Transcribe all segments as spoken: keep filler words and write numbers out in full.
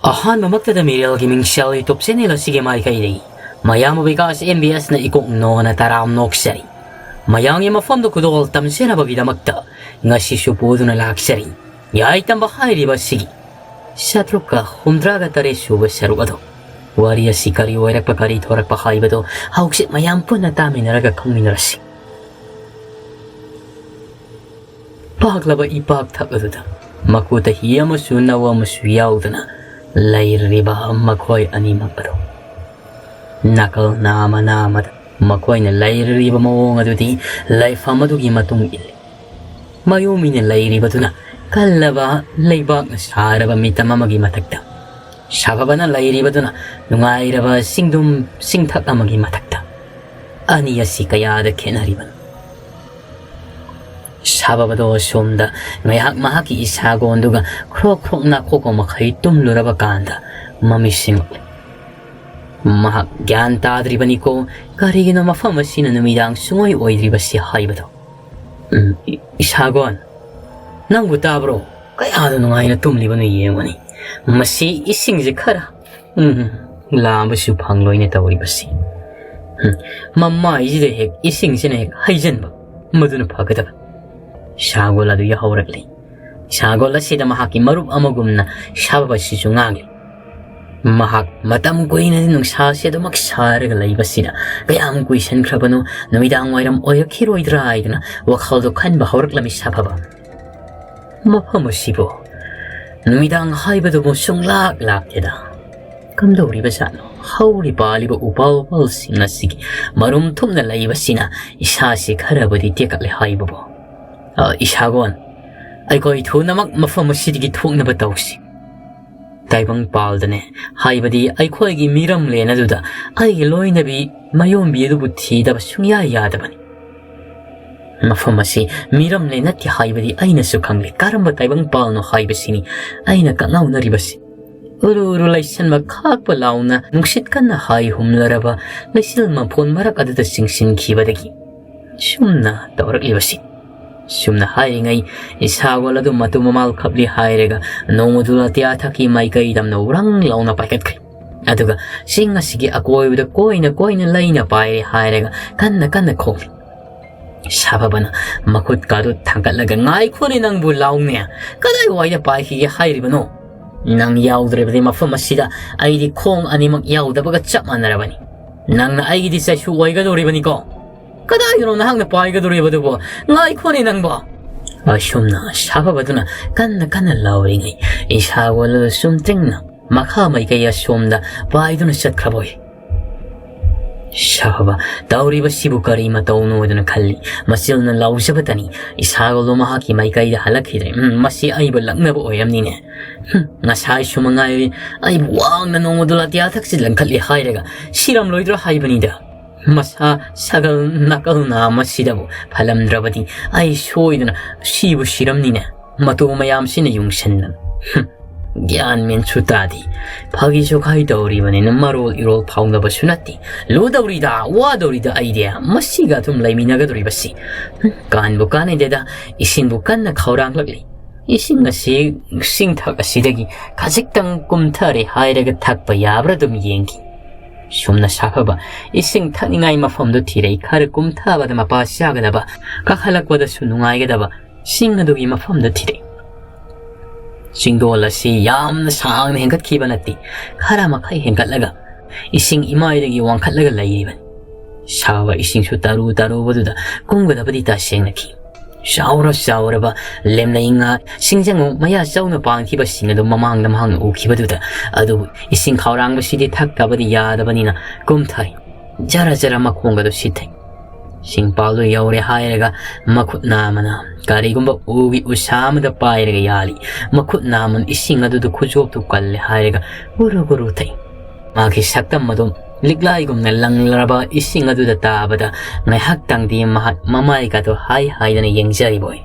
ꯑꯍꯥꯟꯕꯃꯛꯇꯗ ꯃꯤꯔꯦꯜꯒꯤ ꯃꯤꯡꯁꯦꯜ YouTube channel ꯑꯁꯤꯒꯤ ꯃꯥꯏꯀꯩꯗꯒꯤ ꯃꯌꯥꯝꯕꯨ ꯕꯤꯀꯥꯁ ꯑꯦꯝ ꯕꯤ ꯑꯦꯁꯅ ꯏꯀꯣꯛ ꯅꯣꯅ ꯇꯔꯥꯝ ꯅꯣꯛꯆꯔꯤ꯫ ꯃꯌꯥꯝꯒꯤ ꯃꯐꯝꯗ ꯈꯨꯗꯣꯜ ꯇꯝꯖꯅꯕꯒꯤꯗꯃꯛꯇ ꯉꯁꯤꯁꯨ ꯄꯨꯗꯨꯅ ꯂꯥꯛꯆꯔꯤ꯫ ꯌꯥꯏ ꯇꯝꯕ ꯍꯥꯏꯔꯤꯕ ꯑꯁꯤꯒꯤ ꯆꯥꯇ꯭ꯔꯨꯛꯀ ꯍꯨꯝꯗ꯭ꯔꯥꯒ ꯇꯔꯦꯠ ꯁꯨꯕ ꯁꯔꯨꯛ ꯑꯗꯣ꯫ ꯋꯥꯔꯤ ꯑꯁꯤ ꯀꯔꯤ ꯑꯣꯏꯔꯛꯄ, ꯀꯔꯤ ꯊꯣꯔꯛꯄ ꯍꯥꯏꯕꯗꯣ ꯍꯧꯖꯤꯛ ꯃꯌꯥꯝ ꯄꯨꯟꯅ ꯇꯥꯃꯤꯟꯅꯔꯒ ꯈꯪꯃꯤꯟꯅꯔꯁꯤ꯫ ꯄꯥꯛꯂꯕ ꯏꯄꯥꯛꯊꯛ ꯑꯗꯨꯗ ꯃꯀꯨꯇ ꯍꯤ ꯑꯃꯁꯨ ꯅꯧ ꯑꯃꯁꯨ ꯌꯥꯎꯗꯅ ꯂꯩꯔꯤꯕ ꯃꯈꯣꯏ ꯑꯅꯤꯃꯛ ꯑꯗꯨ ꯅꯥꯀꯜ ꯅꯥꯃ ꯅꯥꯃꯗ ꯃꯈꯣꯏꯅ ꯂꯩꯔꯤꯕ ꯃꯑꯣꯡ ꯑꯗꯨꯗꯤ ꯂꯩꯐꯝ ꯑꯗꯨꯒꯤ ꯃꯇꯨꯡ ꯏꯜꯂꯤ꯫ ꯃꯌꯣꯝꯕꯤꯅ ꯂꯩꯔꯤꯕꯗꯨꯅ ꯀꯜꯂꯕ ꯂꯩꯕꯥꯛꯅ ꯁꯥꯔꯕ ꯃꯤꯇꯝ ꯑꯃꯒꯤ ꯃꯊꯛꯇ, ꯁꯥꯐꯕꯅ ꯂꯩꯔꯤꯕꯗꯨꯅ ꯅꯨꯡꯉꯥꯏꯔꯕ ꯆꯤꯡꯗꯨꯝ ꯆꯤꯡꯊꯛ ꯑꯃꯒꯤ ꯃꯊꯛꯇ꯫ ꯑꯅꯤ ꯑꯁꯤ ꯀꯌꯥꯗ ꯈꯦꯠꯅꯔꯤꯕꯅꯣ? ꯁꯥꯐꯕꯗꯣ ꯑꯁꯣꯝꯗ ꯉꯥꯏꯍꯥꯛ ꯃꯍꯥꯛꯀꯤ ꯏꯁꯥꯒꯣꯟꯗꯨꯒ ꯈ꯭ꯔꯣꯛ ꯈ꯭ꯔꯣꯛ ꯅꯥꯈꯣꯛꯄ ꯃꯈꯩ ꯇꯨꯝꯂꯨꯔꯕ ꯀꯥꯟꯗ ꯃꯃꯤꯠ ꯁꯤꯡꯂꯛꯂꯦ꯫ ꯃꯍꯥꯛ ꯒ꯭ꯌꯥꯟ ꯇꯥꯗ꯭ꯔꯤꯕꯅꯤꯀꯣ, ꯀꯔꯤꯒꯤꯅꯣ ꯃꯐꯝ ꯑꯁꯤꯅ ꯅꯨꯃꯤꯗꯥꯡ ꯁꯨꯡꯑꯣꯏ ꯑꯣꯏꯗ꯭ꯔꯤꯕꯁꯤ ꯍꯥꯏꯕꯗꯣ꯫ ꯎꯝ, ꯏ-, ꯏꯁꯥꯒꯣꯟ, ꯅꯪꯕꯨ ꯇꯥꯕ꯭ꯔꯣ? ꯀꯌꯥꯗ ꯅꯨꯡꯉꯥꯏꯅ ꯇꯨꯝꯂꯤꯕꯅꯣ ꯌꯦꯡꯉꯨꯅꯤ꯫ ꯃꯁꯤ ꯏꯁꯤꯡꯁꯦ ꯈꯔ, ꯎꯝ, ꯂꯥꯝꯕꯁꯨ ꯐꯪꯂꯣꯏꯅꯦ ꯇꯧꯔꯤꯕꯁꯤ꯫ ꯎꯝ, ꯃꯃꯥꯏꯁꯤꯗ ꯍꯦꯛ ꯏꯁꯤꯡꯁꯤꯅ ꯍꯦꯛ ꯍꯩꯖꯤꯟꯕ, ꯃꯗꯨꯅ ꯐꯒꯗꯕ꯫ ꯏꯁꯥꯒꯣꯜ ꯑꯗꯨ ꯌꯥꯍꯧꯔꯛꯂꯤ꯫ ꯏꯁꯥꯒꯣꯜ ꯑꯁꯤꯗ ꯃꯍꯥꯛꯀꯤ ꯃꯔꯨꯞ ꯑꯃꯒꯨꯝꯅ ꯁꯥꯐꯕꯁꯤꯁꯨ ꯉꯥꯡꯂꯤ꯫ ꯃꯍꯥꯛ ꯃꯇꯝ ꯀꯨꯏꯅ ꯅꯨꯡꯁꯥꯁꯤ ꯑꯗꯨꯃꯛ ꯁꯥꯔꯒ ꯂꯩꯕꯁꯤꯗ ꯀꯌꯥꯝ ꯀꯨꯏꯁꯟꯈ꯭ꯔꯕꯅꯣ, ꯅꯨꯃꯤꯗꯥꯡ ꯋꯥꯏꯔꯝ ꯑꯣꯏꯔꯛꯈꯤꯔꯣꯏꯗ꯭ꯔꯥ ꯍꯥꯏꯗꯨꯅ ꯋꯥꯈꯜꯗꯣ ꯈꯟꯕ ꯍꯧꯔꯛꯂꯝꯃꯤ ꯁꯥꯐꯕ꯫ ꯃꯐꯝ ꯑꯁꯤꯕꯨ ꯅꯨꯃꯤꯗꯥꯡ ꯍꯥꯏꯕꯗꯨꯕꯨ ꯁꯨꯡꯂꯥꯛ ꯂꯥꯛꯇꯦꯗ꯫ ꯀꯝꯗꯧꯔꯤꯕꯖꯥꯠꯅꯣ? ꯍꯧꯔꯤ ꯄꯥꯜꯂꯤꯕ ꯎꯄꯥꯜ ꯋꯥꯄꯥꯜꯁꯤꯡ ꯑꯁꯤꯒꯤ ꯃꯔꯨꯝ ꯊꯨꯞꯅ ꯂꯩꯕꯁꯤꯅ ꯏꯁꯥꯁꯤ ꯈꯔꯕꯨꯗꯤ ꯇꯦꯛꯈꯠꯂꯦ ꯍꯥꯏꯕꯕꯨ꯫ ꯑ, ꯏꯁꯥꯒꯣꯟ, ꯑꯩꯈꯣꯏ ꯊꯨꯅꯃꯛ ꯃꯐꯝ ꯑꯁꯤꯗꯒꯤ ꯊꯣꯛꯅꯕ ꯇꯧꯁꯤ꯫ ꯇꯥꯏꯕꯪꯄꯥꯜꯗꯅꯦ, ꯍꯥꯏꯕꯗꯤ ꯑꯩꯈꯣꯏꯒꯤ ꯃꯤꯔꯝꯂꯦꯟ ꯑꯗꯨꯗ ꯑꯩꯒꯤ ꯂꯣꯏꯅꯕꯤ ꯃꯌꯣꯝꯕꯤ ꯑꯗꯨꯕꯨ ꯊꯤꯗꯕ ꯁꯨꯡꯌꯥ ꯌꯥꯗꯕꯅꯤ꯫ ꯃꯐꯝ ꯑꯁꯤ ꯃꯤꯔꯝꯂꯦꯟ ꯅꯠꯇꯦ ꯍꯥꯏꯕꯗꯤ ꯑꯩꯅꯁꯨ ꯈꯪꯂꯦ꯫ ꯀꯔꯝꯕ ꯇꯥꯏꯕꯪꯄꯥꯜꯅꯣ ꯍꯥꯏꯕꯁꯤꯅꯤ ꯑꯩꯅ ꯀꯛꯉꯥꯎꯅꯔꯤꯕꯁꯤ꯫ ꯎꯔꯨ ꯎꯔꯨ ꯂꯩꯁꯟꯕ ꯈꯥꯛꯄ ꯂꯥꯎꯅ ꯅꯨꯡꯁꯤꯠ ꯀꯟꯅ ꯍꯥꯏ ꯍꯨꯝꯂꯔꯕ ꯂꯩꯆꯤꯜ ꯃꯐꯣꯟ ꯃꯔꯛ ꯑꯗꯨꯗ ꯆꯤꯡꯁꯤꯟꯈꯤꯕꯗꯒꯤ ꯁꯨꯝꯅ ꯇꯧꯔꯛꯂꯤꯕꯁꯤ꯫ ꯁꯨꯝꯅ ꯍꯥꯏꯔꯤꯉꯩ, ꯏꯁꯥꯒꯣꯜ ꯑꯗꯨ ꯃꯇꯨ ꯃꯃꯥꯜ ꯈꯞꯂꯤ ꯍꯥꯏꯔꯒ ꯅꯣꯡꯃꯗꯨ ꯑꯇꯤꯌꯥ ꯊꯛꯀꯤ ꯃꯥꯏꯀꯩꯗꯝꯅ ꯎꯔꯪ ꯂꯥꯎꯅ ꯄꯥꯏꯈꯠꯈ꯭ꯔꯦ꯫ ꯑꯗꯨꯒ ꯆꯤꯡ ꯑꯁꯤꯒꯤ ꯑꯀꯣꯏꯕꯗ ꯀꯣꯏꯅ ꯀꯣꯏꯅ ꯂꯩꯅ ꯄꯥꯏꯔꯦ ꯍꯥꯏꯔꯒ ꯀꯟꯅ ꯀꯟꯅ ꯈꯣꯡꯂꯤ꯫ ꯁꯥꯐꯕꯅ ꯃꯈꯨꯠꯀꯥꯗꯨ ꯊꯥꯡꯒꯠꯂꯒ, "ꯉꯥꯏꯈꯣꯅꯦ ꯅꯪꯕꯨ ꯂꯥꯎꯅꯦ, ꯀꯗꯥꯏꯋꯥꯏꯗ ꯄꯥꯏꯈꯤꯒꯦ ꯍꯥꯏꯔꯤꯕꯅꯣ? ꯅꯪ ꯌꯥꯎꯗ꯭ꯔꯕꯗꯤ ꯃꯐꯝ ꯑꯁꯤꯗ ꯑꯩꯗꯤ ꯈꯣꯡ ꯑꯅꯤꯃꯛ ꯌꯥꯎꯗꯕꯒ ꯆꯞ ꯃꯥꯟꯅꯔꯕꯅꯤ꯫ ꯅꯪꯅ ꯑꯩꯒꯤꯗꯤ ꯆꯩꯁꯨ ꯑꯣꯏꯒꯗꯧꯔꯤꯕꯅꯤꯀꯣ꯫ ꯀꯗꯥꯏꯗꯅꯣ ꯅꯍꯥꯛꯅ ꯄꯥꯏꯒꯗꯧꯔꯤꯕꯗꯨꯕꯣ? ꯉꯥꯏꯈꯣꯅꯦ ꯅꯪꯕꯣ!" ꯑꯁꯨꯝꯅ ꯁꯥꯐꯕꯗꯨꯅ ꯀꯟꯅ ꯀꯟꯅ ꯂꯥꯎꯔꯤꯉꯩ, ꯏꯁꯥꯒꯣꯜ ꯑꯗꯨ ꯆꯨꯝꯇ꯭ꯔꯤꯡꯅ ꯃꯈꯥ ꯃꯥꯏꯀꯩ ꯑꯁꯣꯝꯗ ꯄꯥꯏꯗꯨꯅ ꯆꯠꯈ꯭ꯔꯕ ꯑꯣꯏ꯫ ꯁꯥꯐꯕ, ꯇꯧꯔꯤꯕꯁꯤꯕꯨ ꯀꯔꯤ ꯃꯇꯧꯅꯣ ꯍꯥꯏꯗꯨꯅ ꯈꯜꯂꯤ꯫ ꯃꯆꯤꯜꯅ ꯂꯥꯎꯖꯕꯇꯅꯤ, ꯏꯁꯥꯒꯣꯜꯗꯣ ꯃꯍꯥꯛꯀꯤ ꯃꯥꯏꯀꯩꯗ ꯍꯜꯂꯛꯈꯤꯗ꯭ꯔꯦ꯫ ꯎꯝ, ꯃꯁꯤ ꯑꯩꯕꯨ ꯂꯛꯅꯕ ꯑꯣꯏꯔꯝꯅꯤꯅꯦ꯫ ꯍꯨꯝ, ꯉꯁꯥꯏꯁꯨ ꯃꯉꯥꯏꯔꯦ, ꯑꯩꯕꯨ ꯋꯥꯡꯅ ꯅꯣꯡꯃꯗꯣ ꯑꯇꯤꯌꯥ ꯊꯛꯁꯤ ꯂꯪꯈꯠꯂꯤ ꯍꯥꯏꯔꯒ ꯁꯤꯔꯝꯂꯣꯏꯗ꯭ꯔꯥ ꯍꯥꯏꯕꯅꯤꯗ꯫ ꯃꯁꯥ ꯁꯒꯜ ꯅꯥꯀꯜ ꯅꯥꯝ ꯑꯁꯤꯗꯕꯨ ꯐꯜꯂꯝꯗ꯭ꯔꯕꯗꯤ ꯑꯩ ꯁꯣꯏꯗꯅ ꯁꯤꯕꯨ ꯁꯤꯔꯝꯅꯤꯅꯦ꯫ ꯃꯇꯨ ꯃꯌꯥꯝꯁꯤꯅ ꯌꯨꯡꯁꯤꯟꯗꯅ꯫ ꯍꯨꯝ, ꯒ꯭ꯌꯥꯟ ꯃꯦꯟꯁꯨ ꯇꯥꯗꯦ꯫ ꯐꯥꯒꯤ ꯖꯣꯒꯥꯏ ꯇꯧꯔꯤꯕꯅꯤꯅ ꯃꯔꯣꯜ ꯏꯔꯣꯜ ꯐꯥꯎꯅꯕꯁꯨ ꯅꯠꯇꯦ꯫ ꯂꯨꯗꯧꯔꯤꯗ, ꯋꯥꯗꯧꯔꯤꯗ ꯑꯩꯗꯤ ꯃꯁꯤꯒ ꯑꯗꯨꯝ ꯂꯩꯃꯤꯟꯅꯒꯗꯧꯔꯤꯕꯁꯤ꯫ ꯍꯨꯝ, ꯀꯥꯟꯕꯨ ꯀꯥꯟꯅꯗꯦꯗ, ꯏꯁꯤꯡꯕꯨ ꯀꯟꯅ ꯈꯧꯔꯥꯡꯂꯛꯂꯤ꯫ ꯏꯁꯤꯡ ꯑꯁꯤ ꯁꯤꯡꯊꯛ ꯑꯁꯤꯗꯒꯤ ꯈꯖꯤꯛꯇꯪ ꯀꯨꯝꯊꯔꯦ ꯍꯥꯏꯔꯒ ꯊꯛꯄ ꯌꯥꯕ꯭ꯔꯥ ꯑꯗꯨꯝ ꯌꯦꯡꯈꯤ꯫ ꯁꯨꯝꯅ ꯁꯥꯐꯕ ꯏꯁꯤꯡ ꯊꯛꯅꯤꯡꯉꯥꯏ ꯃꯐꯝꯗꯨ ꯊꯤꯔꯛꯏ꯫ ꯈꯔ ꯀꯨꯝꯊꯕꯗ ꯃꯄꯥ ꯆꯥꯒꯗꯕ, ꯀꯥꯈꯠꯂꯛꯄꯗꯁꯨ ꯅꯨꯡꯉꯥꯏꯒꯗꯕ ꯁꯤꯡ ꯑꯗꯨꯒꯤ ꯃꯐꯝꯗ ꯊꯤꯔꯛꯏ꯫ ꯆꯤꯡꯗꯣꯜ ꯑꯁꯤ ꯌꯥꯝꯅ ꯁꯥꯡꯅ ꯍꯦꯟꯒꯠꯈꯤꯕ ꯅꯠꯇꯦ, ꯈꯔ ꯃꯈꯩ ꯍꯦꯟꯒꯠꯂꯒ ꯏꯁꯤꯡ ꯏꯃꯥꯏꯗꯒꯤ ꯋꯥꯡꯈꯠꯂꯒ ꯂꯩꯔꯤꯕꯅꯤ꯫ ꯁꯥꯕ ꯏꯁꯤꯡꯁꯨ ꯇꯔꯨ ꯇꯔꯨꯕꯗꯨꯗ ꯀꯨꯝꯒꯗꯕꯗꯤ ꯇꯁꯦꯡꯅꯈꯤ꯫ ꯆꯥꯎꯔ ꯆꯥꯎꯔꯕ ꯂꯦꯝꯂꯩ ꯉꯥ, ꯁꯤꯡꯖꯪ ꯃꯌꯥ ꯆꯧꯅ ꯄꯥꯡꯈꯤꯕꯁꯤꯡ ꯑꯗꯨ ꯃꯃꯥꯡꯗ ꯃꯍꯥꯛꯅ ꯎꯈꯤꯕꯗꯨꯗ, ꯑꯗꯨꯕꯨ ꯏꯁꯤꯡ ꯈꯧꯔꯥꯡꯕꯁꯤꯗꯤ ꯊꯛꯇꯕꯗꯤ ꯌꯥꯗꯕꯅꯤꯅ ꯀꯨꯝꯊꯩ꯫ ꯖꯔ ꯖꯔ ꯃꯈꯣꯡꯒꯗꯨ ꯁꯤꯊꯩ꯫ ꯁꯤꯡꯄꯥꯜꯗꯨ ꯌꯧꯔꯦ ꯍꯥꯏꯔꯒ ꯃꯈꯨꯠ ꯅꯥꯝꯃꯅ ꯀꯔꯤꯒꯨꯝꯕ ꯎꯒꯤ ꯎꯁꯥ ꯑꯃꯗ ꯄꯥꯏꯔꯒ ꯌꯥꯜꯂꯤ꯫ ꯃꯈꯨꯠ ꯅꯥꯝꯃꯅ ꯏꯁꯤꯡ ꯑꯗꯨꯗ ꯈꯨꯖꯣꯞꯇꯨ ꯀꯜꯂꯦ ꯍꯥꯏꯔꯒ ꯒꯨꯔꯨ ꯒꯨꯔꯨ ꯊꯛꯏ꯫ ꯃꯥꯒꯤ ꯁꯛꯇꯝ ꯑꯗꯨ ꯂꯤꯛꯂꯥꯏꯒꯨꯝꯅ ꯂꯪꯂꯔꯕ ꯏꯁꯤꯡ ꯑꯗꯨꯗ ꯇꯥꯕꯗ ꯉꯥꯏꯍꯥꯛꯇꯪꯗꯤ ꯃꯍꯥꯛ ꯃꯃꯥꯏꯒꯗꯨ ꯍꯥꯏ ꯍꯥꯏꯗꯅ ꯌꯦꯡꯖꯔꯤꯕ ꯑꯣꯏ꯫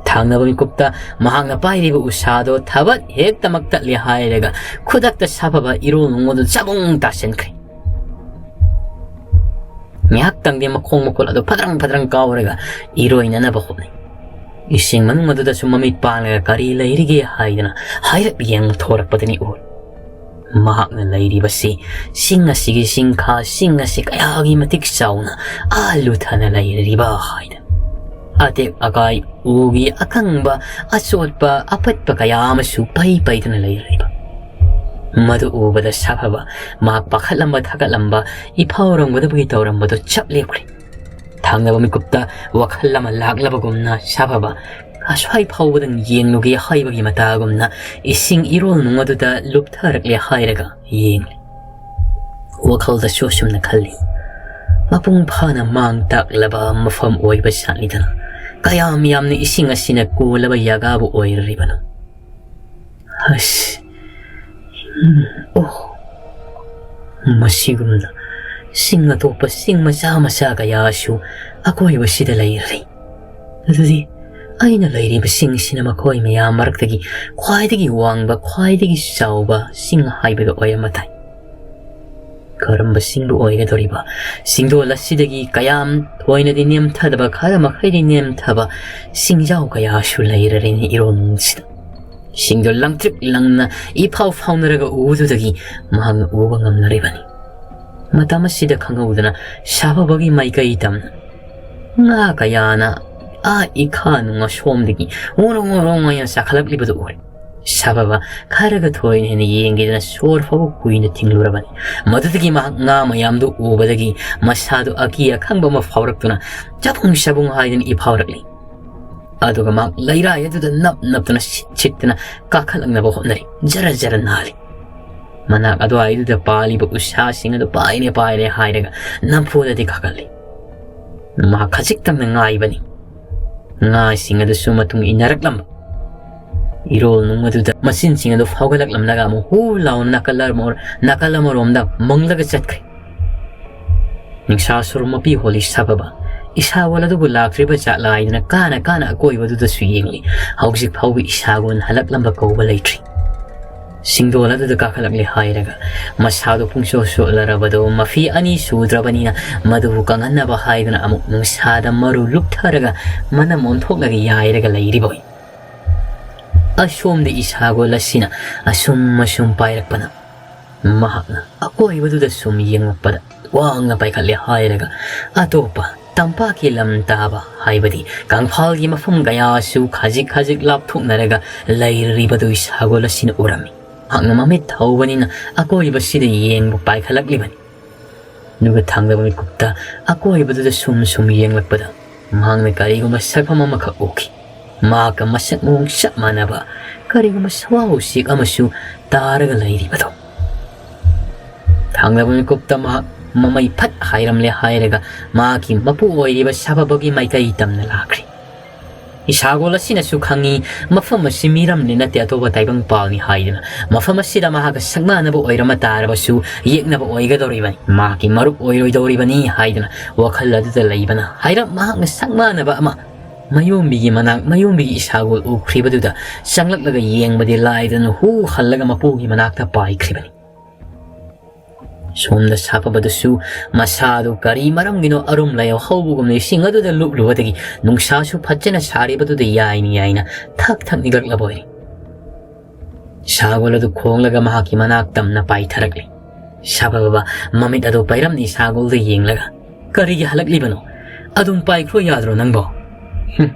ꯊꯪꯅꯕ ꯃꯤꯀꯨꯞꯇ ꯃꯍꯥꯛꯅ ꯄꯥꯏꯔꯤꯕ ꯎꯁꯥꯗꯣ ꯊꯕꯛ ꯍꯦꯛꯇꯃꯛ ꯇꯠꯂꯦ ꯍꯥꯏꯔꯒ ꯈꯨꯗꯛꯇ ꯁꯥꯐꯕ ꯏꯔꯣ ꯅꯨꯡꯉꯣꯗꯨ ꯆꯕꯨꯡ ꯇꯥꯁꯤꯟꯈ꯭ꯔꯦ꯫ ꯉꯥꯏꯍꯥꯛꯇꯪꯗꯤ ꯃꯈꯣꯡ ꯃꯈꯨꯠ ꯑꯗꯨ ꯐꯗ꯭ꯔꯪ ꯐꯗ꯭ꯔꯪ ꯀꯥꯎꯔꯒ ꯏꯔꯣꯏꯅꯅꯕ ꯍꯣꯠꯅꯩ꯫ ꯏꯁꯤꯡ ꯃꯅꯨꯡ ꯑꯗꯨꯗꯁꯨ ꯃꯃꯤꯠ ꯄꯥꯡꯂꯒ ꯀꯔꯤ ꯂꯩꯔꯤꯒꯦ ꯍꯥꯏꯗꯅ ꯍꯥꯏꯔꯞ ꯌꯦꯡꯊꯣꯔꯛꯄꯗꯅꯤ ꯎꯔꯦ꯫ ꯃꯍꯥꯛꯅ ꯂꯩꯔꯤꯕꯁꯤ ꯁꯤꯡ ꯑꯁꯤꯒꯤ ꯁꯤꯡꯈꯥ, ꯁꯤꯡ ꯑꯁꯤ ꯀꯌꯥꯒꯤ ꯃꯇꯤꯛ ꯆꯥꯎꯅ ꯑꯥ ꯂꯨꯊꯅ ꯂꯩꯔꯤꯕ ꯍꯥꯏꯗꯅ꯫ ꯑꯇꯦꯛ ꯑꯀꯥꯏ, ꯎꯒꯤ ꯑꯀꯪꯕ, ꯑꯆꯣꯠꯄ, ꯑꯄꯠꯄ ꯀꯌꯥ ꯑꯃꯁꯨ ꯄꯩ ꯄꯩꯗꯨꯅ ꯂꯩꯔꯤꯕ꯫ ꯃꯗꯨ ꯎꯕꯗ ꯁꯥꯐꯕ, ꯃꯍꯥꯛ ꯄꯥꯈꯠꯂꯝꯕ ꯊꯥꯒꯠꯂꯝꯕ, ꯏꯐꯥꯎꯔꯝꯒꯗꯕꯒꯤ ꯇꯧꯔꯝꯕꯗꯨ ꯆꯞ ꯂꯦꯞꯈ꯭ꯔꯦ꯫ ꯊꯪꯅꯕ ꯃꯤꯀꯨꯞꯇ ꯋꯥꯈꯜ ꯑꯃ ꯂꯥꯛꯂꯕꯒꯨꯝꯅ ꯁꯥꯐꯕ ꯑꯁ꯭ꯋꯥꯏ ꯐꯥꯎꯕꯗꯪ ꯌꯦꯡꯂꯨꯒꯦ ꯍꯥꯏꯕꯒꯤ ꯃꯇꯥꯒꯨꯝꯅ ꯏꯁꯤꯡ ꯏꯔꯣꯜꯅꯨꯡ ꯑꯗꯨꯗ ꯂꯨꯞꯊꯔꯛꯂꯦ ꯍꯥꯏꯔꯒ ꯌꯦꯡꯂꯤ꯫ ꯋꯥꯈꯜꯗꯁꯨ ꯑꯁꯨꯝꯅ ꯈꯜꯂꯤ, "ꯃꯄꯨꯡ ꯐꯥꯅ ꯃꯥꯡ ꯇꯥꯛꯂꯕ ꯃꯐꯝ ꯑꯣꯏꯕ ꯁꯥꯠꯂꯤꯗꯅ, ꯀꯌꯥꯝ ꯌꯥꯝꯅ ꯏꯁꯤꯡ ꯑꯁꯤꯅ ꯀꯣꯜꯂꯕ ꯌꯥꯒꯥꯕꯨ ꯑꯣꯏꯔꯔꯤꯕꯅꯣ?" ꯑꯁ, ꯎꯝ, ꯑꯣ, ꯃꯁꯤꯒꯨꯝꯅ ꯁꯤꯡ ꯑꯇꯣꯞꯄ, ꯁꯤꯡ ꯃꯆꯥ ꯃꯆꯥ ꯀꯌꯥꯁꯨ ꯑꯀꯣꯏꯕꯁꯤꯗ ꯂꯩꯔꯤ꯫ ꯑꯗꯨꯗꯤ ꯑꯩꯅ ꯂꯩꯔꯤꯕ ꯁꯤꯡꯁꯤꯅ ꯃꯈꯣꯏ ꯃꯌꯥꯝ ꯃꯔꯛꯇꯒꯤ ꯈ꯭ꯋꯥꯏꯗꯒꯤ ꯋꯥꯡꯕ, ꯈ꯭ꯋꯥꯏꯗꯒꯤ ꯆꯥꯎꯕ ꯁꯤꯡ ꯍꯥꯏꯕꯗꯨ ꯑꯣꯏꯔꯝꯕ ꯇꯥꯏ꯫ ꯀꯔꯝꯕ ꯁꯤꯡꯕꯨ ꯑꯣꯏꯒꯗꯧꯔꯤꯕ? ꯁꯤꯡꯗꯣꯜ ꯑꯁꯤꯗꯒꯤ ꯀꯌꯥꯝ ꯊꯣꯏꯅꯗꯤ ꯅꯦꯝꯊꯗꯕ, ꯈꯔ ꯃꯈꯩꯗꯤ ꯅꯦꯝꯊꯕ ꯁꯤꯡꯖꯥꯎ ꯀꯌꯥꯁꯨ ꯂꯩꯔꯔꯦꯅꯦ ꯏꯔꯣꯜꯅꯨꯡꯁꯤꯗ꯫ ꯁꯤꯡꯗꯣ ꯂꯪꯇ꯭ꯔꯤꯛ ꯂꯪꯅ ꯏꯐꯥꯎ ꯐꯥꯎꯅꯔꯒ ꯎꯕꯗꯨꯗꯒꯤ ꯃꯍꯥꯛꯅ ꯎꯕ ꯉꯝꯂꯔꯤꯕꯅꯤ꯫ ꯃꯇꯝ ꯑꯁꯤꯗ ꯈꯪꯍꯧꯗꯅ ꯁꯥꯐꯕꯒꯤ ꯃꯥꯏꯀꯩ ꯇꯝꯅ ꯉꯥ ꯀꯌꯥꯅ ꯑꯥ ꯏꯈꯥ ꯅꯨꯡ ꯑꯁꯣꯝꯗꯒꯤ ꯎꯔꯨꯡ ꯎꯔꯨꯡ ꯑꯣꯏꯅ ꯆꯥꯈꯠꯂꯛꯂꯤꯕꯗꯨ ꯎꯔꯦ꯫ ꯁꯥꯐꯕ ꯈꯔꯒ ꯊꯣꯏꯅ ꯍꯦꯟꯅ ꯌꯦꯡꯒꯦꯗꯅ ꯁꯣꯔ ꯐꯥꯎꯕ ꯀꯨꯏꯅ ꯊꯤꯡꯂꯨꯔꯕꯅꯤ꯫ ꯃꯗꯨꯗꯒꯤ ꯃꯍꯥꯛ ꯉꯥ ꯃꯌꯥꯝꯗꯨ ꯎꯕꯗꯒꯤ ꯃꯁꯥꯗꯨ ꯑꯀꯤ ꯑꯈꯪꯕ ꯑꯃ ꯐꯥꯎꯔꯛꯇꯨꯅ ꯆꯕꯨꯡ ꯆꯕꯨꯡ ꯍꯥꯏꯗꯨꯅ ꯏꯐꯥꯎꯔꯛꯂꯤ꯫ ꯑꯗꯨꯒ ꯃꯍꯥꯛ ꯂꯩꯔꯥꯏ ꯑꯗꯨꯗ ꯅꯞ ꯅꯞꯇꯨꯅ ꯁꯤꯠ ꯁꯤꯠꯇꯨꯅ ꯀꯥꯈꯠꯂꯛꯅꯕ ꯍꯣꯠꯅꯔꯤ꯫ ꯖꯔ ꯖꯔ ꯅꯥꯜꯂꯤ꯫ ꯃꯅꯥꯛ ꯑꯗꯨꯋꯥꯏꯗꯨꯗ ꯄꯥꯜꯂꯤꯕ ꯎꯁꯥꯁꯤꯡ ꯑꯗꯨ ꯄꯥꯏꯔꯦ ꯄꯥꯏꯔꯦ ꯍꯥꯏꯔꯒ ꯅꯝꯐꯨꯗꯗꯤ ꯀꯥꯈꯠꯂꯤ꯫ ꯃꯍꯥꯛ ꯈꯖꯤꯛꯇꯪꯗ ꯉꯥꯏꯕꯅꯤ꯫ ꯉꯥꯁꯤꯡ ꯑꯗꯨꯁꯨ ꯃꯇꯨꯡ ꯏꯟꯅꯔꯛꯂꯝꯕ ꯏꯔꯣꯜ ꯅꯨꯡ ꯑꯗꯨꯗ ꯃꯆꯤꯟꯁꯤꯡ ꯑꯗꯨ ꯐꯥꯎꯒꯠꯂꯛꯂꯝꯂꯒ ꯑꯃꯨꯛ ꯍꯨ ꯂꯥꯎꯅ ꯅꯥꯀꯜ ꯑꯃ-, ꯅꯥꯀꯜ ꯑꯃꯔꯣꯝꯗ ꯃꯪꯂꯒ ꯆꯠꯈ꯭ꯔꯦ꯫ ꯅꯤꯡꯁꯥ ꯁꯣꯔ ꯃꯄꯤ ꯍꯣꯜꯂꯤ ꯁꯥꯐꯕ꯫ ꯏꯁꯥꯒꯣꯜ ꯑꯗꯨꯕꯨ ꯂꯥꯛꯇ꯭ꯔꯤꯕ ꯖꯥꯠꯂꯥ ꯍꯥꯏꯗꯨꯅ ꯀꯥꯅ ꯀꯥꯅ ꯑꯀꯣꯏꯕꯗꯨꯗꯁꯨ ꯌꯦꯡꯂꯤ꯫ ꯍꯧꯖꯤꯛ ꯐꯥꯎꯕ ꯏꯁꯥꯒꯣꯜ ꯍꯜꯂꯛꯂꯝꯕ ꯀꯧꯕ ꯂꯩꯇ꯭ꯔꯤ꯫ ꯁꯤꯡꯗꯣꯜ ꯑꯗꯨꯗ ꯀꯥꯈꯠꯂꯛꯂꯦ ꯍꯥꯏꯔꯒ ꯃꯁꯥꯗꯨ ꯄꯨꯡꯁꯣ ꯁꯣꯠꯂꯔꯕꯗꯨ ꯃꯐꯤ ꯑꯅꯤ ꯁꯨꯗ꯭ꯔꯕꯅꯤꯅ ꯃꯗꯨꯕꯨ ꯀꯪꯍꯟꯅꯕ ꯍꯥꯏꯗꯨꯅ ꯑꯃꯨꯛ ꯅꯨꯡꯁꯥꯗ ꯃꯔꯨ ꯂꯨꯞꯊꯔꯒ ꯃꯅꯝ ꯑꯣꯟꯊꯣꯛꯂꯒ ꯌꯥꯏꯔꯒ ꯂꯩꯔꯤꯕ ꯑꯣꯏ꯫ ꯑꯁꯣꯝꯗ ꯏꯁꯥꯒꯣꯜ ꯑꯁꯤꯅ ꯑꯁꯨꯝ ꯑꯁꯨꯝ ꯄꯥꯏꯔꯛꯄꯅ ꯃꯍꯥꯛꯅ ꯑꯀꯣꯏꯕꯗꯨꯗ ꯁꯨꯝ ꯌꯦꯡꯂꯛꯄꯗ ꯋꯥꯡꯅ ꯄꯥꯏꯈꯠꯂꯦ ꯍꯥꯏꯔꯒ ꯑꯇꯣꯞꯄ ꯇꯝꯄꯥꯛꯀꯤ ꯂꯝ ꯇꯥꯕ, ꯍꯥꯏꯕꯗꯤ ꯀꯪꯐꯥꯜꯒꯤ ꯃꯐꯝ ꯀꯌꯥꯁꯨ ꯈꯖꯤꯛ ꯈꯖꯤꯛ ꯂꯥꯞꯊꯣꯛꯅꯔꯒ ꯂꯩꯔꯤꯕꯗꯨ ꯏꯁꯥꯒꯣꯜ ꯑꯁꯤꯅ ꯎꯔꯝꯃꯤ꯫ ꯃꯍꯥꯛꯅ ꯃꯃꯤꯠ ꯊꯧꯕꯅꯤꯅ ꯑꯀꯣꯏꯕꯁꯤꯗ ꯌꯦꯡꯕ ꯄꯥꯏꯈꯠꯂꯛꯂꯤꯕꯅꯤ꯫ ꯑꯗꯨꯒ ꯊꯥꯡꯗꯕ ꯃꯤꯀꯨꯞꯇ ꯑꯀꯣꯏꯕꯗꯨꯗ ꯁꯨꯝ ꯁꯨꯝ ꯌꯦꯡꯂꯛꯄꯗ ꯃꯍꯥꯛꯅ ꯀꯔꯤꯒꯨꯝꯕ ꯁꯛꯐꯝ ꯑꯃꯈꯛ ꯎꯈꯤ꯫ ꯃꯍꯥꯛꯀ ꯃꯁꯛ ꯃꯑꯣꯡ ꯆꯞ ꯃꯥꯟꯅꯕ ꯀꯔꯤꯒꯨꯝꯕ ꯁꯋꯥ ꯎꯆꯦꯛ ꯑꯃꯁꯨ ꯇꯥꯔꯒ ꯂꯩꯔꯤꯕꯗꯣ꯫ ꯊꯥꯡꯗꯕ ꯃꯤꯀꯨꯞꯇ ꯃꯍꯥꯛ ꯃꯃꯩ ꯐꯠ ꯍꯥꯏꯔꯝꯂꯦ ꯍꯥꯏꯔꯒ ꯃꯍꯥꯛꯀꯤ ꯃꯄꯨ ꯑꯣꯏꯔꯤꯕ ꯁꯥꯐꯕꯒꯤ ꯃꯥꯏꯀꯩ ꯇꯝꯅ ꯂꯥꯛꯈ꯭ꯔꯦ꯫ ꯏꯁꯥꯒꯣꯜ ꯑꯁꯤꯅꯁꯨ ꯈꯪꯏ, ꯃꯐꯝ ꯑꯁꯤ ꯃꯤꯔꯝꯅꯤ ꯅꯠꯇꯦ, ꯑꯇꯣꯞꯄ ꯇꯥꯏꯕꯪꯄꯥꯜꯅꯤ ꯍꯥꯏꯗꯨꯅ, ꯃꯐꯝ ꯑꯁꯤꯗ ꯃꯍꯥꯛꯀ ꯁꯛꯃꯥꯟꯅꯕ ꯑꯣꯏꯔꯝꯕ ꯇꯥꯔꯕꯁꯨ ꯌꯦꯛꯅꯕ ꯑꯣꯏꯒꯗꯧꯔꯤꯕꯅꯤ, ꯃꯍꯥꯛꯀꯤ ꯃꯔꯨꯞ ꯑꯣꯏꯔꯣꯏꯗꯧꯔꯤꯕꯅꯤ ꯍꯥꯏꯗꯨꯅ ꯋꯥꯈꯜ ꯑꯗꯨꯗ ꯂꯩꯕꯅ ꯍꯥꯏꯔꯞ ꯃꯍꯥꯛꯅ ꯁꯛꯃꯥꯟꯅꯕ ꯑꯃ ꯃꯌꯣꯝꯕꯤꯒꯤ ꯃꯅꯥꯛ, ꯃꯌꯣꯝꯕꯤꯒꯤ ꯏꯁꯥꯒꯣꯜ ꯎꯈ꯭ꯔꯤꯕꯗꯨꯗ ꯆꯪꯂꯛꯂꯒ ꯌꯦꯡꯕꯗꯤ ꯂꯥꯏꯗꯅ ꯍꯨ ꯍꯜꯂꯒ ꯃꯄꯨꯒꯤ ꯃꯅꯥꯛꯇ ꯄꯥꯏꯈ꯭ꯔꯤꯕꯅꯤ꯫ ꯁꯣꯝꯗ ꯁꯥꯐꯕꯗꯨꯁꯨ ꯃꯁꯥꯗꯨ ꯀꯔꯤ ꯃꯔꯝꯒꯤꯅꯣ ꯑꯔꯨꯝ ꯂꯥꯏꯌꯧ ꯍꯧꯕꯒꯨꯝꯅ ꯏꯁꯤꯡ ꯑꯗꯨꯗ ꯂꯨꯞꯂꯨꯕꯗꯒꯤ ꯅꯨꯡꯁꯥꯁꯨ ꯐꯠꯖꯅ ꯁꯥꯔꯤꯕꯗꯨꯗ ꯌꯥꯏꯅ ꯌꯥꯏꯅ ꯊꯛ ꯊꯛ ꯅꯤꯛꯂꯛꯂꯕ ꯑꯣꯏꯔꯦ꯫ ꯁꯥꯒꯣꯜ ꯑꯗꯨ ꯈꯣꯡꯂꯒ ꯃꯍꯥꯛꯀꯤ ꯃꯅꯥꯛ ꯇꯝꯅ ꯄꯥꯏꯊꯔꯛꯂꯦ꯫ ꯁꯥꯐꯕ ꯃꯃꯤꯠ ꯑꯗꯨ ꯄꯩꯔꯝꯅꯤ ꯁꯥꯒꯣꯜꯗ ꯌꯦꯡꯂꯒ, "ꯀꯔꯤꯒꯤ ꯍꯜꯂꯛꯂꯤꯕꯅꯣ? ꯑꯗꯨꯝ ꯄꯥꯏꯈ꯭ꯔꯣ ꯌꯥꯗ꯭ꯔꯣ ꯅꯪꯕꯣ?" "ꯍꯨꯝ,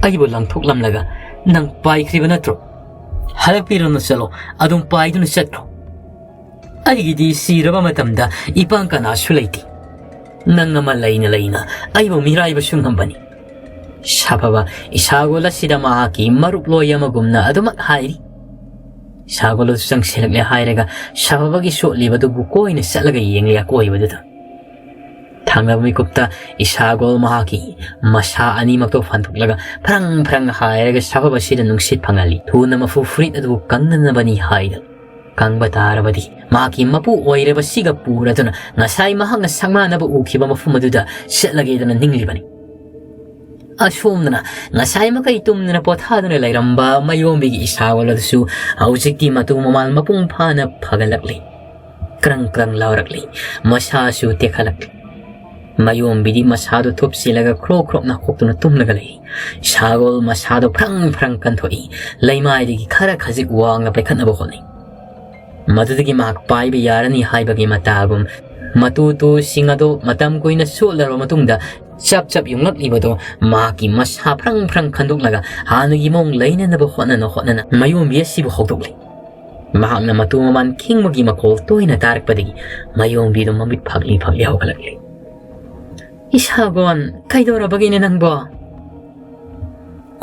ꯑꯩꯕꯨ ꯂꯪꯊꯣꯛꯂꯝꯂꯒ ꯅꯪ ꯄꯥꯏꯈ꯭ꯔꯤꯕ ꯅꯠꯇ꯭ꯔꯣ? ꯍꯜꯂꯛꯄꯤꯔꯣꯅ ꯆꯠꯂꯣ, ꯑꯗꯨꯝ ꯄꯥꯏꯗꯨꯅ ꯆꯠꯈ꯭ꯔꯣ꯫ ꯑꯩꯒꯤꯗꯤ ꯁꯤꯔꯕ ꯃꯇꯝꯗ ꯏꯄꯥꯡ ꯀꯅꯥꯁꯨ ꯂꯩꯇꯦ꯫ ꯅꯪ ꯑꯃ ꯂꯩꯅ ꯂꯩꯅ ꯑꯩꯕꯨ ꯃꯤꯔꯥꯏꯕꯁꯨ ꯉꯝꯕꯅꯤ꯫" ꯁꯥꯐꯕ ꯏꯁꯥꯒꯣꯜ ꯑꯁꯤꯗ ꯃꯍꯥꯛꯀꯤ ꯃꯔꯨꯞꯂꯣꯏ ꯑꯃꯒꯨꯝꯅ ꯑꯗꯨꯃꯛ ꯍꯥꯏꯔꯤ꯫ ꯏꯁꯥꯒꯣꯜ ꯑꯗꯨ ꯆꯪꯁꯤꯜꯂꯛꯂꯦ ꯍꯥꯏꯔꯒ ꯁꯥꯐꯕꯒꯤ ꯁꯣꯠꯂꯤꯕꯗꯨꯕꯨ ꯀꯣꯏꯅ ꯆꯠꯂꯒ ꯌꯦꯡꯂꯤ ꯑꯀꯣꯏꯕꯗꯨꯗ꯫ ꯊꯥꯡꯂꯕ ꯃꯤꯀꯨꯞꯇ ꯏꯁꯥꯒꯣꯜ ꯃꯍꯥꯛꯀꯤ ꯃꯁꯥ ꯑꯅꯤꯃꯛꯇꯣ ꯐꯟꯗꯣꯛꯂꯒ ꯐ꯭ꯔꯪ ꯐ꯭ꯔꯪ ꯍꯥꯏꯔꯒ ꯁꯥꯐꯕ ꯑꯁꯤꯗ ꯅꯨꯡꯁꯤꯠ ꯐꯪꯍꯜꯂꯤ꯫ ꯊꯨꯅ ꯃꯐꯨ ꯐꯨꯔꯤꯠ ꯑꯗꯨꯕꯨ ꯀꯪꯅꯅꯕꯅꯤ ꯍꯥꯏꯗꯅ꯫ ꯀꯪꯕ ꯇꯥꯔꯕꯗꯤ ꯃꯍꯥꯛꯀꯤ ꯃꯄꯨ ꯑꯣꯏꯔꯕꯁꯤꯒ ꯄꯨꯔꯗꯨꯅ ꯉꯁꯥꯏ ꯃꯍꯥꯛꯅ ꯁꯪꯃꯥꯟꯅꯕ ꯎꯈꯤꯕ ꯃꯐꯝ ꯑꯗꯨꯗ ꯆꯠꯂꯒꯦꯗꯅ ꯅꯤꯡꯂꯤꯕꯅꯤ꯫ ꯑꯁꯣꯝꯗꯅ ꯉꯁꯥꯏ ꯃꯈꯩ ꯇꯨꯝꯗꯅ ꯄꯣꯊꯥꯗꯨꯅ ꯂꯩꯔꯝꯕ ꯃꯌꯣꯝꯕꯤꯒꯤ ꯏꯁꯥꯒꯣꯜ ꯑꯗꯨꯁꯨ ꯍꯧꯖꯤꯛꯇꯤ ꯃꯇꯨ ꯃꯃꯥꯜ ꯃꯄꯨꯡ ꯐꯥꯅ ꯐꯒꯠꯂꯛꯂꯤ꯫ ꯀ꯭ꯔꯪ ꯀ꯭ꯔꯪ ꯂꯥꯎꯔꯛꯂꯤ꯫ ꯃꯁꯥꯁꯨ ꯇꯦꯛꯈꯠꯂꯛꯂꯤ꯫ ꯃꯌꯣꯝꯕꯤꯗꯤ ꯃꯁꯥꯗꯨ ꯊꯨꯞꯆꯤꯜꯂꯒ ꯈ꯭ꯔꯣꯛ ꯈ꯭ꯔꯣꯛ ꯅꯥꯈꯣꯛꯇꯨꯅ ꯇꯨꯝꯂꯒ ꯂꯩ꯫ ꯁꯥꯒꯣꯜ ꯃꯁꯥꯗꯣ ꯐ꯭ꯔꯪ ꯐ꯭ꯔꯪ ꯀꯟꯊꯣꯛꯏ꯫ ꯂꯩꯃꯥꯏꯗꯒꯤ ꯈꯔ ꯈꯖꯤꯛ ꯋꯥꯡꯅ ꯄꯥꯏꯈꯠꯅꯕ ꯍꯣꯠꯅꯩ꯫ ꯃꯗꯨꯗꯒꯤ ꯃꯍꯥꯛ ꯄꯥꯏꯕ ꯌꯥꯔꯅꯤ ꯍꯥꯏꯕꯒꯤ ꯃꯇꯥꯒꯨꯝ ꯃꯇꯨ ꯇꯨꯁꯤꯡ ꯑꯗꯨ ꯃꯇꯝ ꯀꯨꯏꯅ ꯆꯣꯠꯂꯔꯕ ꯃꯇꯨꯡꯗ ꯆꯞ ꯆꯞ ꯌꯨꯡꯂꯛꯂꯤꯕꯗꯣ ꯃꯍꯥꯛꯀꯤ ꯃꯁꯥ ꯐ꯭ꯔꯪ ꯐ꯭ꯔꯪ ꯈꯟꯗꯣꯛꯂꯒ ꯍꯥꯟꯅꯒꯤ ꯃꯑꯣꯡ ꯂꯩꯅꯅꯕ ꯍꯣꯠꯅꯅ ꯍꯣꯠꯅꯅ ꯃꯌꯣꯝꯕꯤ ꯑꯁꯤꯕꯨ ꯍꯧꯗꯣꯛꯂꯤ꯫ ꯃꯍꯥꯛꯅ ꯃꯇꯨ ꯃꯃꯥꯟ ꯈꯤꯡꯕꯒꯤ ꯃꯈꯣꯜ ꯇꯣꯏꯅ ꯇꯥꯔꯛꯄꯗꯒꯤ ꯃꯌꯣꯝꯕꯤꯗꯨ ꯃꯃꯤꯠ ꯐꯥꯛꯂꯤ ꯐꯥꯛꯂꯤ ꯍꯧꯒꯠꯂꯛꯂꯤ꯫ "ꯏꯁꯥꯒꯣꯟ, ꯀꯩꯗꯧꯔꯕꯒꯤꯅꯦ ꯅꯪꯕꯣ?"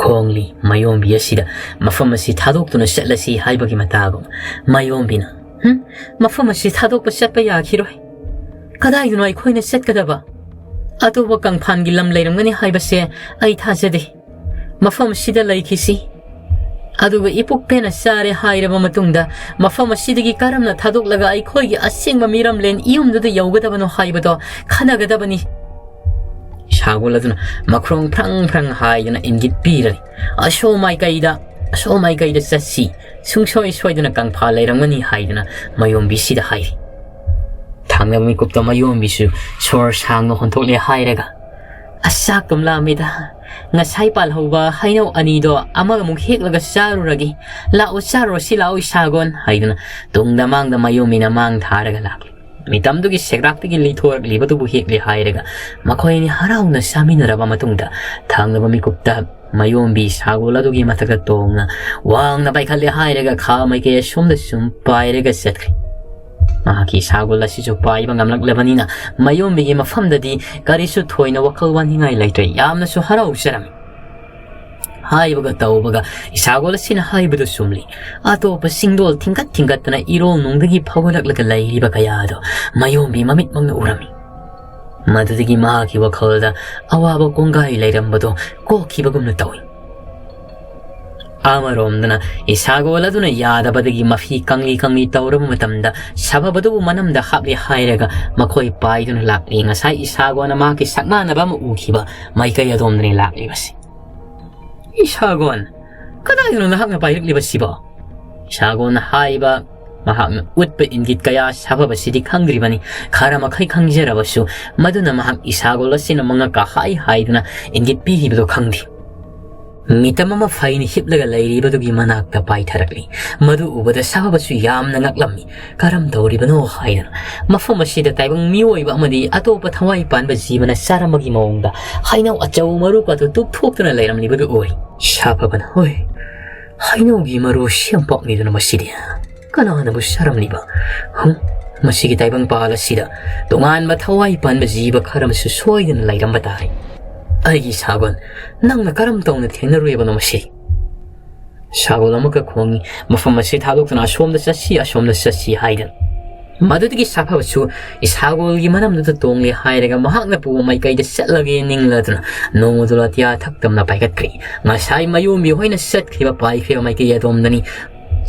ꯈꯣꯡꯂꯤ ꯃꯌꯣꯝꯕꯤ ꯑꯁꯤꯗ ꯃꯐꯝ ꯑꯁꯤ ꯊꯥꯗꯣꯛꯇꯨꯅ ꯆꯠꯂꯁꯤ ꯍꯥꯏꯕꯒꯤ ꯃꯇꯥꯒꯨꯝ ꯃꯌꯣꯝꯕꯤꯅ, "ꯍꯨꯝ, ꯃꯐꯝ ꯑꯁꯤ ꯊꯥꯗꯣꯛꯄ ꯆꯠꯄ ꯌꯥꯈꯤꯔꯣꯏ꯫ ꯀꯗꯥꯏꯗꯅꯣ ꯑꯩꯈꯣꯏꯅ ꯆꯠꯀꯗꯕ? ꯑꯇꯣꯞꯄ ꯀꯪꯐꯥꯟꯒꯤ ꯂꯝ ꯂꯩꯔꯝꯒꯅꯤ ꯍꯥꯏꯕꯁꯦ ꯑꯩ ꯊꯥꯖꯗꯦ꯫ ꯃꯐꯝ ꯑꯁꯤꯗ ꯂꯩꯈꯤꯁꯤ꯫ ꯑꯗꯨꯒ ꯏꯄꯨꯛ ꯄꯦꯟꯅ ꯆꯥꯔꯦ ꯍꯥꯏꯔꯕ ꯃꯇꯨꯡꯗ ꯃꯐꯝ ꯑꯁꯤꯗꯒꯤ ꯀꯔꯝꯅ ꯊꯥꯗꯣꯛꯂꯒ ꯑꯩꯈꯣꯏꯒꯤ ꯑꯁꯦꯡꯕ ꯃꯤꯔꯝꯂꯦꯟ ꯏꯌꯨꯝꯗꯨꯗ ꯌꯧꯒꯗꯕꯅꯣ ꯍꯥꯏꯕꯗꯣ ꯈꯟꯅꯒꯗꯕꯅꯤ꯫" ꯁꯥꯒꯣꯜ ꯑꯗꯨꯅ ꯃꯈ꯭ꯔꯣꯡ ꯐ꯭ꯔꯪ ꯐ꯭ꯔꯪ ꯍꯥꯏꯗꯨꯅ ꯏꯪꯒꯤꯠ ꯄꯤꯔꯅꯤ꯫ "ꯑꯁꯣꯝ ꯃꯥꯏꯀꯩꯗ, ꯑꯁꯣꯝ ꯃꯥꯏꯀꯩꯗ ꯆꯠꯁꯤ꯫ ꯁꯨꯡꯁꯣꯏ ꯁꯣꯏꯗꯅ ꯀꯪꯐꯥ ꯂꯩꯔꯝꯒꯅꯤ" ꯍꯥꯏꯗꯨꯅ ꯃꯌꯣꯝꯕꯤꯁꯤꯗ ꯍꯥꯏꯔꯤ꯫ ꯊꯥꯡꯅꯕ ꯃꯤꯀꯨꯞꯇ ꯃꯌꯣꯝꯕꯤꯁꯨ ꯁꯣꯔ ꯁꯥꯡꯅ ꯍꯣꯟꯊꯣꯛꯂꯦ ꯍꯥꯏꯔꯒ, "ꯑꯁ, ꯆꯥꯛ ꯇꯨꯝ ꯂꯥꯝꯃꯤꯗ꯫ ꯉꯁꯥꯏ ꯄꯥꯜꯍꯧꯕ ꯍꯩꯅꯧ ꯑꯅꯤꯗꯣ ꯑꯃꯃꯨꯛ ꯍꯦꯛꯂꯒ ꯆꯥꯔꯨꯔꯒꯦ꯫ ꯂꯥꯛꯑꯣ, ꯆꯥꯔꯨꯔꯁꯤ ꯂꯥꯛꯑꯣ, ꯏꯁꯥꯒꯣꯟ" ꯍꯥꯏꯗꯨꯅ ꯇꯨꯡꯗ ꯃꯥꯡꯗ ꯃꯌꯣꯝꯕꯤꯅ ꯃꯥꯡ ꯊꯥꯔꯒ ꯂꯥꯛꯂꯤ꯫ ꯃꯤꯇꯝꯗꯨꯒꯤ ꯁꯦꯒ꯭ꯔꯥꯛꯇꯒꯤ ꯂꯤꯊꯣꯔꯛꯂꯤꯕꯗꯨꯕꯨ ꯍꯦꯛꯂꯦ ꯍꯥꯏꯔꯒ ꯃꯈꯣꯏ ꯑꯅꯤ ꯍꯔꯥꯎꯅ ꯆꯥꯃꯤꯟꯅꯔꯕ ꯃꯇꯨꯡꯗ ꯊꯥꯡꯅꯕ ꯃꯤꯀꯨꯞꯇ ꯃꯌꯣꯝꯕꯤ ꯁꯥꯒꯣꯜ ꯑꯗꯨꯒꯤ ꯃꯊꯛꯇ ꯇꯣꯡꯅ ꯋꯥꯡꯅ ꯄꯥꯏꯈꯠꯂꯦ ꯍꯥꯏꯔꯒ ꯈꯥ ꯃꯥꯏꯀꯩ ꯑꯁꯣꯝꯗ ꯁꯨꯝ ꯄꯥꯏꯔꯒ ꯆꯠꯈ꯭ꯔꯦ꯫ ꯃꯍꯥꯛꯀꯤ ꯁꯥꯒꯣꯜ ꯑꯁꯤꯁꯨ ꯄꯥꯏꯕ ꯉꯝꯂꯛꯂꯕꯅꯤꯅ ꯃꯌꯣꯝꯕꯤꯒꯤ ꯃꯐꯝꯗꯗꯤ ꯀꯔꯤꯁꯨ ꯊꯣꯏꯅ ꯋꯥꯈꯜ ꯋꯥꯅꯤꯡꯉꯥꯏ ꯂꯩꯇ꯭ꯔꯦ꯫ ꯌꯥꯝꯅꯁꯨ ꯍꯔꯥꯎꯖꯔꯝꯃꯤ꯫ ꯍꯥꯏꯕꯒ ꯇꯧꯕꯒ ꯁꯥꯒꯣꯜ ꯑꯁꯤꯅ ꯍꯥꯏꯕꯗꯨ ꯆꯨꯝꯂꯤ꯫ ꯑꯇꯣꯞꯄ ꯁꯤꯡꯗꯣꯜ ꯊꯤꯡꯒꯠ ꯊꯤꯡꯒꯠꯇꯅ ꯏꯔꯣꯜ ꯅꯨꯡꯗꯒꯤ ꯐꯥꯎꯒꯠꯂꯛꯂꯒ ꯂꯩꯔꯤꯕ ꯀꯌꯥ ꯑꯗꯨ ꯃꯌꯣꯝꯕꯤ ꯃꯃꯤꯠꯃꯛꯅ ꯎꯔꯝꯃꯤ꯫ ꯃꯗꯨꯗꯒꯤ ꯃꯍꯥꯛꯀꯤ ꯋꯥꯈꯜꯗ ꯑꯋꯥꯕ ꯀꯣꯡꯒꯥꯏ ꯂꯩꯔꯝꯕꯗꯨ ꯀꯣꯛꯈꯤꯕꯒꯨꯝꯅ ꯇꯧꯏ꯫ ꯑꯃꯔꯣꯝꯗꯅ ꯏꯁꯥꯒꯣꯜ ꯑꯗꯨꯅ ꯌꯥꯗꯕꯗꯒꯤ ꯃꯐꯤ ꯀꯪꯂꯤ ꯀꯪꯂꯤ ꯇꯧꯔꯕ ꯃꯇꯝꯗ ꯁꯥꯐꯕꯗꯨꯕꯨ ꯃꯅꯝꯗ ꯍꯥꯞꯂꯦ ꯍꯥꯏꯔꯒ ꯃꯈꯣꯏ ꯄꯥꯏꯗꯨꯅ ꯂꯥꯛꯂꯤ꯫ ꯉꯁꯥꯏ ꯏꯁꯥꯒꯣꯜꯅ ꯃꯍꯥꯛꯀꯤ ꯁꯛꯅꯥꯅꯕ ꯑꯃ ꯎꯈꯤꯕ ꯃꯥꯏꯀꯩ ꯑꯗꯣꯝꯗꯅꯤ ꯂꯥꯛꯂꯤꯕꯁꯤ꯫ "ꯏꯁꯥꯒꯣꯟ, ꯀꯗꯥꯏꯗꯅꯣ ꯅꯍꯥꯛꯅ ꯄꯥꯏꯔꯛꯂꯤꯕꯁꯤꯕꯣ?" ꯏꯁꯥꯒꯣꯟꯅ ꯍꯥꯏꯕ ꯃꯍꯥꯛꯅ ꯎꯠꯄ ꯏꯪꯒꯤꯠ ꯀꯌꯥ ꯁꯥꯐꯕꯁꯤꯗꯤ ꯈꯪꯗ꯭ꯔꯤꯕꯅꯤ꯫ ꯈꯔ ꯃꯈꯩ ꯈꯪꯖꯔꯕꯁꯨ ꯃꯗꯨꯅ ꯃꯍꯥꯛ ꯏꯁꯥꯒꯣꯜ ꯑꯁꯤꯅ ꯃꯉꯛꯀ ꯍꯥꯏ ꯍꯥꯏꯗꯨꯅ ꯏꯪꯒꯤꯠ ꯄꯤꯈꯤꯕꯗꯨ ꯈꯪꯗꯦ꯫ ꯃꯤꯇꯝ ꯑꯃ ꯐꯩꯅ ꯍꯤꯞꯂꯒ ꯂꯩꯔꯤꯕꯗꯨꯒꯤ ꯃꯅꯥꯛꯇ ꯄꯥꯏꯊꯔꯛꯂꯤ꯫ ꯃꯗꯨ ꯎꯕꯗ ꯁꯥꯐꯕꯁꯨ ꯌꯥꯝꯅ ꯉꯛꯂꯝꯃꯤ꯫ "ꯀꯔꯝ ꯇꯧꯔꯤꯕꯅꯣ?" ꯍꯥꯏꯗꯅ꯫ ꯃꯐꯝ ꯑꯁꯤꯗ ꯇꯥꯏꯕꯪ ꯃꯤꯑꯣꯏꯕ ꯑꯃꯗꯤ ꯑꯇꯣꯞꯄ ꯊꯋꯥꯏ ꯄꯥꯟꯕ ꯖꯤꯕꯅ ꯆꯥꯔꯝꯕꯒꯤ ꯃꯑꯣꯡꯗ ꯍꯩꯅꯧ ꯑꯆꯧꯕ ꯃꯔꯨ ꯀꯥꯗꯨ ꯇꯨꯞꯊꯣꯛꯇꯨꯅ ꯂꯩꯔꯝꯂꯤꯕꯗꯨ ꯎꯔꯤ꯫ ꯁꯥꯐꯕꯅ, "ꯍꯣꯏ, ꯍꯩꯅꯧꯒꯤ ꯃꯔꯨ ꯁꯦꯝꯄꯥꯛꯅꯤꯗꯨꯅ ꯃꯁꯤꯗꯤ꯫ ꯀꯅꯥꯅꯕꯨ ꯆꯥꯔꯝꯂꯤꯕ? ꯍꯨꯝ, ꯃꯁꯤꯒꯤ ꯇꯥꯏꯕꯪ ꯄꯥꯜ ꯑꯁꯤꯗ ꯇꯣꯉꯥꯟꯕ ꯊꯋꯥꯏ ꯄꯥꯟꯕ ꯖꯤꯕ ꯈꯔ ꯑꯃꯁꯨ ꯁꯣꯏꯗꯅ ꯂꯩꯔꯝꯕ ꯇꯥꯔꯦ꯫ ꯑꯩꯒꯤ ꯁꯥꯒꯣꯟ, ꯅꯪꯅ ꯀꯔꯝ ꯇꯧꯅ ꯊꯦꯡꯅꯔꯨꯏꯕꯅꯣ ꯃꯁꯤ?" ꯁꯥꯒꯣꯜ ꯑꯃꯈꯛ ꯈꯣꯡꯉꯤ꯫ "ꯃꯐꯝ ꯑꯁꯤ ꯊꯥꯗꯣꯛꯇꯨꯅ ꯑꯁꯣꯝꯗ ꯆꯠꯁꯤ, ꯑꯁꯣꯝꯗ ꯆꯠꯁꯤ" ꯍꯥꯏꯗꯅ꯫ ꯃꯗꯨꯗꯒꯤ ꯁꯥꯐꯕꯁꯨ ꯏꯁꯥꯒꯣꯜꯒꯤ ꯃꯅꯝꯗꯨꯗ ꯇꯣꯡꯂꯦ ꯍꯥꯏꯔꯒ ꯃꯍꯥꯛꯅ ꯄꯨꯕ ꯃꯥꯏꯀꯩꯗ ꯆꯠꯂꯒꯦ ꯅꯤꯡꯂꯗꯨꯅ ꯅꯣꯡꯃꯗꯣꯜ ꯑꯇꯤꯌꯥ ꯊꯛꯇꯝꯅ ꯄꯥꯏꯈꯠꯈ꯭ꯔꯤ꯫ ꯉꯁꯥꯏ ꯃꯌꯣꯝꯕꯤ ꯍꯣꯏꯅ ꯆꯠꯈ꯭ꯔꯤꯕ ꯄꯥꯏꯈ꯭ꯔꯤꯕ ꯃꯥꯏꯀꯩ ꯑꯗꯣꯝꯗꯅꯤ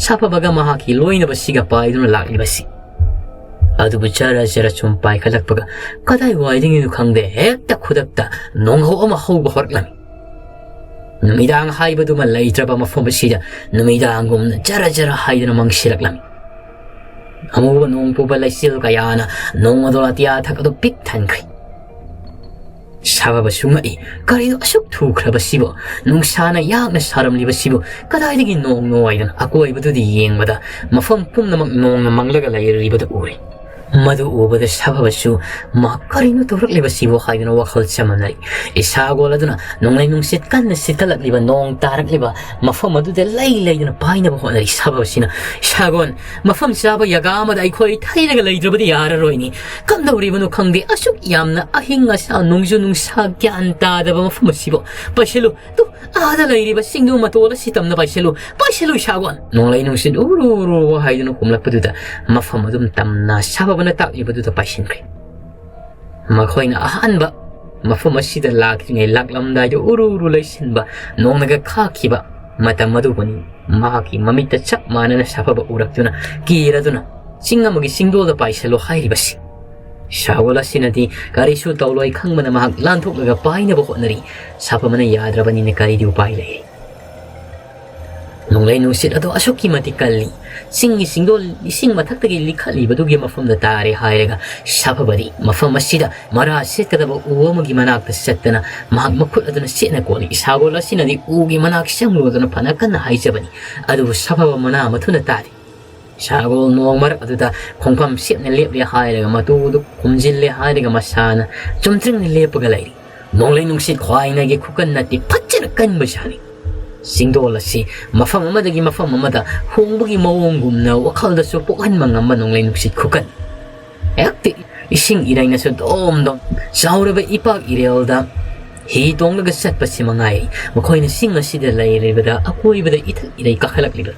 ꯁꯥꯐꯕꯒ ꯃꯍꯥꯛꯀꯤ ꯂꯣꯏꯅꯕꯁꯤꯒ ꯄꯥꯏꯗꯨꯅ ꯂꯥꯛꯂꯤꯕꯁꯤ꯫ ꯑꯗꯨꯕꯨ ꯖꯔ ꯖꯔ ꯁꯨꯝ ꯄꯥꯏꯈꯠꯂꯛꯄꯒ ꯀꯗꯥꯏꯋꯥꯏꯗꯒꯤꯅꯣ ꯈꯪꯗꯦ, ꯍꯦꯛꯇ ꯈꯨꯗꯛꯇ ꯅꯣꯡꯍꯧ ꯑꯃ ꯍꯧꯕ ꯍꯧꯔꯛꯂꯝꯃꯤ꯫ ꯅꯨꯃꯤꯗꯥꯡ ꯍꯥꯏꯕꯗꯨꯃ ꯂꯩꯇ꯭ꯔꯕ ꯃꯐꯝ ꯑꯁꯤꯗ ꯅꯨꯃꯤꯗꯥꯡꯒꯨꯝꯅ ꯖꯔ ꯖꯔ ꯍꯥꯏꯗꯨꯅ ꯃꯪꯁꯤꯜꯂꯛꯂꯝꯃꯤ꯫ ꯑꯃꯨꯕ ꯅꯣꯡ ꯄꯨꯕ ꯂꯩꯆꯤꯜ ꯀꯌꯥꯅ ꯅꯣꯡꯃꯗꯣꯜ ꯑꯇꯤꯌꯥ ꯊꯛ ꯑꯗꯨ ꯄꯤꯛ ꯊꯟꯈ꯭ꯔꯤ꯫ ꯁꯥꯐꯕꯁꯨ ꯉꯛꯏ꯫ "ꯀꯔꯤꯅꯣ ꯑꯁꯨꯛ ꯊꯨꯈ꯭ꯔꯕꯁꯤꯕꯨ? ꯅꯨꯡꯁꯥꯅ ꯌꯥꯛꯅ ꯁꯥꯔꯝꯂꯤꯕꯁꯤꯕꯨ ꯀꯗꯥꯏꯗꯒꯤ ꯅꯣꯡꯅꯣ?" ꯍꯥꯏꯗꯅ ꯑꯀꯣꯏꯕꯗꯨꯗ ꯌꯦꯡꯕꯗ ꯃꯐꯝ ꯄꯨꯝꯅꯃꯛ ꯅꯣꯡꯅ ꯃꯪꯂꯒ ꯂꯩꯔꯤꯕꯗꯨ ꯎꯔꯦ꯫ ꯃꯗꯨ ꯎꯕꯗ ꯁꯥꯐꯕꯁꯨ "ꯃꯥ ꯀꯔꯤꯅꯣ ꯇꯧꯔꯛꯂꯤꯕꯁꯤꯕꯨ?" ꯍꯥꯏꯗꯨꯅ ꯋꯥꯈꯜ ꯆꯃꯝꯅꯔꯤ꯫ ꯏꯁꯥꯒꯣꯜ ꯑꯗꯨꯅ ꯅꯣꯡꯂꯩ ꯅꯨꯡꯁꯤꯠ ꯀꯟꯅ ꯁꯤꯠꯀꯠꯂꯛꯂꯤꯕ, ꯅꯣꯡ ꯇꯥꯔꯛꯂꯤꯕ ꯃꯐꯝ ꯑꯗꯨꯗ ꯂꯩ ꯂꯩꯗꯨꯅ ꯄꯥꯏꯅꯕ ꯍꯣꯠꯅꯔꯤ꯫ ꯁꯥꯐꯕꯁꯤꯅ, "ꯁꯥꯒꯣꯟ, ꯃꯐꯝ ꯆꯥꯕ ꯖꯒꯥ ꯑꯃꯗ ꯑꯩꯈꯣꯏ ꯊꯩꯔꯒ ꯂꯩꯇ꯭ꯔꯕꯗꯤ ꯌꯥꯔꯔꯣꯏꯅꯤ꯫ ꯀꯝꯗꯧꯔꯤꯕꯅꯣ ꯈꯪꯗꯦ, ꯑꯁꯨꯛ ꯌꯥꯝꯅ ꯑꯍꯤꯡ ꯑꯁꯥ ꯅꯣꯡꯖꯨ ꯅꯨꯡꯁꯥ ꯒ꯭ꯌꯥꯟ ꯇꯥꯗꯕ ꯃꯐꯝ ꯑꯁꯤꯕꯨ꯫ ꯄꯥꯏꯁꯤꯜꯂꯨ, ꯇꯨ, ꯑꯥꯗ ꯂꯩꯔꯤꯕ ꯆꯤꯡꯗꯨ ꯃꯇꯣꯜ ꯑꯁꯤ ꯇꯝꯅ ꯄꯥꯏꯁꯤꯜꯂꯨ, ꯄꯥꯏꯁꯤꯜꯂꯨ ꯏꯁꯥꯒꯣꯟ!" ꯅꯣꯡꯂꯩ ꯅꯨꯡꯁꯤꯠ ꯎꯔꯨ ꯎꯔꯨ ꯍꯥꯏꯗꯨꯅ ꯍꯨꯝꯂꯛꯄꯗꯨꯗ ꯃꯐꯝ ꯑꯗꯨꯝ ꯇꯝꯅ ꯁꯥꯐꯕꯅ ꯇꯥꯛꯂꯤꯕꯗꯨꯗ ꯄꯥꯏꯁꯤꯟꯈ꯭ꯔꯦ꯫ ꯃꯈꯣꯏꯅ ꯑꯍꯥꯟꯕ ꯃꯐꯝ ꯑꯁꯤꯗ ꯂꯥꯛꯇ꯭ꯔꯤꯉꯩ ꯂꯥꯛꯂꯝꯗꯥꯏꯗ ꯎꯔꯨ ꯎꯔꯨ ꯂꯩꯁꯤꯟꯕ ꯅꯣꯡꯅꯒ ꯈꯥꯛꯈꯤꯕ ꯃꯇꯝ ꯑꯗꯨꯕꯨꯅꯤ ꯃꯍꯥꯛꯀꯤ ꯃꯃꯤꯠꯇ ꯆꯞ ꯃꯥꯟꯅꯅ ꯁꯥꯐꯕ ꯎꯔꯛꯇꯨꯅ ꯀꯤꯔꯗꯨꯅ ꯆꯤꯡ ꯑꯃꯒꯤ ꯆꯤꯡꯗꯣꯜꯗ ꯄꯥꯏꯁꯜꯂꯣ ꯍꯥꯏꯔꯤꯕꯁꯤ꯫ ꯁꯥꯒꯣꯜ ꯑꯁꯤꯅꯗꯤ ꯀꯔꯤꯁꯨ ꯇꯧꯂꯣꯏ ꯈꯪꯕꯅ ꯃꯍꯥꯛ ꯂꯥꯟꯊꯣꯛꯂꯒ ꯄꯥꯏꯅꯕ ꯍꯣꯠꯅꯔꯤ꯫ ꯁꯥꯐꯕꯅ ꯌꯥꯗ꯭ꯔꯕꯅꯤꯅ ꯀꯔꯤꯗꯤ ꯎꯄꯥꯏ ꯂꯩ? ꯅꯣꯡꯂꯩ ꯅꯨꯡꯁꯤꯠ ꯑꯗꯨ ꯑꯁꯨꯛꯀꯤ ꯃꯇꯤꯛ ꯀꯜꯂꯤ꯫ ꯆꯤꯡꯒꯤ ꯆꯤꯡꯗꯣꯜ ꯏꯁꯤꯡ ꯃꯊꯛꯇꯒꯤ ꯂꯤꯈꯠꯂꯤꯕꯗꯨꯒꯤ ꯃꯐꯝꯗ ꯇꯥꯔꯦ ꯍꯥꯏꯔꯒ ꯁꯥꯐꯕꯗꯤ ꯃꯐꯝ ꯑꯁꯤꯗ ꯃꯔꯥ ꯁꯦꯠꯀꯗꯕ ꯎ ꯑꯃꯒꯤ ꯃꯅꯥꯛꯇ ꯆꯠꯇꯅ ꯃꯍꯥꯛ ꯃꯈꯨꯠ ꯑꯗꯨꯅ ꯆꯦꯠꯅ ꯀꯣꯜꯂꯤ꯫ ꯁꯥꯒꯣꯜ ꯑꯁꯤꯅꯗꯤ ꯎꯒꯤ ꯃꯅꯥꯛ ꯆꯪꯂꯨꯗꯨꯅ ꯐꯅ ꯀꯟꯅ ꯍꯥꯏꯖꯕꯅꯤ, ꯑꯗꯨꯕꯨ ꯁꯥꯐꯕ ꯃꯅꯥ ꯃꯊꯨꯅ ꯇꯥꯗꯦ꯫ ꯁꯥꯒꯣꯜ ꯅꯣꯡ ꯃꯔꯛ ꯑꯗꯨꯗ ꯈꯣꯡꯐꯝ ꯁꯦꯞꯅ ꯂꯦꯞꯂꯦ ꯍꯥꯏꯔꯒ ꯃꯇꯨ ꯑꯗꯨ ꯈꯨꯝꯖꯤꯜꯂꯦ ꯍꯥꯏꯔꯒ ꯃꯁꯥꯅ ꯆꯨꯝꯗ꯭ꯔꯤꯡꯅ ꯂꯦꯞꯄꯒ ꯂꯩꯔꯤ꯫ ꯅꯣꯡꯂꯩ ꯅꯨꯡꯁꯤꯠ ꯈ꯭ꯋꯥꯏꯅꯒꯤ ꯈꯨꯀꯟꯅꯗꯤ ꯐꯖꯅ ꯀꯟꯕ ꯁꯥꯔꯤ꯫ ꯆꯤꯡꯗꯣꯜ ꯑꯁꯤ ꯃꯐꯝ ꯑꯃꯗꯒꯤ ꯃꯐꯝ ꯑꯃꯗ ꯍꯣꯡꯕꯒꯤ ꯃꯑꯣꯡꯒꯨꯝꯅ ꯋꯥꯈꯜꯗꯁꯨ ꯄꯣꯛꯍꯟꯕ ꯉꯝꯕ ꯅꯣꯡꯂꯩ ꯅꯨꯡꯁꯤꯠ ꯈꯨꯀꯟ꯫ ꯍꯦꯛꯇ ꯏꯁꯤꯡ ꯏꯔꯩꯅꯁꯨ ꯗꯣꯝ ꯗꯣꯝ ꯆꯥꯎꯔꯕ ꯏꯄꯥꯛ ꯏꯔꯦꯜꯗ ꯍꯤ ꯇꯣꯡꯂꯒ ꯆꯠꯄꯁꯤ ꯃꯉꯥꯏ꯫ ꯃꯈꯣꯏꯅ ꯆꯤꯡ ꯑꯁꯤꯗ ꯂꯩꯔꯤꯕꯗ ꯑꯀꯣꯏꯕꯗ ꯏꯊꯛ ꯏꯔꯩ ꯀꯥꯈꯠꯂꯛꯂꯤꯕ꯫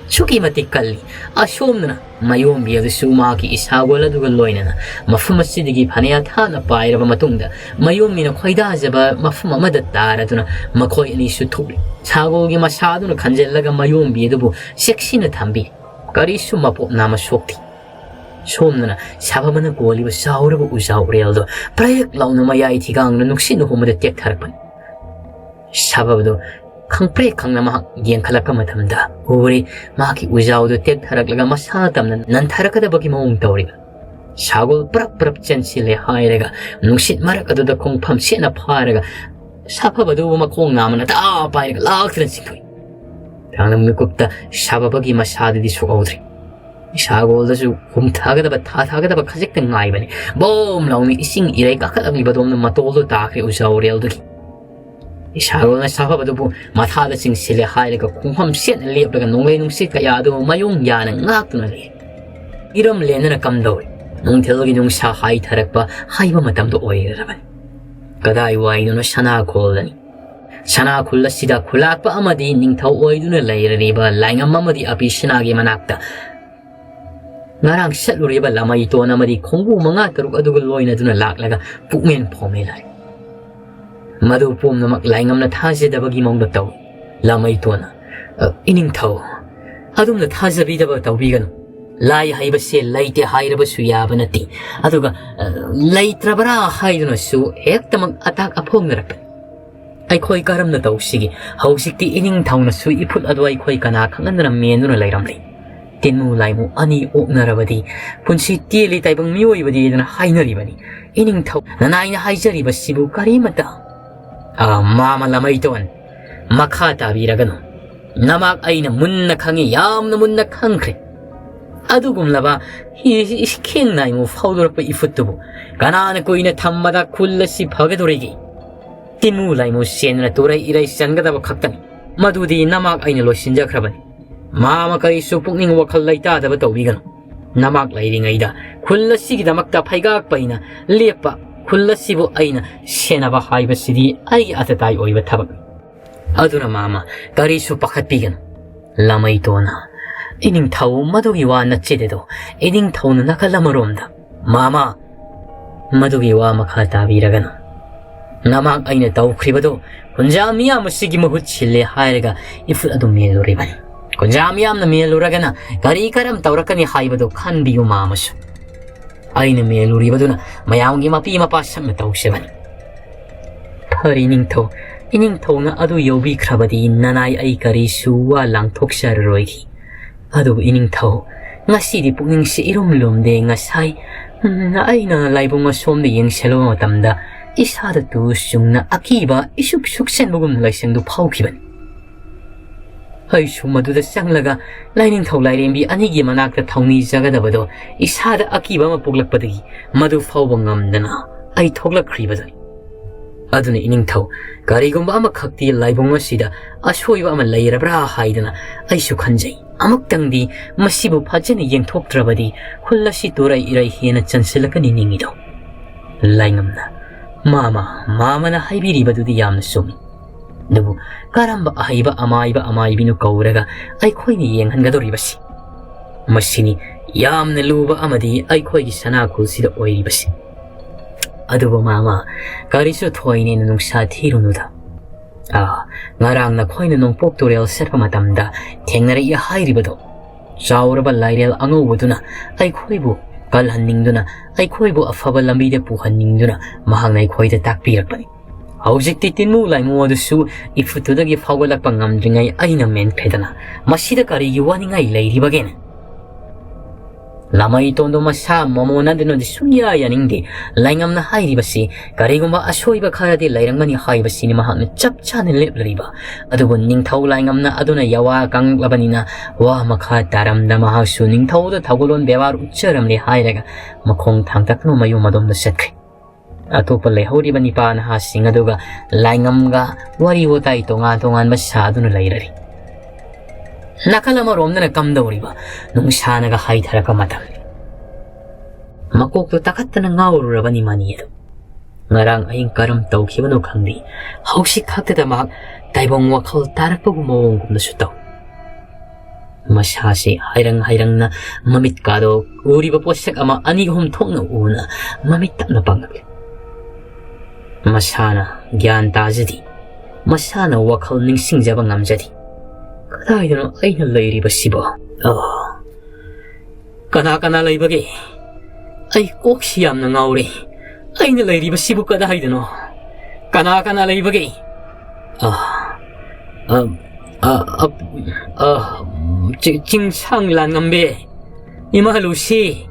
ꯑꯁꯨꯛꯀꯤ ꯃꯇꯤꯛ ꯀꯜꯂꯤ꯫ ꯑꯁꯣꯝꯗꯅ ꯃꯌꯣꯝꯕꯤ ꯑꯗꯨꯁꯨ ꯃꯍꯥꯛꯀꯤ ꯏꯁꯥꯒꯣꯜ ꯑꯗꯨꯒ ꯂꯣꯏꯅꯅ ꯃꯐꯝ ꯑꯁꯤꯗꯒꯤ ꯐꯅꯌꯥꯝ ꯊꯥꯞꯅ ꯄꯥꯏꯔꯕ ꯃꯇꯨꯡꯗ ꯃꯌꯣꯝꯕꯤꯅ ꯈꯣꯏꯗꯥꯖꯕ ꯃꯐꯝ ꯑꯃꯗ ꯇꯥꯔꯗꯨꯅ ꯃꯈꯣꯏ ꯑꯅꯤꯁꯨ ꯊꯨꯞꯂꯤ꯫ ꯁꯥꯒꯣꯜꯒꯤ ꯃꯁꯥ ꯑꯗꯨꯅ ꯈꯟꯖꯤꯜꯂꯒ ꯃꯌꯣꯝꯕꯤ ꯑꯗꯨꯕꯨ ꯆꯦꯛꯁꯤꯟꯅ ꯊꯝꯕꯤ꯫ ꯀꯔꯤꯁꯨ ꯃꯄꯣꯞ ꯅꯥꯃ ꯁꯣꯛꯇꯦ꯫ ꯁꯣꯝꯗꯅ ꯁꯥꯐꯕꯅ ꯀꯣꯜꯂꯤꯕ ꯆꯥꯎꯔꯕ ꯎꯖꯥ ꯎꯔꯦꯜꯗꯣ ꯄ꯭ꯔꯦꯛ ꯂꯥꯎꯅ ꯃꯌꯥꯏ ꯊꯤꯒꯥꯡꯅ ꯅꯨꯡꯁꯤꯠꯅ ꯍꯨꯝꯕꯗ ꯇꯦꯛꯊꯔꯛꯄꯅꯤ꯫ ꯁꯥꯐꯕꯗꯣ ꯈꯪꯄ꯭ꯔꯦꯛ ꯈꯪꯅ ꯃꯍꯥꯛ ꯌꯦꯡꯈꯠꯂꯛꯄ ꯃꯇꯝꯗ ꯎꯔꯤ ꯃꯍꯥꯛꯀꯤ ꯎꯖꯥꯎꯗꯨ ꯇꯦꯛꯊꯔꯛꯂꯒ ꯃꯁꯥ ꯇꯝꯅ ꯅꯟꯊꯔꯛꯀꯗꯕꯒꯤ ꯃꯑꯣꯡ ꯇꯧꯔꯤꯕ꯫ ꯁꯥꯒꯣꯜ ꯄ꯭ꯔꯞ ꯄ꯭ꯔꯞ ꯆꯦꯟꯁꯤꯜꯂꯦ ꯍꯥꯏꯔꯒ ꯅꯨꯡꯁꯤꯠ ꯃꯔꯛ ꯑꯗꯨꯗ ꯈꯣꯡꯐꯝ ꯁꯦꯠꯅ ꯐꯥꯔꯒ ꯁꯥꯐꯕꯗꯨꯕꯨ ꯃꯈꯣꯡ ꯅꯥꯝꯃꯅ ꯇꯥ ꯄꯥꯏꯔꯒ ꯂꯥꯛꯇꯨꯅ ꯆꯤꯡꯊꯣꯛꯏ꯫ ꯊꯥꯡꯅ ꯃꯤꯀꯨꯞꯇ ꯁꯥꯐꯕꯒꯤ ꯃꯁꯥꯗꯨꯗꯤ ꯁꯣꯛꯍꯧꯗ꯭ꯔꯦ꯫ ꯁꯥꯒꯣꯜꯗꯁꯨ ꯍꯨꯝꯊꯒꯗꯕ ꯊꯥꯊꯒꯗꯕ ꯈꯖꯤꯛꯇ ꯉꯥꯏꯕꯅꯤ꯫ ꯕꯣꯝ ꯂꯥꯎꯅ ꯏꯁꯤꯡ ꯏꯔꯩ ꯀꯥꯈꯠꯂꯛꯂꯤꯕꯗꯧꯅ ꯃꯇꯣꯜꯗꯨ ꯇꯥꯈ꯭ꯔꯦ ꯎꯖꯥꯎ ꯎꯔꯦꯜꯗꯨꯒꯤ꯫ ꯏꯁꯥꯒꯣꯜꯅ ꯁꯥꯐꯕꯗꯨꯕꯨ ꯃꯊꯥꯗ ꯆꯤꯡꯁꯤꯜꯂꯦ ꯍꯥꯏꯔꯒ ꯈꯣꯡꯐꯝ ꯁꯦꯠꯅ ꯂꯦꯞꯂꯒ ꯅꯣꯡꯂꯩ ꯅꯨꯡꯁꯤꯠ ꯀꯌꯥ ꯑꯗꯨ ꯃꯌꯣꯡ ꯌꯥꯅ ꯉꯥꯛꯇꯨꯅ ꯂꯩ꯫ ꯏꯔꯝ ꯂꯦꯟꯗꯅ ꯀꯝꯗꯧꯏ? ꯅꯨꯡꯊꯤꯜꯒꯤ ꯅꯨꯡꯁꯥ ꯍꯥꯏꯊꯔꯛꯄ ꯍꯥꯏꯕ ꯃꯇꯝꯗ ꯑꯣꯏꯔꯔꯕꯅꯤ꯫ ꯀꯗꯥꯏ ꯋꯥꯏꯗꯅꯣ ꯁꯅꯥ ꯈꯣꯜꯂꯅꯤ꯫ ꯁꯅꯥ ꯈꯨꯜ ꯑꯁꯤꯗ ꯈꯨꯂꯥꯛꯄ ꯑꯃꯗꯤ ꯅꯤꯡꯊꯧ ꯑꯣꯏꯗꯨꯅ ꯂꯩꯔꯤꯕ ꯂꯥꯏꯉꯝ ꯑꯃꯗꯤ ꯑꯄꯤ ꯁꯅꯥꯒꯤ ꯃꯅꯥꯛꯇ ꯉꯔꯥꯡ ꯆꯠꯂꯨꯔꯤꯕ ꯂꯥꯃꯩꯇꯣꯟ ꯑꯃꯗꯤ ꯈꯣꯡꯕꯨ ꯃꯉꯥ ꯇꯔꯨꯛ ꯑꯗꯨꯒ ꯂꯣꯏꯅꯗꯨꯅ ꯂꯥꯛꯂꯒ ꯄꯨꯛꯃꯦꯟ ꯐꯣꯝꯃꯦ ꯂꯥꯏ꯫ ꯃꯗꯨ ꯄꯨꯝꯅꯃꯛ ꯂꯥꯏꯉꯝꯅ ꯊꯥꯖꯗꯕꯒꯤ ꯃꯑꯣꯡꯗ ꯇꯧꯏ꯫ ꯂꯥꯃꯩꯇꯣꯟꯅ, "ꯑ, ꯏꯅꯤꯡꯊꯧ, ꯑꯗꯨꯝꯅ ꯊꯥꯖꯕꯤꯗꯕ ꯇꯧꯕꯤꯒꯅꯨ꯫ ꯂꯥꯏ ꯍꯥꯏꯕꯁꯦ ꯂꯩꯇꯦ ꯍꯥꯏꯔꯕꯁꯨ ꯌꯥꯕ ꯅꯠꯇꯦ꯫ ꯑꯗꯨꯒ, ꯑ, ꯂꯩꯇ꯭ꯔꯕ꯭ꯔꯥ ꯍꯥꯏꯗꯨꯅꯁꯨ ꯍꯦꯛꯇꯃꯛ ꯑꯇꯥꯛ ꯑꯐꯣꯡꯅꯔꯛꯄꯅꯤ꯫ ꯑꯩꯈꯣꯏ ꯀꯔꯝꯅ ꯇꯧꯁꯤꯒꯦ? ꯍꯧꯖꯤꯛꯇꯤ ꯏꯅꯤꯡꯊꯧꯅꯁꯨ ꯏꯐꯨꯠ ꯑꯗꯨ ꯑꯩꯈꯣꯏ ꯀꯅꯥ ꯈꯪꯍꯟꯗꯅ ꯃꯦꯟꯗꯨꯅ ꯂꯩꯔꯝꯂꯤ꯫ ꯇꯤꯟꯃꯨ ꯂꯥꯏꯃꯨ ꯑꯅꯤ ꯑꯣꯛꯅꯔꯕꯗꯤ ꯄꯨꯟꯁꯤ ꯇꯦꯜꯂꯤ ꯇꯥꯏꯕꯪ ꯃꯤꯑꯣꯏꯕꯗꯤ" ꯍꯥꯏꯗꯅ ꯍꯥꯏꯅꯔꯤꯕꯅꯤ꯫ ꯏꯅꯤꯡꯊꯧ, ꯅꯅꯥꯏꯅ ꯍꯥꯏꯖꯔꯤꯕꯁꯤꯕꯨ ꯀꯔꯤꯃꯇ, ꯑ, ꯃꯥꯃ ꯂꯥꯃꯩꯇꯣꯟ, ꯃꯈꯥ ꯇꯥꯕꯤꯔꯒꯅꯨ꯫ ꯅꯃꯥꯛ ꯑꯩꯅ ꯃꯨꯟꯅ ꯈꯪꯏ, ꯌꯥꯝꯅ ꯃꯨꯟꯅ ꯈꯪꯈ꯭ꯔꯦ꯫ ꯑꯗꯨꯒꯨꯝꯂꯕ ꯏ-, ꯏ-, ꯈꯦꯡ ꯅꯥꯏꯃꯨ ꯐꯥꯎꯗꯣꯔꯛꯄ ꯏꯐꯨꯠꯇꯨꯕꯨ ꯀꯅꯥꯅ ꯀꯨꯏꯅ ꯊꯝꯕꯗ ꯈꯨꯜ ꯑꯁꯤ ꯐꯒꯗꯧꯔꯤꯒꯦ? ꯇꯤꯟꯃꯨ ꯂꯥꯏꯃꯨ ꯆꯦꯟꯗꯨꯅ ꯇꯨꯔꯩ ꯏꯔꯩ ꯆꯪꯒꯗꯕ ꯈꯛꯇꯅꯤ꯫ ꯃꯗꯨꯗꯤ ꯅꯃꯥꯛ ꯑꯩꯅ ꯂꯣꯏꯁꯤꯟꯖꯈ꯭ꯔꯕꯅꯤ꯫ ꯃꯥꯃ ꯀꯔꯤꯁꯨ ꯄꯨꯛꯅꯤꯡ ꯋꯥꯈꯜ ꯂꯩꯇꯥꯗꯕ ꯇꯧꯕꯤꯒꯅꯨ꯫ ꯅꯃꯥꯛ ꯂꯩꯔꯤꯉꯩꯗ ꯈꯨꯜ ꯑꯁꯤꯒꯤꯗꯃꯛꯇ ꯐꯩꯒꯥꯛ ꯄꯩꯅ ꯂꯦꯞꯄ, ꯈꯨꯜ ꯑꯁꯤꯕꯨ ꯑꯩꯅ ꯁꯦꯟꯅꯕ ꯍꯥꯏꯕꯁꯤꯗꯤ ꯑꯩꯒꯤ ꯑꯇꯇꯥꯏ ꯑꯣꯏꯕ ꯊꯕꯛꯅꯤ꯫ ꯑꯗꯨꯅ ꯃꯥꯃ, ꯀꯔꯤꯁꯨ ꯄꯥꯈꯠꯄꯤꯒꯅꯨ꯫ ꯂꯥꯃꯩꯇꯣꯟꯅ, ꯏꯅꯤꯡꯊꯧ, ꯃꯗꯨꯒꯤ ꯋꯥ ꯅꯠꯆꯗꯦꯗꯣ꯫ ꯏꯅꯤꯡꯊꯧꯅ ꯅꯥꯀꯜ ꯑꯃꯔꯣꯝꯗ, ꯃꯥꯃ, ꯃꯗꯨꯒꯤ ꯋꯥ ꯃꯈꯥ ꯇꯥꯕꯤꯔꯒꯅꯨ꯫ ꯅꯃꯥꯛ ꯑꯩꯅ ꯇꯧꯈ꯭ꯔꯤꯕꯗꯨ ꯈꯨꯟꯖꯥ ꯃꯤꯌꯥꯝ ꯑꯁꯤꯒꯤ ꯃꯍꯨꯠ ꯁꯤꯜꯂꯦ ꯍꯥꯏꯔꯒ ꯏꯐꯨꯠ ꯑꯗꯨ ꯃꯦꯜꯂꯨꯔꯤꯕꯅꯤ꯫ ꯈꯨꯟꯖꯥ ꯃꯤꯌꯥꯝꯅ ꯃꯦꯜꯂꯨꯔꯒꯅ ꯀꯔꯤ ꯀꯔꯝ ꯇꯧꯔꯛꯀꯅꯤ ꯍꯥꯏꯕꯗꯨ ꯈꯟꯕꯤꯌꯨ ꯃꯥꯃꯁꯨ꯫ ꯑꯩꯅ ꯃꯦꯜꯂꯨꯔꯤꯕꯗꯨꯅ ꯃꯌꯥꯝꯒꯤ ꯃꯄꯤ ꯃꯄꯥ ꯁꯛꯅ ꯇꯧꯁꯦꯕꯅꯤ꯫ ꯐꯔꯦ ꯏꯅꯤꯡꯊꯧ, ꯏꯅꯤꯡꯊꯧꯅ ꯑꯗꯨ ꯌꯧꯕꯤꯈ꯭ꯔꯕꯗꯤ ꯅꯅꯥꯏ ꯑꯩ ꯀꯔꯤꯁꯨ ꯋꯥ ꯂꯥꯡꯊꯣꯛꯆꯔꯔꯣꯏꯒꯦ꯫ ꯑꯗꯨꯕꯨ ꯏꯅꯤꯡꯊꯧ, ꯉꯁꯤꯗꯤ ꯄꯨꯛꯅꯤꯡꯁꯦ ꯏꯔꯨꯝ ꯂꯨꯝꯗꯦ꯫ ꯉꯁꯥꯏ, ꯎꯝ, ꯑꯩꯅ ꯂꯥꯏꯕꯨꯡ ꯑꯁꯣꯝꯗ ꯌꯦꯡꯁꯤꯜꯂꯨꯕ ꯃꯇꯝꯗ ꯏꯁꯥꯗ ꯇꯨ ꯆꯨꯡꯅ ꯑꯀꯤꯕ ꯏꯁꯨꯛ ꯁꯨꯛꯆꯟꯕꯒꯨꯝꯅ ꯂꯥꯏꯁꯪꯗꯨ ꯐꯥꯎꯈꯤꯕꯅꯤ꯫ ꯑꯩꯁꯨ ꯃꯗꯨꯗ ꯆꯪꯂꯒ ꯂꯥꯏꯅꯤꯡꯊꯧ ꯂꯥꯏꯔꯦꯝꯕꯤ ꯑꯅꯤꯒꯤ ꯃꯅꯥꯛꯇ ꯊꯧꯅꯤꯖꯒꯗꯕꯗꯣ ꯏꯁꯥꯗ ꯑꯀꯤꯕ ꯑꯃ ꯄꯣꯛꯂꯛꯄꯗꯒꯤ ꯃꯗꯨ ꯐꯥꯎꯕ ꯉꯝꯗꯅ ꯑꯩ ꯊꯣꯛꯂꯛꯈ꯭ꯔꯤꯕꯗꯨꯅꯤ꯫ ꯑꯗꯨꯅ ꯏꯅꯤꯡꯊꯧ, ꯀꯔꯤꯒꯨꯝꯕ ꯑꯃꯈꯛꯇꯤ ꯂꯥꯏꯕꯨꯡ ꯑꯁꯤꯗ ꯑꯁꯣꯏꯕ ꯑꯃ ꯂꯩꯔꯕ꯭ꯔꯥ ꯍꯥꯏꯗꯅ ꯑꯩꯁꯨ ꯈꯟꯖꯩ꯫ ꯑꯃꯨꯛꯇꯪꯗꯤ ꯃꯁꯤꯕꯨ ꯐꯖꯅ ꯌꯦꯡꯊꯣꯛꯇ꯭ꯔꯕꯗꯤ ꯈꯨꯜ ꯑꯁꯤ ꯇꯨꯔꯩ ꯏꯔꯩ ꯍꯦꯟꯅ ꯆꯟꯁꯤꯜꯂꯛꯀꯅꯤ ꯅꯤꯡꯉꯤꯗꯣ꯫ ꯂꯥꯏꯉꯝꯅ, ꯃꯥꯃ, ꯃꯥꯃꯅ ꯍꯥꯏꯕꯤꯔꯤꯕꯗꯨꯗꯤ ꯌꯥꯝꯅ ꯆꯨꯝꯃꯤ꯫ ꯑꯗꯨꯕꯨ ꯀꯔꯝꯕ ꯑꯍꯩꯕ ꯑꯃꯥꯏꯕ ꯑꯃꯥꯏꯕꯤꯅꯣ ꯀꯧꯔꯒ ꯑꯩꯈꯣꯏꯅ ꯌꯦꯡꯍꯟꯒꯗꯧꯔꯤꯕꯁꯤ? ꯃꯁꯤꯅꯤ ꯌꯥꯝꯅ ꯂꯨꯕ ꯑꯃꯗꯤ ꯑꯩꯈꯣꯏꯒꯤ ꯁꯅꯥ ꯈꯨꯜꯁꯤꯗ ꯑꯣꯏꯔꯤꯕꯁꯤ꯫ ꯑꯗꯨꯕꯨ ꯃꯥꯃ, ꯀꯔꯤꯁꯨ ꯊꯣꯏꯅꯦꯅ ꯅꯨꯡꯁꯥ ꯊꯤꯔꯨꯅꯨꯗ꯫ ꯑꯥ, ꯉꯔꯥꯡ ꯅꯈꯣꯏꯅ ꯅꯣꯡꯄꯣꯛ ꯇꯨꯔꯦꯜ ꯆꯠꯄ ꯃꯇꯝꯗ ꯊꯦꯡꯅꯔꯛꯏ ꯍꯥꯏꯔꯤꯕꯗꯣ, ꯆꯥꯎꯔꯕ ꯂꯥꯏꯔꯦꯜ ꯑꯉꯧꯕꯗꯨꯅ ꯑꯩꯈꯣꯏꯕꯨ ꯀꯜꯍꯟꯅꯤꯡꯗꯨꯅ, ꯑꯩꯈꯣꯏꯕꯨ ꯑꯐꯕ ꯂꯝꯕꯤꯗ ꯄꯨꯍꯟꯅꯤꯡꯗꯨꯅ ꯃꯍꯥꯛꯅ ꯑꯩꯈꯣꯏꯗ ꯇꯥꯛꯄꯤꯔꯛꯄꯅꯤ꯫ ꯍꯧꯖꯤꯛꯇꯤ ꯇꯤꯟꯃꯨ ꯂꯥꯏꯃꯨ ꯑꯗꯨꯁꯨ ꯏꯐꯨꯠꯇꯨꯗꯒꯤ ꯐꯥꯎꯒꯠꯂꯛꯄ ꯉꯝꯗ꯭ꯔꯤꯉꯩ ꯑꯩꯅ ꯃꯦꯟꯈ꯭ꯔꯦꯗꯅ, ꯃꯁꯤꯗ ꯀꯔꯤꯒꯤ ꯋꯥꯅꯤꯡꯉꯥꯏ ꯂꯩꯔꯤꯕꯒꯦꯅꯦ? ꯂꯥꯃꯩꯇꯣꯟꯗꯣ ꯃꯁꯥ ꯃꯃꯣꯟ ꯑꯗꯨꯅꯗꯤ ꯁꯨꯡꯌꯥ ꯌꯥꯅꯤꯡꯗꯦ꯫ ꯂꯥꯏꯉꯝꯅ ꯍꯥꯏꯔꯤꯕꯁꯤ ꯀꯔꯤꯒꯨꯝꯕ ꯑꯁꯣꯏꯕ ꯈꯔꯗꯤ ꯂꯩꯔꯝꯒꯅꯤ ꯍꯥꯏꯕꯁꯤꯅꯤ ꯃꯍꯥꯛꯅ ꯆꯞ ꯆꯥꯅ ꯂꯦꯞꯂꯤꯕ꯫ ꯑꯗꯨꯕꯨ ꯅꯤꯡꯊꯧ ꯂꯥꯏꯉꯝꯅ ꯑꯗꯨꯅ ꯌꯥꯋꯥ ꯀꯪꯂꯛꯂꯕꯅꯤꯅ ꯋꯥ ꯃꯈꯥ ꯇꯥꯔꯝꯗ ꯃꯍꯥꯛꯁꯨ ꯅꯤꯡꯊꯧꯗ ꯊꯧꯒꯜꯂꯣꯟ ꯕꯦꯕꯥꯔ ꯎꯠꯆꯔꯝꯂꯦ ꯍꯥꯏꯔꯒ ꯃꯈꯣꯡ ꯊꯥꯡꯒꯠꯇꯨꯅ ꯃꯌꯨꯝ ꯑꯗꯣꯝꯗ ꯆꯠꯈ꯭ꯔꯦ꯫ ꯑꯇꯣꯞꯄ ꯂꯩꯍꯧꯔꯤꯕ ꯅꯤꯄꯥ ꯅꯍꯥꯁꯤꯡ ꯑꯗꯨꯒ ꯂꯥꯏꯉꯝꯒ ꯋꯥꯔꯤ ꯋꯥꯇꯥꯏ ꯇꯣꯉꯥꯟ ꯇꯣꯉꯥꯟꯕ ꯁꯥꯗꯨꯅ ꯂꯩꯔꯔꯤ꯫ ꯅꯥꯀꯜ ꯑꯃꯔꯣꯝꯗꯅ ꯀꯝꯗꯧꯔꯤꯕ ꯅꯨꯡꯁꯥꯅꯒ ꯍꯥꯏꯊꯔꯛꯄ ꯃꯇꯝꯅꯤ꯫ ꯃꯀꯣꯛꯇꯨ ꯇꯥꯈꯠꯇꯅ ꯉꯥꯎꯔꯨꯔꯕꯅꯤ ꯃꯅꯤ ꯑꯗꯨ꯫ ꯉꯔꯥꯡ ꯑꯍꯤꯡ ꯀꯔꯝ ꯇꯧꯈꯤꯕꯅꯣ ꯈꯪꯗꯦ, ꯍꯧꯖꯤꯛ ꯈꯛꯇꯗ ꯃꯍꯥꯛ ꯇꯥꯏꯕꯪ ꯋꯥꯈꯜ ꯇꯥꯔꯛꯄꯒꯨꯝ ꯃꯑꯣꯡꯒꯨꯝꯅꯁꯨ ꯇꯧ꯫ ꯃꯁꯥꯁꯤ ꯍꯥꯏꯔꯪ ꯍꯥꯏꯔꯪꯅ ꯃꯃꯤꯠꯀꯥꯗꯣ ꯎꯔꯤꯕ ꯄꯣꯠꯁꯛ ꯑꯃ ꯑꯅꯤ ꯑꯍꯨꯝ ꯊꯣꯛꯅ ꯎꯅ ꯃꯃꯤꯠ ꯇꯞꯅ ꯄꯥꯡꯂꯛꯂꯤ꯫ ꯃꯁꯥꯅ ꯒ꯭ꯌꯥꯟ ꯇꯥꯖꯗꯦ꯫ ꯃꯁꯥꯅ ꯋꯥꯈꯜ ꯅꯤꯡꯁꯤꯡꯖꯕ ꯉꯝꯖꯗꯦ꯫ ꯀꯗꯥꯏꯗꯅꯣ ꯑꯩꯅ ꯂꯩꯔꯤꯕꯁꯤꯕꯣ? ꯑꯣ, ꯀꯅꯥ ꯀꯅꯥ ꯂꯩꯕꯒꯦ? ꯑꯩ ꯀꯣꯛꯁꯤ ꯌꯥꯝꯅ ꯉꯥꯎꯔꯦ꯫ ꯑꯩꯅ ꯂꯩꯔꯤꯕꯁꯤꯕꯨ ꯀꯗꯥꯏꯗꯅꯣ? ꯀꯅꯥ ꯀꯅꯥ ꯂꯩꯕꯒꯦ? ꯑ, ꯑ, ꯑ, ꯑ, ꯑ, ꯆꯤ-, ꯆꯤꯡꯁꯥꯡ ꯂꯥꯟꯉꯝꯕꯤ, ꯏꯃꯥ ꯂꯨꯁꯤ,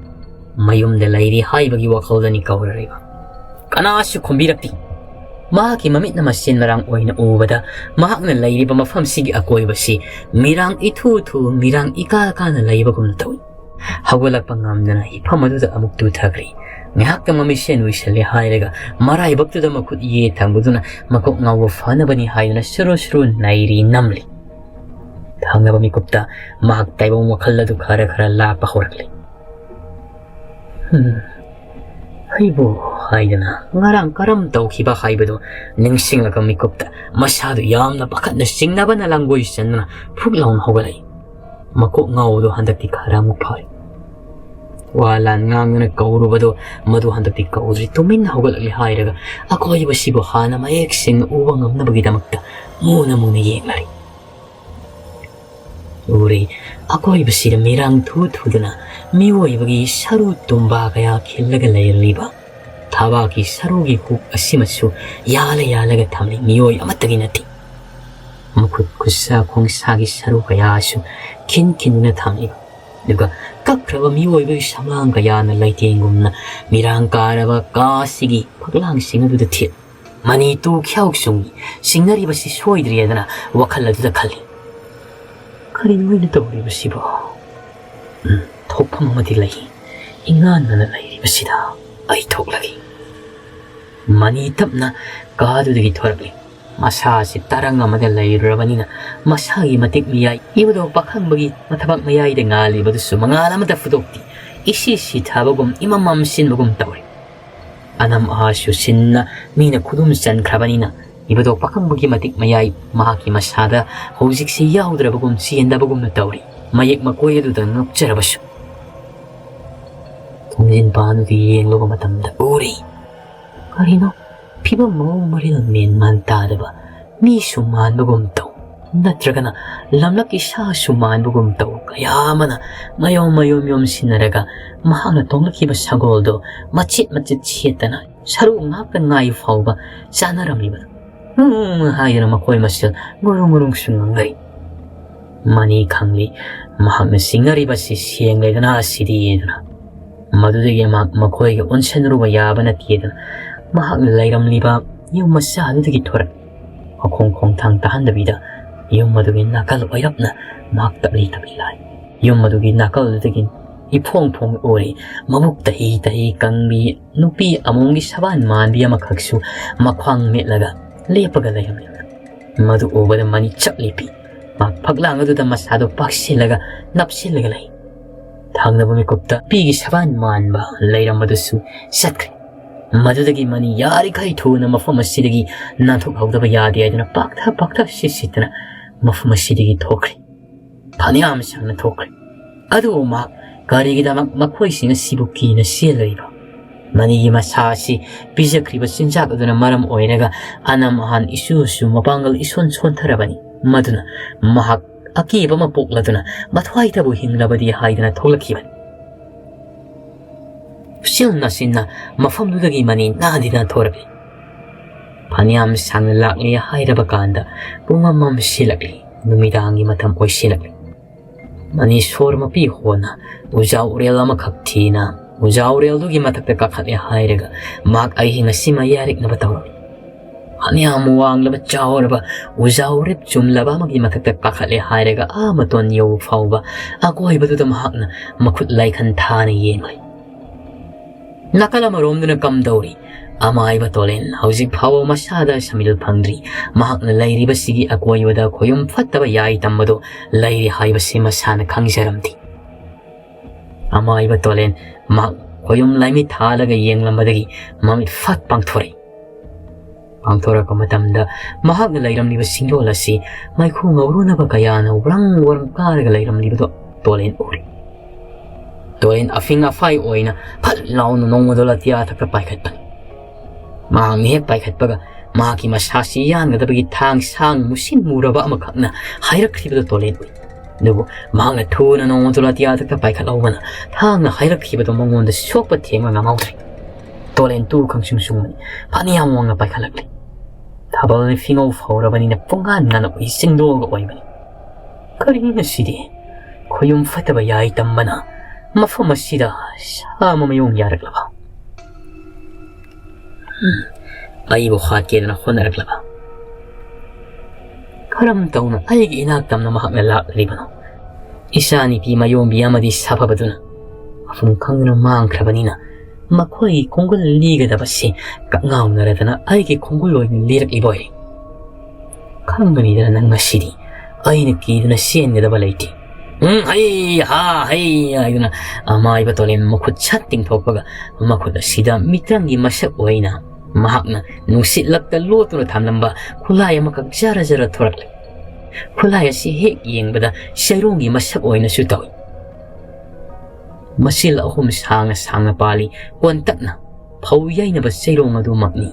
ꯃꯌꯨꯝꯗ ꯂꯩꯔꯤ ꯍꯥꯏꯕꯒꯤ ꯋꯥꯈꯜꯗꯅꯤ ꯀꯧꯔꯔꯤꯕ꯫ ꯀꯅꯥꯁꯨ ꯈꯨꯝꯕꯤꯔꯛꯇꯦ꯫ ꯃꯍꯥꯛꯀꯤ ꯃꯃꯤꯠꯅ ꯃꯁꯦꯟ ꯃꯔꯥꯡ ꯑꯣꯏꯅ ꯎꯕꯗ ꯃꯍꯥꯛꯅ ꯂꯩꯔꯤꯕ ꯃꯐꯝꯁꯤꯒꯤ ꯑꯀꯣꯏꯕꯁꯤ ꯃꯤꯔꯥꯡ ꯏꯊꯨ ꯊꯨ, ꯃꯤꯔꯥꯡ ꯏꯀꯥ ꯀꯥꯅ ꯂꯩꯕꯒꯨꯝꯅ ꯇꯧꯏ꯫ ꯍꯧꯒꯠꯂꯛꯄ ꯉꯝꯗꯅ ꯍꯤꯐꯝ ꯑꯗꯨꯗ ꯑꯃꯨꯛ ꯇꯨꯊꯈ꯭ꯔꯦ꯫ ꯉꯥꯏꯍꯥꯛꯇ ꯃꯃꯤꯠꯁꯦꯟ ꯎꯏꯁꯜꯂꯦ ꯍꯥꯏꯔꯒ ꯃꯔꯥꯏꯕꯛꯇꯨꯗ ꯃꯈꯨꯠ ꯌꯦꯠ ꯊꯪꯕꯗꯨꯅ ꯃꯀꯣꯛ ꯉꯥꯎꯕ ꯐꯅꯕꯅꯤ ꯍꯥꯏꯗꯨꯅ ꯁꯨꯔꯨ ꯁꯨꯔꯨ ꯅꯩꯔꯤ ꯅꯝꯂꯤ꯫ ꯊꯪꯅꯕ ꯃꯤꯀꯨꯞꯇ ꯃꯍꯥꯛ ꯇꯥꯏꯕꯪ ꯋꯥꯈꯜ ꯑꯗꯨ ꯈꯔ ꯈꯔ ꯂꯥꯛꯄ ꯍꯧꯔꯛꯂꯤ꯫ "ꯍꯝ, ꯑꯩꯕꯨ" ꯍꯥꯏꯗꯅ ꯉꯔꯥꯡ ꯀꯔꯝ ꯇꯧꯈꯤꯕ ꯍꯥꯏꯕꯗꯨ ꯅꯤꯡꯁꯤꯡꯂꯒ ꯃꯤꯀꯨꯞꯇ ꯃꯁꯥꯗꯨ ꯌꯥꯝꯅ ꯄꯥꯈꯠꯅ ꯆꯤꯡꯅꯕꯅ ꯂꯥꯡꯒꯣꯏ ꯆꯟꯗꯨꯅ ꯐꯨꯛ ꯂꯥꯎꯅ ꯍꯧꯒꯠꯂꯛꯏ꯫ ꯃꯀꯣꯛ ꯉꯥꯎꯕꯗꯨ ꯍꯟꯗꯛꯇꯤ ꯈꯔ ꯑꯃꯨꯛ ꯐꯔꯦ꯫ ꯋꯥ ꯂꯥꯟ ꯉꯥꯡꯗꯨꯅ ꯀꯧꯔꯨꯕꯗꯣ ꯃꯗꯨ ꯍꯟꯗꯛꯇꯤ ꯀꯧꯗ꯭ꯔꯤ, ꯇꯨꯃꯤꯟꯅ ꯍꯧꯒꯠꯂꯛꯂꯤ ꯍꯥꯏꯔꯒ ꯑꯀꯣꯏꯕꯁꯤꯕꯨ ꯍꯥꯟꯅ ꯃꯌꯦꯛ ꯁꯦꯡꯅ ꯎꯕ ꯉꯝꯅꯕꯒꯤꯗꯃꯛꯇ ꯃꯨꯅ ꯃꯨꯅ ꯌꯦꯡꯂꯔꯤ꯫ ꯎꯔꯦ, ꯑꯀꯣꯏꯕꯁꯤꯗ ꯃꯤꯔꯥꯡ ꯊꯨ ꯊꯨꯗꯨꯅ ꯃꯤꯑꯣꯏꯕꯒꯤ ꯁꯔꯨ ꯇꯨꯝꯕꯥ ꯀꯌꯥ ꯈꯤꯜꯂꯒ ꯂꯩꯔꯝꯂꯤꯕ꯫ ꯊꯕꯥꯛꯀꯤ ꯁꯔꯨꯒꯤ ꯍꯨꯛ ꯑꯁꯤꯃꯁꯨ ꯌꯥꯜꯂ ꯌꯥꯜꯂꯒ ꯊꯝꯂꯤ, ꯃꯤꯑꯣꯏ ꯑꯃꯠꯇꯒꯤ ꯅꯠꯇꯦ꯫ ꯃꯈꯨꯠ ꯈꯨꯠꯁꯥ ꯈꯣꯡꯁꯥꯒꯤ ꯁꯔꯨ ꯀꯌꯥꯁꯨ ꯈꯤꯟ ꯈꯤꯟꯗꯨꯅ ꯊꯝꯂꯤꯕ꯫ ꯑꯗꯨꯒ ꯀꯛꯈ꯭ꯔꯕ ꯃꯤꯑꯣꯏꯕꯒꯤ ꯁꯝꯂꯥꯡ ꯀꯌꯥꯅ ꯂꯩꯇꯦꯡꯒꯨꯝꯅ ꯃꯤꯔꯥꯡ ꯀꯥꯔꯕ ꯀꯥ ꯑꯁꯤꯒꯤ ꯐꯛꯂꯥꯡꯁꯤꯡ ꯑꯗꯨꯗ ꯊꯦꯠ꯫ ꯃꯅꯤ ꯇꯨ ꯈ꯭ꯌꯥꯎ ꯆꯨꯡꯉꯤ, ꯁꯤꯡꯅꯔꯤꯕꯁꯤ ꯁꯣꯏꯗ꯭ꯔꯦꯗꯅ ꯋꯥꯈꯜ ꯑꯗꯨꯗ ꯈꯜꯂꯤ꯫ "ꯀꯔꯤꯅꯣ ꯑꯩꯅ ꯇꯧꯔꯤꯕꯁꯤꯕꯣ? ꯎꯝ, ꯊꯣꯛꯐꯝ ꯑꯃꯗꯤ ꯂꯩ꯫ ꯏꯉꯥꯟꯅꯅ ꯂꯩꯔꯤꯕꯁꯤꯗ ꯑꯩ ꯊꯣꯛꯂꯒꯦ꯫" ꯃꯅꯤ ꯇꯞꯅ ꯀꯥꯗꯨꯗꯒꯤ ꯊꯣꯔꯛꯂꯤ꯫ ꯃꯁꯥꯁꯤ ꯇꯔꯪ ꯑꯃꯗ ꯂꯩꯔꯨꯔꯕꯅꯤꯅ ꯃꯁꯥꯒꯤ ꯃꯇꯤꯛ ꯃꯌꯥꯏ, ꯏꯕꯗꯣ ꯄꯥꯈꯪꯕꯒꯤ ꯃꯊꯕꯥꯛ ꯃꯌꯥꯏꯗ ꯉꯥꯜꯂꯤꯕꯗꯨꯁꯨ ꯃꯉꯥꯜ ꯑꯃꯠꯇ ꯐꯨꯗꯣꯛꯇꯦ꯫ ꯏꯁꯤ ꯁꯤꯊꯕꯒꯨꯝ, ꯏꯃꯝ ꯃꯝꯁꯤꯟꯕꯒꯨꯝ ꯇꯧꯔꯤ꯫ ꯑꯅꯝ ꯑꯍꯥꯁꯨ ꯁꯤꯟꯅ ꯃꯤꯅ ꯈꯨꯗꯨꯝ ꯆꯟꯈ꯭ꯔꯕꯅꯤꯅ ꯏꯕꯗꯣ ꯄꯥꯈꯪꯕꯒꯤ ꯃꯇꯤꯛ ꯃꯌꯥꯏ, ꯃꯍꯥꯛꯀꯤ ꯃꯁꯥꯗ ꯍꯧꯖꯤꯛꯁꯤ ꯌꯥꯎꯗ꯭ꯔꯕꯒꯨꯝ, ꯆꯦꯟꯗꯕꯒꯨꯝꯅ ꯇꯧꯔꯤ꯫ ꯃꯌꯦꯛ ꯃꯀꯣꯏ ꯑꯗꯨꯗ ꯉꯛꯆꯔꯕꯁꯨ ꯊꯣꯡꯖꯤꯟ ꯄꯥꯟꯗꯨꯗ ꯌꯦꯡꯂꯨꯕ ꯃꯇꯝꯗ ꯎꯔꯤ꯫ ꯀꯔꯤꯅꯣ? ꯐꯤꯕꯝ ꯃꯑꯣꯡ ꯃꯔꯤꯜ ꯃꯦꯟ ꯃꯥꯟ ꯇꯥꯗꯕ ꯃꯤꯁꯨ ꯃꯥꯟꯕꯒꯨꯝ ꯇꯧ, ꯅꯠꯇ꯭ꯔꯒꯅ ꯂꯝꯂꯛꯀꯤ ꯁꯥꯁꯨ ꯃꯥꯟꯕꯒꯨꯝ ꯇꯧ, ꯀꯌꯥ ꯑꯃꯅ ꯃꯌꯣꯝ ꯃꯌꯣꯝ ꯌꯣꯝꯁꯤꯟꯅꯔꯒ ꯃꯍꯥꯛꯅ ꯇꯣꯡꯂꯛꯈꯤꯕ ꯁꯒꯣꯜꯗꯨ ꯃꯆꯦꯠ ꯃꯆꯦꯠ ꯁꯦꯠꯇꯅ ꯁꯔꯨ ꯉꯥꯛꯇ ꯉꯥꯏ ꯐꯥꯎꯕ ꯆꯥꯅꯔꯝꯂꯤꯕ꯫ "ꯎꯝ" ꯍꯥꯏꯗꯨꯅ ꯃꯈꯣꯏ ꯃꯁꯦꯜ ꯉꯨꯔꯨꯡ ꯉꯨꯔꯨꯡꯁꯨ ꯉꯥꯡꯅꯔꯤ꯫ ꯃꯅꯤ ꯈꯪꯂꯤ, ꯃꯍꯥꯛꯅ ꯁꯤꯡꯅꯔꯤꯕꯁꯤ ꯁꯦꯡꯂꯦꯗꯅ, ꯑꯁꯤꯗꯤ ꯌꯦꯡꯗꯨꯅ꯫ ꯃꯗꯨꯗꯒꯤ ꯃꯍꯥꯛ ꯃꯈꯣꯏꯒ ꯑꯣꯟꯁꯤꯟꯅꯔꯨꯕ ꯌꯥꯕ ꯅꯠꯇꯦꯗꯅ, ꯃꯍꯥꯛꯅ ꯂꯩꯔꯝꯂꯤꯕ ꯌꯨꯝ ꯃꯆꯥ ꯑꯗꯨꯗꯒꯤ ꯊꯣꯔꯛ꯫ ꯃꯈꯣꯡ ꯈꯣꯡꯊꯥꯡ ꯇꯥꯍꯟꯗꯕꯤꯗ ꯌꯨꯝ ꯑꯗꯨꯒꯤ ꯅꯥꯀꯜ ꯑꯣꯏꯔꯞꯅ ꯃꯍꯥꯛ ꯇꯞꯂꯤ ꯇꯞꯂꯤ ꯂꯥꯛꯏ꯫ ꯌꯨꯝ ꯑꯗꯨꯒꯤ ꯅꯥꯀꯜ ꯑꯗꯨꯗꯒꯤ ꯏꯐꯣꯡ ꯐꯣꯡ ꯎꯔꯤ, ꯃꯕꯨꯛ ꯇꯍꯤ ꯇꯍꯤ ꯀꯪꯕꯤ ꯅꯨꯄꯤ ꯑꯃꯣꯝꯒꯤ ꯁꯕꯥꯟ ꯃꯥꯟꯕꯤ ꯑꯃꯈꯛꯁꯨ ꯃꯈ꯭ꯋꯥꯡ ꯃꯦꯠꯂꯒ ꯂꯦꯞꯄꯒ ꯂꯩꯔꯝꯂꯤ꯫ ꯃꯗꯨ ꯎꯕꯗ ꯃꯅꯤ ꯆꯞ ꯂꯦꯞꯄꯤ꯫ ꯃꯍꯥꯛ ꯐꯛꯂꯥꯡ ꯑꯗꯨꯗ ꯃꯁꯥꯗꯨ ꯄꯥꯛꯁꯤꯜꯂꯒ ꯅꯞꯁꯤꯜꯂꯒ ꯂꯩ꯫ ꯊꯪꯅꯕ ꯃꯤꯀꯨꯞꯇ ꯅꯨꯄꯤꯒꯤ ꯁꯕꯥꯟ ꯃꯥꯟꯕ ꯂꯩꯔꯝꯕꯗꯨꯁꯨ ꯆꯠꯈ꯭ꯔꯦ꯫ ꯃꯗꯨꯗꯒꯤ ꯃꯅꯤ ꯌꯥꯔꯤꯈꯩ ꯊꯨꯅ ꯃꯐꯝ ꯑꯁꯤꯗꯒꯤ ꯅꯥꯟꯊꯣꯛꯍꯧꯗꯕ ꯌꯥꯗꯦ ꯍꯥꯏꯗꯨꯅ ꯄꯥꯛꯊ ꯄꯥꯛꯊ ꯁꯤꯠ ꯁꯤꯠꯇꯅ ꯃꯐꯝ ꯑꯁꯤꯗꯒꯤ ꯊꯣꯛꯈ꯭ꯔꯦ꯫ ꯐꯅꯌꯥꯝ ꯁꯥꯡꯅ ꯊꯣꯛꯈ꯭ꯔꯦ꯫ ꯑꯗꯨꯕꯨ ꯃꯍꯥꯛ ꯀꯔꯤꯒꯤꯗꯃꯛ ꯃꯈꯣꯏꯁꯤꯡ ꯑꯁꯤꯕꯨ ꯀꯤꯅ ꯆꯦꯜꯂꯤꯕ? ꯃꯅꯤꯒꯤ ꯃꯁꯥ ꯑꯁꯤ ꯄꯤꯖꯈ꯭ꯔꯤꯕ ꯆꯤꯟꯖꯥꯛ ꯑꯗꯨꯅ ꯃꯔꯝ ꯑꯣꯏꯔꯒ ꯑꯅꯝ ꯑꯍꯥꯟ ꯏꯁꯨ ꯏꯁꯨ ꯃꯄꯥꯡꯒꯜ ꯏꯁꯣꯟ ꯁꯣꯟꯊꯔꯕꯅꯤ꯫ ꯃꯗꯨꯅ ꯃꯍꯥꯛ ꯑꯀꯤꯕ ꯑꯃ ꯄꯣꯛꯂꯗꯨꯅ ꯃꯊ꯭ꯋꯥꯏꯗꯕꯨ ꯍꯤꯡꯂꯕꯗꯤ ꯍꯥꯏꯗꯅ ꯊꯣꯛꯂꯛꯈꯤꯕꯅꯤ꯫ ꯎꯆꯦꯜ ꯅꯥꯆꯤꯟꯅ ꯃꯐꯝꯗꯨꯗꯒꯤ ꯃꯅꯤ ꯅꯥꯟꯗꯤ ꯅꯥꯟꯊꯣꯔꯛꯂꯤ꯫ ꯐꯅꯌꯥꯝ ꯁꯥꯡꯅ ꯂꯥꯛꯂꯦ ꯍꯥꯏꯔꯕ ꯀꯥꯟꯗ ꯄꯨꯡ ꯑꯃꯝ ꯁꯤꯜꯂꯛꯂꯤ꯫ ꯅꯨꯃꯤꯗꯥꯡꯒꯤ ꯃꯇꯝ ꯑꯣꯏꯁꯤꯜꯂꯛꯂꯤ꯫ ꯃꯅꯤ ꯁꯣꯔ ꯃꯄꯤ ꯍꯣꯟꯅ ꯎꯖꯥ ꯎꯔꯦꯜ ꯑꯃꯈꯛ ꯊꯤꯅ ꯎꯖꯥ ꯎꯔꯦꯜꯗꯨꯒꯤ ꯃꯊꯛꯇ ꯀꯥꯈꯠꯂꯦ ꯍꯥꯏꯔꯒ ꯃꯍꯥꯛ ꯑꯍꯤꯡ ꯑꯁꯤꯃ ꯌꯥꯔꯤꯛꯅꯕ ꯇꯧꯔꯝꯃꯤ꯫ ꯐꯅꯌꯥꯝ ꯋꯥꯡꯂꯕ ꯆꯥꯎꯔꯕ ꯎꯖꯥ ꯎꯔꯤꯞ ꯆꯨꯝꯂꯕ ꯑꯃꯒꯤ ꯃꯊꯛꯇ ꯀꯥꯈꯠꯂꯦ ꯍꯥꯏꯔꯒ ꯑꯥ ꯃꯇꯣꯟ ꯌꯧꯕ ꯐꯥꯎꯕ ꯑꯀꯣꯏꯕꯗꯨꯗ ꯃꯍꯥꯛꯅ ꯃꯈꯨꯠ ꯂꯥꯏꯈꯟ ꯊꯥꯅ ꯌꯦꯡꯂꯨꯏ꯫ ꯅꯥꯀꯜ ꯑꯃꯔꯣꯝꯗꯨꯅ ꯀꯝꯗꯧꯔꯤ? ꯑꯃꯥꯏꯕ ꯇꯣꯂꯦꯟ ꯍꯧꯖꯤꯛ ꯐꯥꯎꯕ ꯃꯁꯥꯗ ꯁꯃꯤꯜ ꯐꯪꯗ꯭ꯔꯤ꯫ ꯃꯍꯥꯛꯅ ꯂꯩꯔꯤꯕꯁꯤꯒꯤ ꯑꯀꯣꯏꯕꯗ ꯈꯣꯌꯨꯝ ꯐꯠꯇꯕ ꯌꯥꯏ ꯇꯝꯕꯗꯨ ꯂꯩꯔꯤ ꯍꯥꯏꯕꯁꯤ ꯃꯁꯥꯅ ꯈꯪꯖꯔꯝꯗꯦ꯫ ꯑꯃꯥꯏꯕ ꯇꯣꯂꯦꯟ ꯃꯍꯥꯛ ꯈꯣꯌꯨꯝ ꯂꯥꯏꯃꯤꯠ ꯊꯥꯜꯂꯒ ꯌꯦꯡꯂꯝꯕꯗꯒꯤ ꯃꯃꯤꯠ ꯐꯠ ꯄꯥꯡꯊꯣꯔꯛꯏ꯫ ꯄꯥꯡꯊꯣꯔꯛꯄ ꯃꯇꯝꯗ ꯃꯍꯥꯛꯅ ꯂꯩꯔꯝꯂꯤꯕ ꯁꯤꯡꯂꯣꯜ ꯑꯁꯤ ꯃꯩꯈꯨ ꯉꯧꯔꯨꯅꯕ ꯀꯌꯥꯅ ꯋ꯭ꯔꯪ ꯋ꯭ꯔꯪ ꯀꯥꯔꯒ ꯂꯩꯔꯝꯂꯤꯕꯗꯨ ꯇꯣꯂꯦꯟ ꯎꯔꯤ꯫ ꯇꯣꯂꯦꯟ ꯑꯐꯤꯡ ꯑꯐꯥꯏ ꯑꯣꯏꯅ ꯐꯠ ꯂꯥꯎꯅ ꯅꯣꯡꯃꯗꯣꯜ ꯑꯇꯤꯌꯥ ꯊꯛꯇ ꯄꯥꯏꯈꯠꯄꯅꯤ꯫ ꯃꯍꯥꯛꯅ ꯍꯦꯛ ꯄꯥꯏꯈꯠꯄꯒ ꯃꯍꯥꯛꯀꯤ ꯃꯁꯥꯁꯤ ꯌꯥꯟꯒꯗꯕꯒꯤ ꯊꯥꯡ ꯁꯥꯡ ꯃꯨꯁꯤꯟ ꯃꯨꯔꯕ ꯑꯃꯈꯛꯅ ꯍꯥꯏꯔꯛꯈꯤꯕꯗꯨ ꯇꯣꯂꯦꯟ ꯎꯏ꯫ ꯑꯗꯨꯕꯨ ꯃꯍꯥꯛꯅ ꯊꯨꯅ ꯅꯣꯡꯃꯗꯣꯜ ꯑꯇꯤꯌꯥ ꯊꯛꯇ ꯄꯥꯏꯈꯠꯍꯧꯕꯅ ꯊꯥꯡꯅ ꯍꯥꯏꯔꯛꯈꯤꯕꯗꯨ ꯃꯉꯣꯟꯗ ꯁꯣꯛꯄ ꯊꯦꯡꯕ ꯉꯝꯍꯧꯗ꯭ꯔꯦ꯫ ꯇꯣꯂꯦꯟ ꯇꯨ ꯈꯪꯁꯨꯡ ꯁꯨꯡꯕꯅꯤ꯫ ꯐꯅꯌꯥꯝ ꯋꯥꯡꯅ ꯄꯥꯏꯈꯠꯂꯛꯂꯤ꯫ ꯊꯥꯕꯜꯅ ꯐꯤꯉꯧ ꯐꯧꯔꯕꯅꯤꯅ ꯄꯨꯡꯉꯥꯟ ꯉꯥꯟꯅꯕꯒꯤ ꯆꯤꯡꯗꯣꯛꯑꯒ ꯑꯣꯏꯕꯅꯤ꯫ ꯀꯔꯤꯅꯣ ꯁꯤꯗꯤ? ꯈꯣꯌꯨꯝ ꯐꯠꯇꯕ ꯌꯥꯏ ꯇꯝꯕꯅ ꯃꯐꯝ ꯑꯁꯤꯗ ꯁꯥ ꯑꯃ ꯃꯌꯣꯡ ꯌꯥꯔꯛꯂꯕ? ꯎꯝ, ꯑꯩꯕꯨ ꯍꯥꯠꯀꯦꯗꯅ ꯍꯣꯠꯅꯔꯛꯂꯕ? ꯀꯔꯝ ꯇꯧꯅ ꯑꯩꯒꯤ ꯏꯅꯥꯛ ꯇꯝꯅ ꯃꯍꯥꯛꯅ ꯂꯥꯛꯂꯤꯕꯅꯣ? ꯏꯆꯥ ꯅꯨꯄꯤ ꯃꯌꯣꯝꯕꯤ ꯑꯃꯗꯤ ꯁꯥꯐꯕꯗꯨꯅ ꯃꯐꯝ ꯈꯪꯗꯅ ꯃꯥꯡꯈ꯭ꯔꯕꯅꯤꯅ ꯃꯈꯣꯏꯒꯤ ꯈꯣꯡꯒꯨꯜ ꯂꯤꯒꯗꯕꯁꯤ ꯀꯛꯉꯥꯎꯅꯔꯗꯅ ꯑꯩꯒꯤ ꯈꯣꯡꯒꯨꯜ ꯑꯣꯏꯅ ꯂꯤꯔꯛꯂꯤꯕ ꯑꯣꯏꯔꯦ꯫ ꯈꯪꯒꯅꯤꯗꯅ ꯅꯪ ꯉꯁꯤꯗꯤ꯫ ꯑꯩꯅ ꯀꯤꯗꯨꯅ ꯆꯦꯟꯒꯗꯕ ꯂꯩꯇꯦ꯫ ꯎꯝ, ꯍꯩ ꯍꯥ ꯍꯩ ꯍꯥꯏꯗꯨꯅ ꯑꯃꯥꯏꯕ ꯇꯣꯂꯦꯟ ꯃꯈꯨꯠ ꯁꯠ ꯇꯤꯡꯊꯣꯛꯄꯒ ꯃꯈꯨꯠ ꯑꯁꯤꯗ ꯃꯤꯇ꯭ꯔꯪꯒꯤ ꯃꯁꯛ ꯑꯣꯏꯅ ꯃꯍꯥꯛꯅ ꯅꯨꯡꯁꯤꯠꯂꯛꯇ ꯂꯣꯠꯇꯨꯅ ꯊꯝꯂꯝꯕ ꯈꯨꯠꯂꯥꯏ ꯑꯃꯈꯛ ꯖꯔ ꯖꯔ ꯊꯣꯔꯛꯂꯦ꯫ ꯈꯨꯠꯂꯥꯏ ꯑꯁꯤ ꯍꯦꯛ ꯌꯦꯡꯕꯗ ꯆꯩꯔꯣꯡꯒꯤ ꯃꯁꯛ ꯑꯣꯏꯅꯁꯨ ꯇꯧꯏ꯫ ꯃꯁꯤꯜ ꯑꯍꯨꯝ ꯁꯥꯡꯅ ꯁꯥꯡꯅ ꯄꯥꯜꯂꯤ꯫ ꯀꯣꯟꯇꯛꯅ ꯐꯧ ꯌꯩꯅꯕ ꯆꯩꯔꯣꯡ ꯑꯗꯨꯃꯛꯅꯤ꯫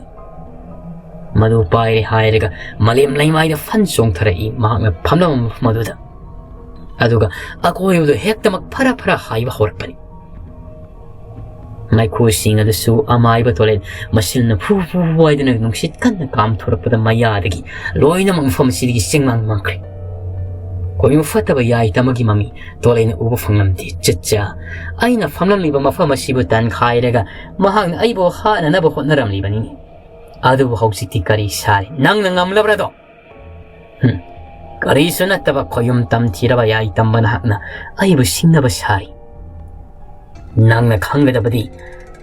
ꯃꯗꯨ ꯄꯥꯏꯔꯦ ꯍꯥꯏꯔꯒ ꯃꯥꯂꯦꯝ ꯂꯩꯃꯥꯏꯗ ꯐꯟ ꯆꯣꯡꯊꯔꯛꯏ꯫ ꯃꯍꯥꯛꯅ ꯐꯝꯂꯝꯕ ꯃꯐꯝ ꯑꯗꯨꯗ, ꯑꯗꯨꯒ ꯑꯀꯣꯏꯕꯗꯨ ꯍꯦꯛꯇꯃꯛ ꯐꯔꯥ ꯐꯔꯥ ꯍꯥꯏꯕ ꯍꯧꯔꯛꯄꯅꯤ꯫ ꯃꯩꯈꯨꯁꯤꯡ ꯑꯗꯨꯁꯨ ꯑꯃꯥꯏꯕ ꯇꯣꯂꯦꯟ ꯃꯁꯤꯜꯅ ꯐꯨ ꯐꯨ ꯐꯨ ꯍꯥꯏꯗꯨꯅ ꯅꯨꯡꯁꯤꯠ ꯀꯟꯅ ꯀꯥꯝꯊꯣꯔꯛꯄꯗ ꯃꯌꯥꯗꯒꯤ ꯂꯣꯏꯅꯃꯛ ꯃꯐꯝ ꯑꯁꯤꯗꯒꯤ ꯆꯦꯡꯃꯥꯡ ꯃꯥꯡꯈ꯭ꯔꯦ꯫ ꯈꯣꯏꯃꯨ ꯐꯠꯇꯕ ꯌꯥꯏꯇ ꯑꯃꯒꯤ ꯃꯃꯤ ꯇꯣꯂꯦꯟꯅ ꯎꯕ ꯐꯪꯂꯝꯗꯦ꯫ ꯆꯠꯆꯥ, ꯑꯩꯅ ꯐꯝꯂꯝꯂꯤꯕ ꯃꯐꯝ ꯑꯁꯤꯕꯨ ꯇꯟꯈꯥꯏꯔꯒ ꯃꯍꯥꯛꯅ ꯑꯩꯕꯨ ꯍꯥꯠꯅꯅꯕ ꯍꯣꯠꯅꯔꯝꯂꯤꯕꯅꯤꯅꯦ꯫ ꯑꯗꯨꯕꯨ ꯍꯧꯖꯤꯛꯇꯤ ꯀꯔꯤ ꯁꯥꯔꯦ? ꯅꯪꯅ ꯉꯝꯂꯕ꯭ꯔꯗꯣ? ꯍꯨꯝ, ꯀꯔꯤꯁꯨ ꯅꯠꯇꯕ ꯈꯣꯌꯨꯝ ꯇꯝꯊꯤꯔꯕ ꯌꯥꯏ ꯇꯝꯕ ꯅꯍꯥꯛꯅ ꯑꯩꯕꯨ ꯁꯤꯡꯅꯕ ꯁꯥꯔꯤ꯫ ꯅꯪꯅ ꯈꯪꯒꯗꯕꯗꯤ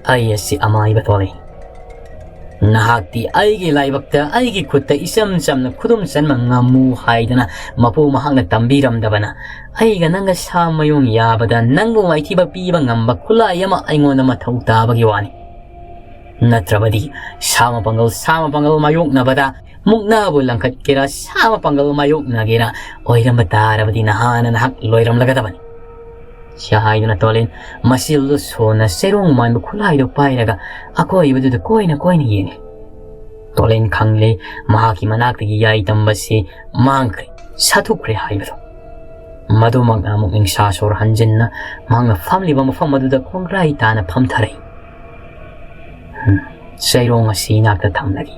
ꯑꯩ ꯑꯁꯤ ꯑꯃꯥꯏꯕ ꯇꯣꯂꯦꯟ꯫ ꯅꯍꯥꯛꯇꯤ ꯑꯩꯒꯤ ꯂꯥꯏꯕꯛꯇ ꯑꯩꯒꯤ ꯈꯨꯠꯇ ꯏꯆꯝ ꯆꯝꯅ ꯈꯨꯗꯨꯝ ꯆꯟꯕ ꯉꯝꯃꯨ ꯍꯥꯏꯗꯅ ꯃꯄꯨ ꯃꯍꯥꯛꯅ ꯇꯝꯕꯤꯔꯝꯗꯕꯅ ꯑꯩꯒ ꯅꯪꯒ ꯁꯥ ꯃꯌꯨꯡ ꯌꯥꯕꯗ ꯅꯪꯕꯨ ꯃꯥꯏꯊꯤꯕ ꯄꯤꯕ ꯉꯝꯕ ꯈꯨꯠꯂꯥꯏ ꯑꯃ ꯑꯩꯉꯣꯟꯗ ꯃꯊꯧ ꯇꯥꯕꯒꯤ ꯋꯥꯅꯤ꯫ ꯅꯠꯇ꯭ꯔꯕꯗꯤ ꯁꯥ ꯃꯄꯥꯡꯒꯜ, ꯁꯥ ꯃꯄꯥꯡꯒꯜ ꯃꯥꯌꯣꯛꯅꯕꯗ ꯃꯨꯛꯅꯥꯕꯨ ꯂꯪꯈꯠꯀꯦꯔꯥ, ꯁꯥ ꯃꯄꯥꯡꯒꯜ ꯃꯥꯌꯣꯛꯅꯒꯦꯔꯥ, ꯑꯣꯏꯔꯝꯕ ꯇꯥꯔꯕꯗꯤ ꯅꯍꯥꯟꯅ ꯅꯍꯥꯛ ꯂꯣꯏꯔꯝꯂꯒꯗꯕꯅꯤ꯫ ꯁꯤ ꯍꯥꯏꯗꯨꯅ ꯇꯣꯂꯦꯟ ꯃꯁꯤꯜꯗꯨ ꯁꯣꯟꯅ ꯆꯩꯔꯣꯡ ꯃꯥꯟꯕ ꯈꯨꯠꯂꯥꯏꯗꯨ ꯄꯥꯏꯔꯒ ꯑꯀꯣꯏꯕꯗꯨꯗ ꯀꯣꯏꯅ ꯀꯣꯏꯅ ꯌꯦꯡꯂꯤ꯫ ꯇꯣꯂꯦꯟ ꯈꯪꯂꯦ, ꯃꯍꯥꯛꯀꯤ ꯃꯅꯥꯛꯇꯒꯤ ꯌꯥꯏ ꯇꯝꯕꯁꯤ ꯃꯥꯡꯈ꯭ꯔꯦ, ꯁꯥꯊꯨꯈ꯭ꯔꯦ ꯍꯥꯏꯕꯗꯨ꯫ ꯃꯗꯨꯃꯛꯅ ꯑꯃꯨꯛ ꯅꯤꯡꯁꯥ ꯁꯣꯔ ꯍꯟꯖꯤꯟꯅ ꯃꯍꯥꯛꯅ ꯐꯝꯂꯤꯕ ꯃꯐꯝ ꯑꯗꯨꯗ ꯈꯣꯡꯒ꯭ꯔꯥꯏ ꯇꯥꯅ ꯐꯝꯊꯔꯛꯏ꯫ ꯍꯨꯝ, ꯆꯩꯔꯣꯡ ꯑꯁꯤ ꯏꯅꯥꯛꯇ ꯊꯝꯂꯒꯦ꯫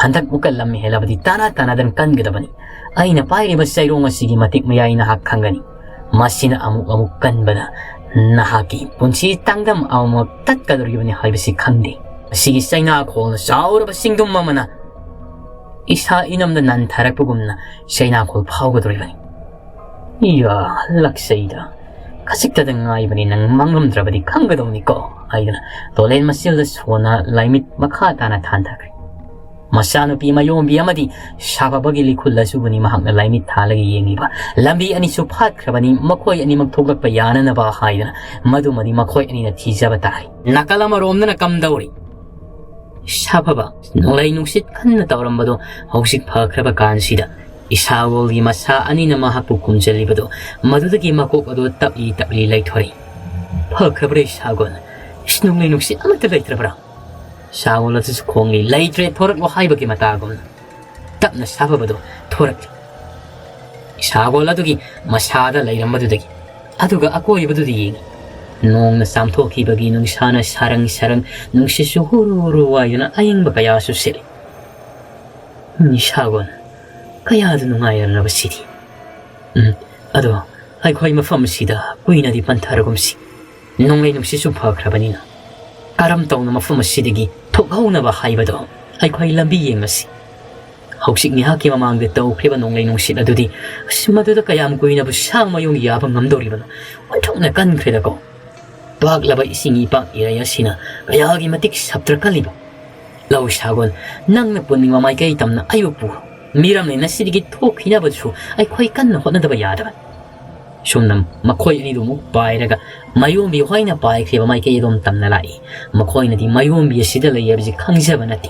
ꯍꯟꯗꯛ ꯃꯨꯛꯀ ꯂꯝ ꯍꯦꯜꯂꯕꯗꯤ ꯇꯥꯅ ꯇꯥꯅꯗꯅ ꯀꯟꯒꯗꯕꯅꯤ꯫ ꯑꯩꯅ ꯄꯥꯏꯔꯤꯕ ꯆꯩꯔꯣꯡ ꯑꯁꯤꯒꯤ ꯃꯇꯤꯛ ꯃꯌꯥꯏ ꯅꯍꯥꯛ ꯈꯪꯒꯅꯤ꯫ ꯃꯁꯤꯅ ꯑꯃꯨꯛ ꯑꯃꯨꯛ ꯀꯟꯕꯗ ꯅꯍꯥꯛꯀꯤ ꯄꯨꯟꯁꯤ ꯇꯥꯡꯗꯝ ꯑꯃꯃꯛ ꯇꯠꯀꯗꯧꯔꯤꯕꯅꯤ ꯍꯥꯏꯕꯁꯤ ꯈꯪꯗꯦ꯫ ꯃꯁꯤꯒꯤ ꯆꯩꯅꯥꯈꯣꯜꯅ ꯆꯥꯎꯔꯕ ꯆꯤꯡꯗꯨꯝ ꯑꯃꯅ ꯏꯁꯥ ꯏꯅꯝꯗ ꯅꯟꯊꯔꯛꯄꯒꯨꯝꯅ ꯆꯩꯅꯥꯈꯣꯜ ꯐꯥꯎꯒꯗꯧꯔꯤꯕꯅꯤ꯫ ꯏꯌꯥ, ꯂꯛꯆꯩꯗ꯫ ꯈꯖꯤꯛꯇꯗ ꯉꯥꯏꯕꯅꯤ ꯅꯪ, ꯃꯥꯡꯂꯝꯗ꯭ꯔꯕꯗꯤ ꯈꯪꯒꯗꯧꯅꯤꯀꯣ ꯍꯥꯏꯗꯨꯅ ꯇꯣꯂꯦꯟ ꯃꯆꯤꯜꯗ ꯁꯣꯟꯅ ꯂꯥꯏꯃꯤꯠ ꯃꯈꯥ ꯇꯥꯅ ꯊꯥꯟꯊꯈ꯭ꯔꯦ꯫ ꯃꯆꯥꯅꯨꯄꯤ ꯃꯌꯣꯝꯕꯤ ꯑꯃꯗꯤ ꯁꯥꯐꯕꯒꯤ ꯂꯤꯈꯨꯜ ꯑꯁꯤꯕꯨꯅꯤ ꯃꯍꯥꯛꯅ ꯂꯥꯏꯃꯤꯠ ꯊꯥꯜꯂꯒ ꯌꯦꯡꯂꯤꯕ꯫ ꯂꯝꯕꯤ ꯑꯅꯤꯁꯨ ꯐꯥꯠꯈ꯭ꯔꯕꯅꯤ, ꯃꯈꯣꯏ ꯑꯅꯤꯃꯛ ꯊꯣꯛꯂꯛꯄ ꯌꯥꯅꯅꯕ ꯍꯥꯏꯗꯨꯅ ꯃꯗꯨꯃꯗꯤ ꯃꯈꯣꯏ ꯑꯅꯤꯅ ꯊꯤꯖꯕ ꯇꯥꯔꯦ꯫ ꯅꯥꯀꯜ ꯑꯃꯔꯣꯝꯗꯅ ꯀꯝꯗꯧꯔꯤ? ꯁꯥꯐꯕ ꯅꯣꯡꯂꯩ ꯅꯨꯡꯁꯤꯠ ꯀꯟꯅ ꯇꯧꯔꯝꯕꯗꯣ ꯍꯧꯖꯤꯛ ꯐꯈ꯭ꯔꯕ ꯀꯥꯟꯁꯤꯗ ꯏꯁꯥꯋꯣꯜꯒꯤ ꯃꯁꯥ ꯑꯅꯤꯅ ꯃꯍꯥꯛꯄꯨ ꯈꯨꯝꯖꯤꯜꯂꯤꯕꯗꯣ ꯃꯗꯨꯗꯒꯤ ꯃꯀꯣꯛ ꯑꯗꯨ ꯇꯞꯂꯤ ꯇꯞꯂꯤ ꯂꯩꯊꯣꯔꯛꯏ꯫ "ꯐꯈ꯭ꯔꯕ꯭ꯔꯥ ꯏꯁꯥꯒꯣꯟ? ꯏꯁ, ꯅꯣꯡꯂꯩ ꯅꯨꯡꯁꯤꯠ ꯑꯃꯠꯇ ꯂꯩꯇ꯭ꯔꯕ꯭ꯔꯥ?" ꯏꯁꯥꯒꯣꯟ ꯑꯗꯨꯁꯨ ꯈꯣꯡꯂꯤ, "ꯂꯩꯇ꯭ꯔꯦ, ꯊꯣꯔꯛꯂꯣ" ꯍꯥꯏꯕꯒꯤ ꯃꯇꯥꯒꯨꯝꯅ ꯇꯞꯅ ꯁꯥꯐꯕꯗꯣ ꯊꯣꯔꯛꯂꯤ꯫ ꯏꯁꯥꯒꯣꯟ ꯑꯗꯨꯒꯤ ꯃꯁꯥꯗ ꯂꯩꯔꯝꯕꯗꯨꯗꯒꯤ, ꯑꯗꯨꯒ ꯑꯀꯣꯏꯕꯗꯨꯗ ꯌꯦꯡꯉꯤ꯫ ꯅꯣꯡꯅ ꯆꯥꯝꯊꯣꯛꯈꯤꯕꯒꯤ ꯅꯨꯡꯁꯥꯅ ꯁꯥꯔꯪ ꯁꯥꯔꯪ, ꯅꯨꯡꯁꯤꯠꯁꯨ ꯍꯨꯔꯨ ꯍꯨꯔꯨ ꯋꯥꯏꯗꯨꯅ ꯑꯏꯪꯕ ꯀꯌꯥꯁꯨ ꯁꯤꯠꯂꯤ꯫ "ꯎꯝ, ꯏꯁꯥꯒꯣꯟ, ꯀꯌꯥꯗ ꯅꯨꯡꯉꯥꯏꯔꯕ ꯁꯤꯗꯤ꯫ ꯎꯝ, ꯑꯗꯣ ꯑꯩꯈꯣꯏ ꯃꯐꯝ ꯑꯁꯤꯗ ꯀꯨꯏꯅꯗꯤ ꯄꯟꯊꯔꯒꯨꯝꯁꯤ꯫ ꯅꯣꯡꯂꯩ ꯅꯨꯡꯁꯤꯠꯁꯨ ꯐꯈ꯭ꯔꯕꯅꯤꯅ ꯀꯔꯝ ꯇꯧꯅ ꯃꯐꯝ ꯑꯁꯤꯗꯒꯤ ꯊꯣꯛꯍꯧꯅꯕ ꯍꯥꯏꯕꯗꯣ ꯑꯩꯈꯣꯏ ꯂꯝꯕꯤ ꯌꯦꯡꯂꯁꯤ꯫ ꯍꯧꯖꯤꯛ ꯉꯥꯏꯍꯥꯛꯀꯤ ꯃꯃꯥꯡꯗ ꯇꯧꯈ꯭ꯔꯤꯕ ꯅꯣꯡꯂꯩ ꯅꯨꯡꯁꯤꯠ ꯑꯗꯨꯗꯤ, ꯑꯁ, ꯃꯗꯨꯗ ꯀꯌꯥꯝ ꯀꯨꯏꯅꯕꯨ ꯁꯥ ꯃꯌꯨꯡ ꯌꯥꯕ ꯉꯝꯗꯧꯔꯤꯕꯅꯣ? ꯑꯣꯟꯊꯣꯛꯅ ꯀꯟꯈ꯭ꯔꯦꯗꯀꯣ꯫ ꯄꯥꯛꯂꯕ ꯏꯁꯤꯡ ꯏꯄꯥꯛ ꯏꯔꯩ ꯑꯁꯤꯅ ꯀꯌꯥꯒꯤ ꯃꯇꯤꯛ ꯁꯥꯞꯇ꯭ꯔ ꯀꯜꯂꯤꯕ꯫ ꯂꯧ ꯏꯁꯥꯒꯣꯟ, ꯅꯪꯅ ꯄꯨꯅꯤꯡꯕ ꯃꯥꯏꯀꯩ ꯇꯝꯅ ꯑꯩꯕꯨ ꯄꯨꯔꯣ꯫ ꯃꯤꯔꯝꯂꯦꯟ ꯑꯁꯤꯗꯒꯤ ꯊꯣꯛꯈꯤꯅꯕꯁꯨ ꯑꯩꯈꯣꯏ ꯀꯟꯅ ꯍꯣꯠꯅꯗꯕ ꯌꯥꯗꯕꯅꯤ꯫" ꯁꯣꯝꯅ ꯃꯈꯣꯏ ꯑꯅꯤꯗꯨ ꯑꯃꯨꯛ ꯄꯥꯏꯔꯒ ꯃꯌꯣꯝꯕꯤ ꯍꯣꯏꯅ ꯄꯥꯏꯈ꯭ꯔꯤꯕ ꯃꯥꯏꯀꯩ ꯑꯗꯣꯝ ꯇꯝꯅ ꯂꯥꯛꯏ꯫ ꯃꯈꯣꯏꯅꯗꯤ ꯃꯌꯣꯝꯕꯤ ꯑꯁꯤꯗ ꯂꯩ ꯍꯥꯏꯕꯁꯤ ꯈꯪꯖꯕ ꯅꯠꯇꯦ꯫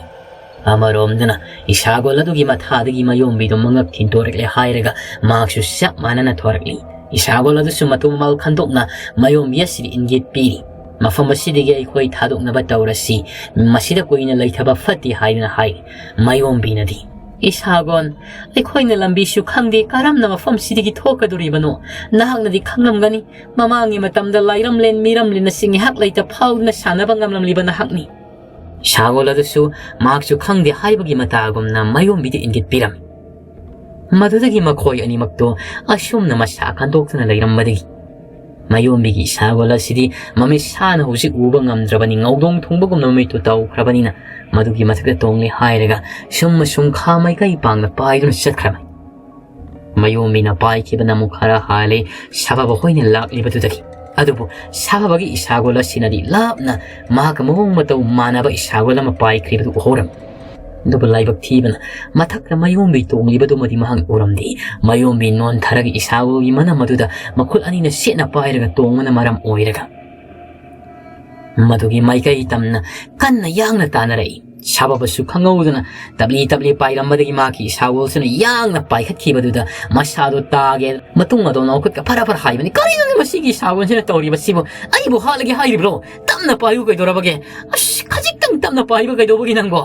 ꯑꯃꯔꯣꯝꯗꯅ ꯏꯁꯥꯒꯣꯜ ꯑꯗꯨꯒꯤ ꯃꯊꯥꯗꯒꯤ ꯃꯌꯣꯝꯕꯤꯗꯨ ꯃꯉꯛ ꯊꯤꯟꯇꯣꯔꯛꯂꯦ ꯍꯥꯏꯔꯒ ꯃꯍꯥꯛꯁꯨ ꯆꯞ ꯃꯥꯟꯅꯅ ꯊꯣꯔꯛꯂꯤ꯫ ꯏꯁꯥꯒꯣꯜ ꯑꯗꯨꯁꯨ ꯃꯇꯨ ꯃꯃꯥꯜ ꯈꯟꯗꯣꯛꯅ ꯃꯌꯣꯝꯕꯤ ꯑꯁꯤꯗ ꯏꯪꯒꯤꯠ ꯄꯤꯔꯤ꯫ "ꯃꯐꯝ ꯑꯁꯤꯗꯒꯤ ꯑꯩꯈꯣꯏ ꯊꯥꯗꯣꯛꯅꯕ ꯇꯧꯔꯁꯤ꯫ ꯃꯁꯤꯗ ꯀꯨꯏꯅ ꯂꯩꯊꯕ ꯐꯠꯇꯦ" ꯍꯥꯏꯗꯨꯅ ꯍꯥꯏꯔꯤ꯫ ꯃꯌꯣꯝꯕꯤꯅꯗꯤ, "ꯏꯁꯥꯒꯣꯟ, ꯑꯩꯈꯣꯏꯅ ꯂꯝꯕꯤꯁꯨ ꯈꯪꯗꯦ, ꯀꯔꯝꯅ ꯃꯐꯝꯁꯤꯗꯒꯤ ꯊꯣꯛꯀꯗꯣꯔꯤꯕꯅꯣ? ꯅꯍꯥꯛꯅꯗꯤ ꯈꯪꯂꯝꯒꯅꯤ, ꯃꯃꯥꯡꯒꯤ ꯃꯇꯝꯗ ꯂꯥꯏꯔꯝꯂꯦꯟ ꯃꯤꯔꯝꯂꯦꯟ ꯑꯁꯤ ꯉꯥꯏꯍꯥꯛ ꯂꯩꯇ ꯐꯥꯎꯗꯨꯅ ꯁꯥꯟꯅꯕ ꯉꯝꯂꯝꯂꯤꯕ ꯅꯍꯥꯛꯅꯤ꯫" ꯏꯁꯥꯒꯣꯜ ꯑꯗꯨꯁꯨ ꯃꯍꯥꯛꯁꯨ ꯈꯪꯗꯦ ꯍꯥꯏꯕꯒꯤ ꯃꯇꯥꯒꯨꯝꯅ ꯃꯌꯣꯝꯕꯤꯗ ꯏꯪꯒꯤꯠ ꯄꯤꯔꯝꯃꯤ꯫ ꯃꯗꯨꯗꯒꯤ ꯃꯈꯣꯏ ꯑꯅꯤꯃꯛꯇꯣ ꯑꯁꯨꯝꯅ ꯃꯁꯥ ꯈꯟꯗꯣꯛꯇꯨꯅ ꯂꯩꯔꯝꯕꯗꯒꯤ ꯃꯌꯣꯝꯕꯤꯒꯤ ꯏꯁꯥꯒꯣꯜ ꯑꯁꯤꯗꯤ ꯃꯃꯤꯠ ꯁꯥꯅ ꯍꯧꯖꯤꯛ ꯎꯕ ꯉꯝꯗ꯭ꯔꯕꯅꯤ, ꯉꯧꯗꯣꯡ ꯊꯨꯡꯕꯒꯨꯝꯅ ꯃꯃꯤꯠꯇꯨ ꯇꯧꯈ꯭ꯔꯕꯅꯤꯅ ꯃꯗꯨꯒꯤ ꯃꯊꯛꯇ ꯇꯣꯡꯂꯦ ꯍꯥꯏꯔꯒ ꯁꯨꯝ ꯑꯁꯨꯝ ꯈꯥ ꯃꯥꯏꯀꯩ ꯄꯥꯡꯅ ꯄꯥꯏꯗꯨꯅ ꯆꯠꯈ꯭ꯔꯕꯅꯤ꯫ ꯃꯌꯣꯝꯕꯤꯅ ꯄꯥꯏꯈꯤꯕꯅ ꯑꯃꯨꯛ ꯈꯔ ꯍꯥꯜꯂꯦ ꯁꯥꯐꯕ ꯍꯣꯏꯅ ꯂꯥꯛꯂꯤꯕꯗꯨꯗꯒꯤ꯫ ꯑꯗꯨꯕꯨ ꯁꯥꯐꯕꯒꯤ ꯏꯁꯥꯒꯣꯜ ꯑꯁꯤꯅꯗꯤ ꯂꯥꯞꯅ ꯃꯍꯥꯛꯀ ꯃꯑꯣꯡ ꯃꯇꯧ ꯃꯥꯟꯅꯕ ꯏꯁꯥꯒꯣꯜ ꯑꯃ ꯄꯥꯏꯈ꯭ꯔꯤꯕꯗꯨ ꯎꯍꯧꯔꯝꯃꯤ꯫ ꯑꯗꯨꯕꯨ ꯂꯥꯏꯕꯛ ꯊꯤꯕꯅ ꯃꯊꯛꯇ ꯃꯌꯣꯝꯕꯤ ꯇꯣꯡꯂꯤꯕꯗꯨꯃꯗꯤ ꯃꯍꯥꯛ ꯎꯔꯝꯗꯦ꯫ ꯃꯌꯣꯝꯕꯤ ꯅꯣꯟꯊꯔꯒ ꯏꯁꯥꯒꯣꯜꯒꯤ ꯃꯅꯝ ꯑꯗꯨꯗ ꯃꯈꯨꯠ ꯑꯅꯤꯅ ꯁꯦꯠꯅ ꯄꯥꯏꯔꯒ ꯇꯣꯡꯕꯅ ꯃꯔꯝ ꯑꯣꯏꯔꯒ ꯃꯗꯨꯒꯤ ꯃꯥꯏꯀꯩ ꯇꯝꯅ ꯀꯟꯅ ꯌꯥꯡꯅ ꯇꯥꯅꯔꯛꯏ꯫ ꯁꯥꯕꯕꯁꯨ ꯈꯪꯍꯧꯗꯅ ꯇꯞꯂꯤ ꯇꯞꯂꯤ ꯄꯥꯏꯔꯝꯕꯗꯒꯤ ꯃꯍꯥꯛꯀꯤ ꯏꯁꯥꯒꯣꯜꯁꯤꯅ ꯌꯥꯡꯅ ꯄꯥꯏꯈꯠꯈꯤꯕꯗꯨꯗ ꯃꯁꯥꯗꯣ ꯇꯥꯒꯦ ꯃꯇꯨꯡ ꯑꯗꯣꯝ ꯅꯥꯎꯈꯠꯀ ꯐꯔ ꯐꯔ ꯍꯥꯏꯕꯅꯤ꯫ "ꯀꯔꯤꯅꯣꯅꯦ ꯃꯁꯤꯒꯤ ꯏꯁꯥꯒꯣꯜꯁꯤꯅ ꯇꯧꯔꯤꯕꯁꯤꯕꯨ? ꯑꯩꯕꯨ ꯍꯥꯠꯂꯒꯦ ꯍꯥꯏꯔꯤꯕ꯭ꯔꯣ? ꯇꯞꯅ ꯄꯥꯏꯌꯨ ꯀꯩꯗꯧꯔꯕꯒꯦ? ꯑꯁ, ꯈꯖꯤꯛꯇꯪ ꯇꯞꯅ ꯄꯥꯏꯕ ꯀꯩꯗꯧꯕꯒꯤ ꯅꯪꯕꯣ?"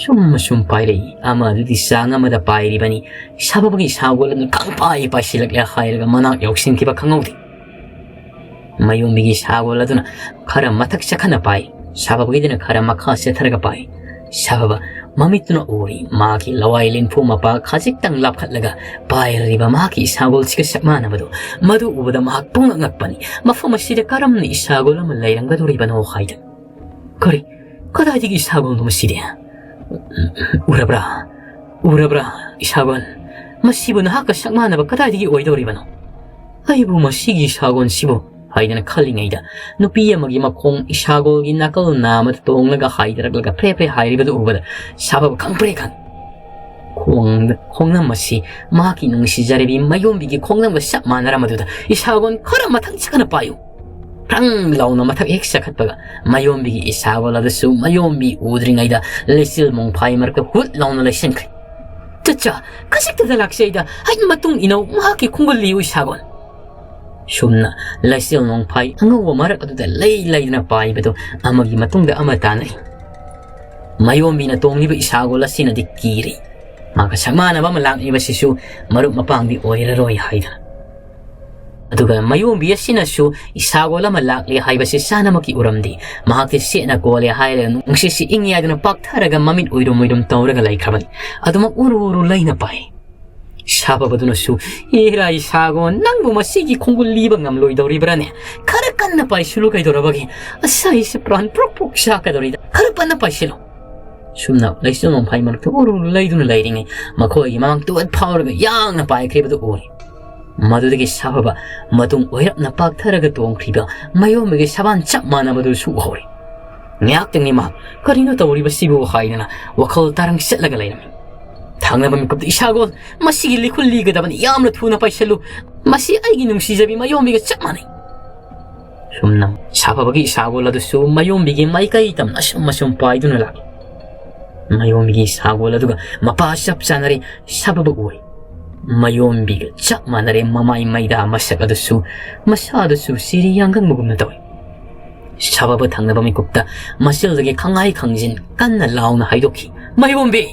ꯁꯨꯝ ꯁꯨꯝ ꯄꯥꯏꯔꯛꯏ꯫ ꯑꯃ ꯑꯗꯨꯗꯤ ꯆꯥꯡ ꯑꯃꯗ ꯄꯥꯏꯔꯤꯕꯅꯤ꯫ ꯁꯥꯕꯕꯒꯤ ꯏꯁꯥꯒꯣꯜ ꯑꯗꯨꯅ ꯈꯪꯄꯥꯏ ꯄꯥꯏꯁꯤꯜꯂꯛꯂꯦ ꯍꯥꯏꯔꯒ ꯃꯅꯥꯛ ꯌꯧꯁꯤꯟꯈꯤꯕ ꯈꯪꯍꯧꯗꯦ꯫ ꯃꯌꯣꯝꯕꯤꯒꯤ ꯁꯥꯒꯣꯜ ꯑꯗꯨꯅ ꯈꯔ ꯃꯊꯛ ꯆꯠꯈꯠꯅ ꯄꯥꯏ, ꯁꯥꯕꯕꯒꯤꯗꯨꯅ ꯈꯔ ꯃꯈꯥ ꯆꯠꯊꯔꯒ ꯄꯥꯏ꯫ ꯁꯥꯕꯕ ꯃꯃꯤꯠꯇꯨꯅ ꯎꯔꯤ, ꯃꯍꯥꯛꯀꯤ ꯂꯋꯥꯏ ꯂꯦꯟꯐꯨ ꯃꯄꯥ ꯈꯖꯤꯛꯇꯪ ꯂꯥꯞꯈꯠꯂꯒ ꯄꯥꯏꯔꯤꯕ ꯃꯍꯥꯛꯀꯤ ꯁꯥꯒꯣꯜꯁꯤꯒ ꯆꯞ ꯃꯥꯟꯅꯕꯗꯨ꯫ ꯃꯗꯨ ꯎꯕꯗ ꯃꯍꯥꯛ ꯄꯨꯡꯉꯛ ꯉꯛꯄꯅꯤ꯫ ꯃꯐꯝ ꯑꯁꯤꯗ ꯀꯔꯝꯅ ꯏꯁꯥꯒꯣꯜ ꯑꯃ ꯂꯩꯔꯝꯒꯗꯧꯔꯤꯕꯅꯣ ꯍꯥꯏꯗꯅ꯫ "ꯀꯔꯤ? ꯀꯗꯥꯏꯗꯒꯤ ꯏꯁꯥꯒꯣꯜꯅꯣ ꯃꯁꯤꯗꯤ? ꯎꯔꯕ꯭ꯔꯥ? ꯎꯔꯕ꯭ꯔꯥ, ꯏꯁꯥꯒꯣꯜ? ꯃꯁꯤꯕꯨ ꯅꯍꯥꯛꯀ ꯁꯛ ꯃꯥꯟꯅꯕ ꯀꯗꯥꯏꯗꯒꯤ ꯑꯣꯏꯗꯧꯔꯤꯕꯅꯣ? ꯑꯩꯕꯨ ꯃꯁꯤꯒꯤ ꯏꯁꯥꯒꯣꯜꯁꯤꯕꯨ?" ꯍꯥꯏꯗꯅ ꯈꯜꯂꯤꯉꯩꯗ, ꯅꯨꯄꯤ ꯑꯃꯒꯤ ꯃꯈꯣꯡ ꯏꯁꯥꯒꯣꯜꯒꯤ ꯅꯥꯀꯜ ꯅꯥ ꯑꯃꯗ ꯇꯣꯡꯂꯒ ꯍꯥꯏꯗꯔꯛꯂꯒ ꯐ꯭ꯔꯦ ꯐ꯭ꯔꯦ ꯍꯥꯏꯔꯤꯕꯗꯨ ꯎꯕꯗ ꯁꯥꯕꯕ ꯈꯪꯄ꯭ꯔꯦ ꯈꯪ꯫ ꯈꯣꯡ-, ꯈꯣꯡꯅꯝ ꯑꯁꯤ ꯃꯍꯥꯛꯀꯤ ꯅꯨꯡꯁꯤꯖꯔꯕꯤ ꯃꯌꯣꯝꯕꯤꯒꯤ ꯈꯣꯡꯅꯝꯒ ꯆꯞ ꯃꯥꯟꯅꯔꯝꯕꯗꯨꯗ ꯏꯁꯥꯒꯣꯜ ꯈꯔ ꯃꯊꯛ ꯆꯠꯈꯠꯅ ꯄꯥꯏꯌꯨ꯫ ꯐ꯭ꯔꯪ ꯂꯥꯎꯅ ꯃꯊꯛ ꯍꯦꯛ ꯆꯠꯈꯠꯄꯒ ꯃꯌꯣꯝꯕꯤꯒꯤ ꯏꯁꯥꯒꯣꯜ ꯑꯗꯨꯁꯨ ꯃꯌꯣꯝꯕꯤ ꯎꯗ꯭ꯔꯤꯉꯩꯗ ꯂꯩꯆꯤꯜ ꯃꯣꯡꯐꯥꯏ ꯃꯔꯛꯇ ꯍꯨꯠ ꯂꯥꯎꯅ ꯂꯩꯁꯤꯟꯈ꯭ꯔꯦ꯫ "ꯆꯠꯆꯥ, ꯈꯖꯤꯛꯇꯗ ꯂꯥꯛꯆꯩꯗ, ꯍꯩ ꯃꯇꯨꯡ ꯏꯅꯧ, ꯃꯍꯥꯛꯀꯤ ꯈꯣꯡꯒꯨꯜ ꯂꯤꯌꯨ ꯏꯁꯥꯒꯣꯜ꯫" ꯁꯨꯝꯅ ꯂꯩꯆꯤꯜ ꯅꯣꯡꯐꯥꯏ ꯑꯉꯧꯕ ꯃꯔꯛ ꯑꯗꯨꯗ ꯂꯩ ꯂꯩꯗꯨꯅ ꯄꯥꯏꯕꯗꯨ ꯑꯃꯒꯤ ꯃꯇꯨꯡꯗ ꯑꯃ ꯇꯥꯅꯩ꯫ ꯃꯌꯣꯝꯕꯤꯅ ꯇꯣꯡꯂꯤꯕ ꯏꯁꯥꯒꯣꯜ ꯑꯁꯤꯅꯗꯤ ꯀꯤꯔꯤ꯫ ꯃꯥꯒ ꯁꯛ ꯃꯥꯟꯅꯕ ꯑꯃ ꯂꯥꯛꯂꯤꯕꯁꯤꯁꯨ ꯃꯔꯨꯞ ꯃꯄꯥꯡꯗꯤ ꯑꯣꯏꯔꯔꯣꯏ ꯍꯥꯏꯗꯅ꯫ ꯑꯗꯨꯒ ꯃꯌꯣꯝꯕꯤ ꯑꯁꯤꯅꯁꯨ ꯏꯁꯥꯒꯣꯜ ꯑꯃ ꯂꯥꯛꯂꯦ ꯍꯥꯏꯕꯁꯤ ꯆꯥꯅꯃꯛꯀꯤ ꯎꯔꯝꯗꯦ꯫ ꯃꯍꯥꯛꯇꯤ ꯁꯦꯠꯅ ꯀꯣꯜꯂꯦ ꯍꯥꯏꯔꯒ ꯅꯨꯡꯁꯤꯠꯁꯤ ꯏꯪꯉꯤ ꯍꯥꯏꯗꯨꯅ ꯄꯥꯛꯊꯔꯒ ꯃꯃꯤꯠ ꯎꯏꯔꯨꯝ ꯎꯏꯔꯨꯝ ꯇꯧꯔꯒ ꯂꯩꯈ꯭ꯔꯕꯅꯤ꯫ ꯑꯗꯨꯃꯛ ꯎꯔꯨ ꯎꯔꯨ ꯂꯩꯅ ꯄꯥꯏ꯫ ꯁꯥꯕꯕꯗꯨꯅꯁꯨ, "ꯑꯦꯔꯥ ꯏꯁꯥꯒꯣꯜ, ꯅꯪꯕꯨ ꯃꯁꯤꯒꯤ ꯈꯣꯡꯒꯨꯜ ꯂꯤꯕ ꯉꯝꯂꯣꯏꯗꯧꯔꯤꯕ꯭ꯔꯥꯅꯦ? ꯈꯔ ꯀꯟꯅ ꯄꯥꯏꯁꯤꯜꯂꯨ ꯀꯩꯗꯧꯔꯕꯒꯦ? ꯑꯁ, ꯑꯩꯁꯦ ꯄ꯭ꯔꯥꯟ ꯄ꯭ꯔꯣꯛ ꯄ꯭ꯔꯣꯛ ꯆꯥꯛꯀꯗꯧꯔꯤꯗ꯫ ꯈꯔ ꯀꯟꯅ ꯄꯥꯏꯁꯤꯜꯂꯨ꯫" ꯁꯨꯝꯅ ꯂꯩꯆꯤꯜ ꯅꯣꯡꯐꯥꯏ ꯃꯔꯛꯇ ꯎꯔꯨ ꯎꯔꯨ ꯂꯩꯗꯨꯅ ꯂꯩꯔꯤꯉꯩ ꯃꯈꯣꯏꯒꯤ ꯃꯃꯥꯡ ꯇꯨꯋꯠ ꯐꯥꯎꯔꯒ ꯌꯥꯡꯅ ꯄꯥꯏꯈ꯭ꯔꯤꯕꯗꯨ ꯎꯔꯦ꯫ ꯃꯗꯨꯗꯒꯤ ꯁꯥꯐꯕ ꯃꯇꯨꯡ ꯑꯣꯏꯔꯞꯅ ꯄꯥꯛꯊꯔꯒ ꯇꯣꯡꯈ꯭ꯔꯤꯕ ꯃꯌꯣꯝꯕꯒꯤ ꯁꯕꯥꯟ ꯆꯞ ꯃꯥꯟꯅꯕꯗꯨꯁꯨ ꯎꯍꯧꯔꯦ꯫ ꯉꯥꯏꯍꯥꯛꯇꯪꯅꯤ ꯃꯍꯥꯛ "ꯀꯔꯤꯅꯣ ꯇꯧꯔꯤꯕꯁꯤꯕꯨ?" ꯍꯥꯏꯗꯅ ꯋꯥꯈꯜ ꯇꯥꯔꯪ ꯆꯠꯂꯒ ꯂꯩꯔꯝꯃꯤ꯫ ꯊꯪꯅꯕ ꯃꯤꯀꯨꯞꯇ, "ꯏꯁꯥꯒꯣꯜ, ꯃꯁꯤꯒꯤ ꯂꯤꯈꯨꯜ ꯂꯤꯒꯗꯕꯅꯤ, ꯌꯥꯝꯅ ꯊꯨꯅ ꯄꯥꯏꯁꯤꯜꯂꯨ꯫ ꯃꯁꯤ ꯑꯩꯒꯤ ꯅꯨꯡꯁꯤꯖꯕꯤ ꯃꯌꯣꯝꯕꯤꯒ ꯆꯞ ꯃꯥꯟꯅꯩ꯫" ꯁꯨꯝꯅ ꯁꯥꯐꯕꯒꯤ ꯁꯥꯒꯣꯜ ꯑꯗꯨꯁꯨ ꯃꯌꯣꯝꯕꯤꯒꯤ ꯃꯥꯏꯀꯩ ꯇꯝꯅ ꯑꯁꯨꯝ ꯑꯁꯨꯝ ꯄꯥꯏꯗꯨꯅ ꯂꯥꯛꯏ꯫ ꯃꯌꯣꯝꯕꯤꯒꯤ ꯁꯥꯒꯣꯜ ꯑꯗꯨꯒ ꯃꯄꯥ ꯆꯞ ꯆꯥꯅꯔꯦ ꯁꯥꯐꯕ ꯎꯏ꯫ ꯃꯌꯣꯝꯕꯤꯒ ꯆꯞ ꯃꯥꯟꯅꯔꯦ ꯃꯃꯥꯏ ꯃꯩꯗꯥ ꯃꯁꯛ ꯑꯗꯨꯁꯨ, ꯃꯁꯥ ꯑꯗꯨꯁꯨ ꯁꯤꯔꯤ ꯌꯥꯡꯒꯪꯕꯒꯨꯝꯅ ꯇꯧꯏ꯫ ꯁꯥꯐꯕ ꯊꯪꯅꯕ ꯃꯤꯀꯨꯞꯇ ꯃꯆꯤꯜꯗꯒꯤ ꯈꯪꯉꯥꯏ ꯈꯪꯖꯤꯟ ꯀꯟꯅ ꯂꯥꯎꯅ ꯍꯥꯏꯗꯣꯛꯈꯤ, "ꯃꯌꯣꯝꯕꯤ!"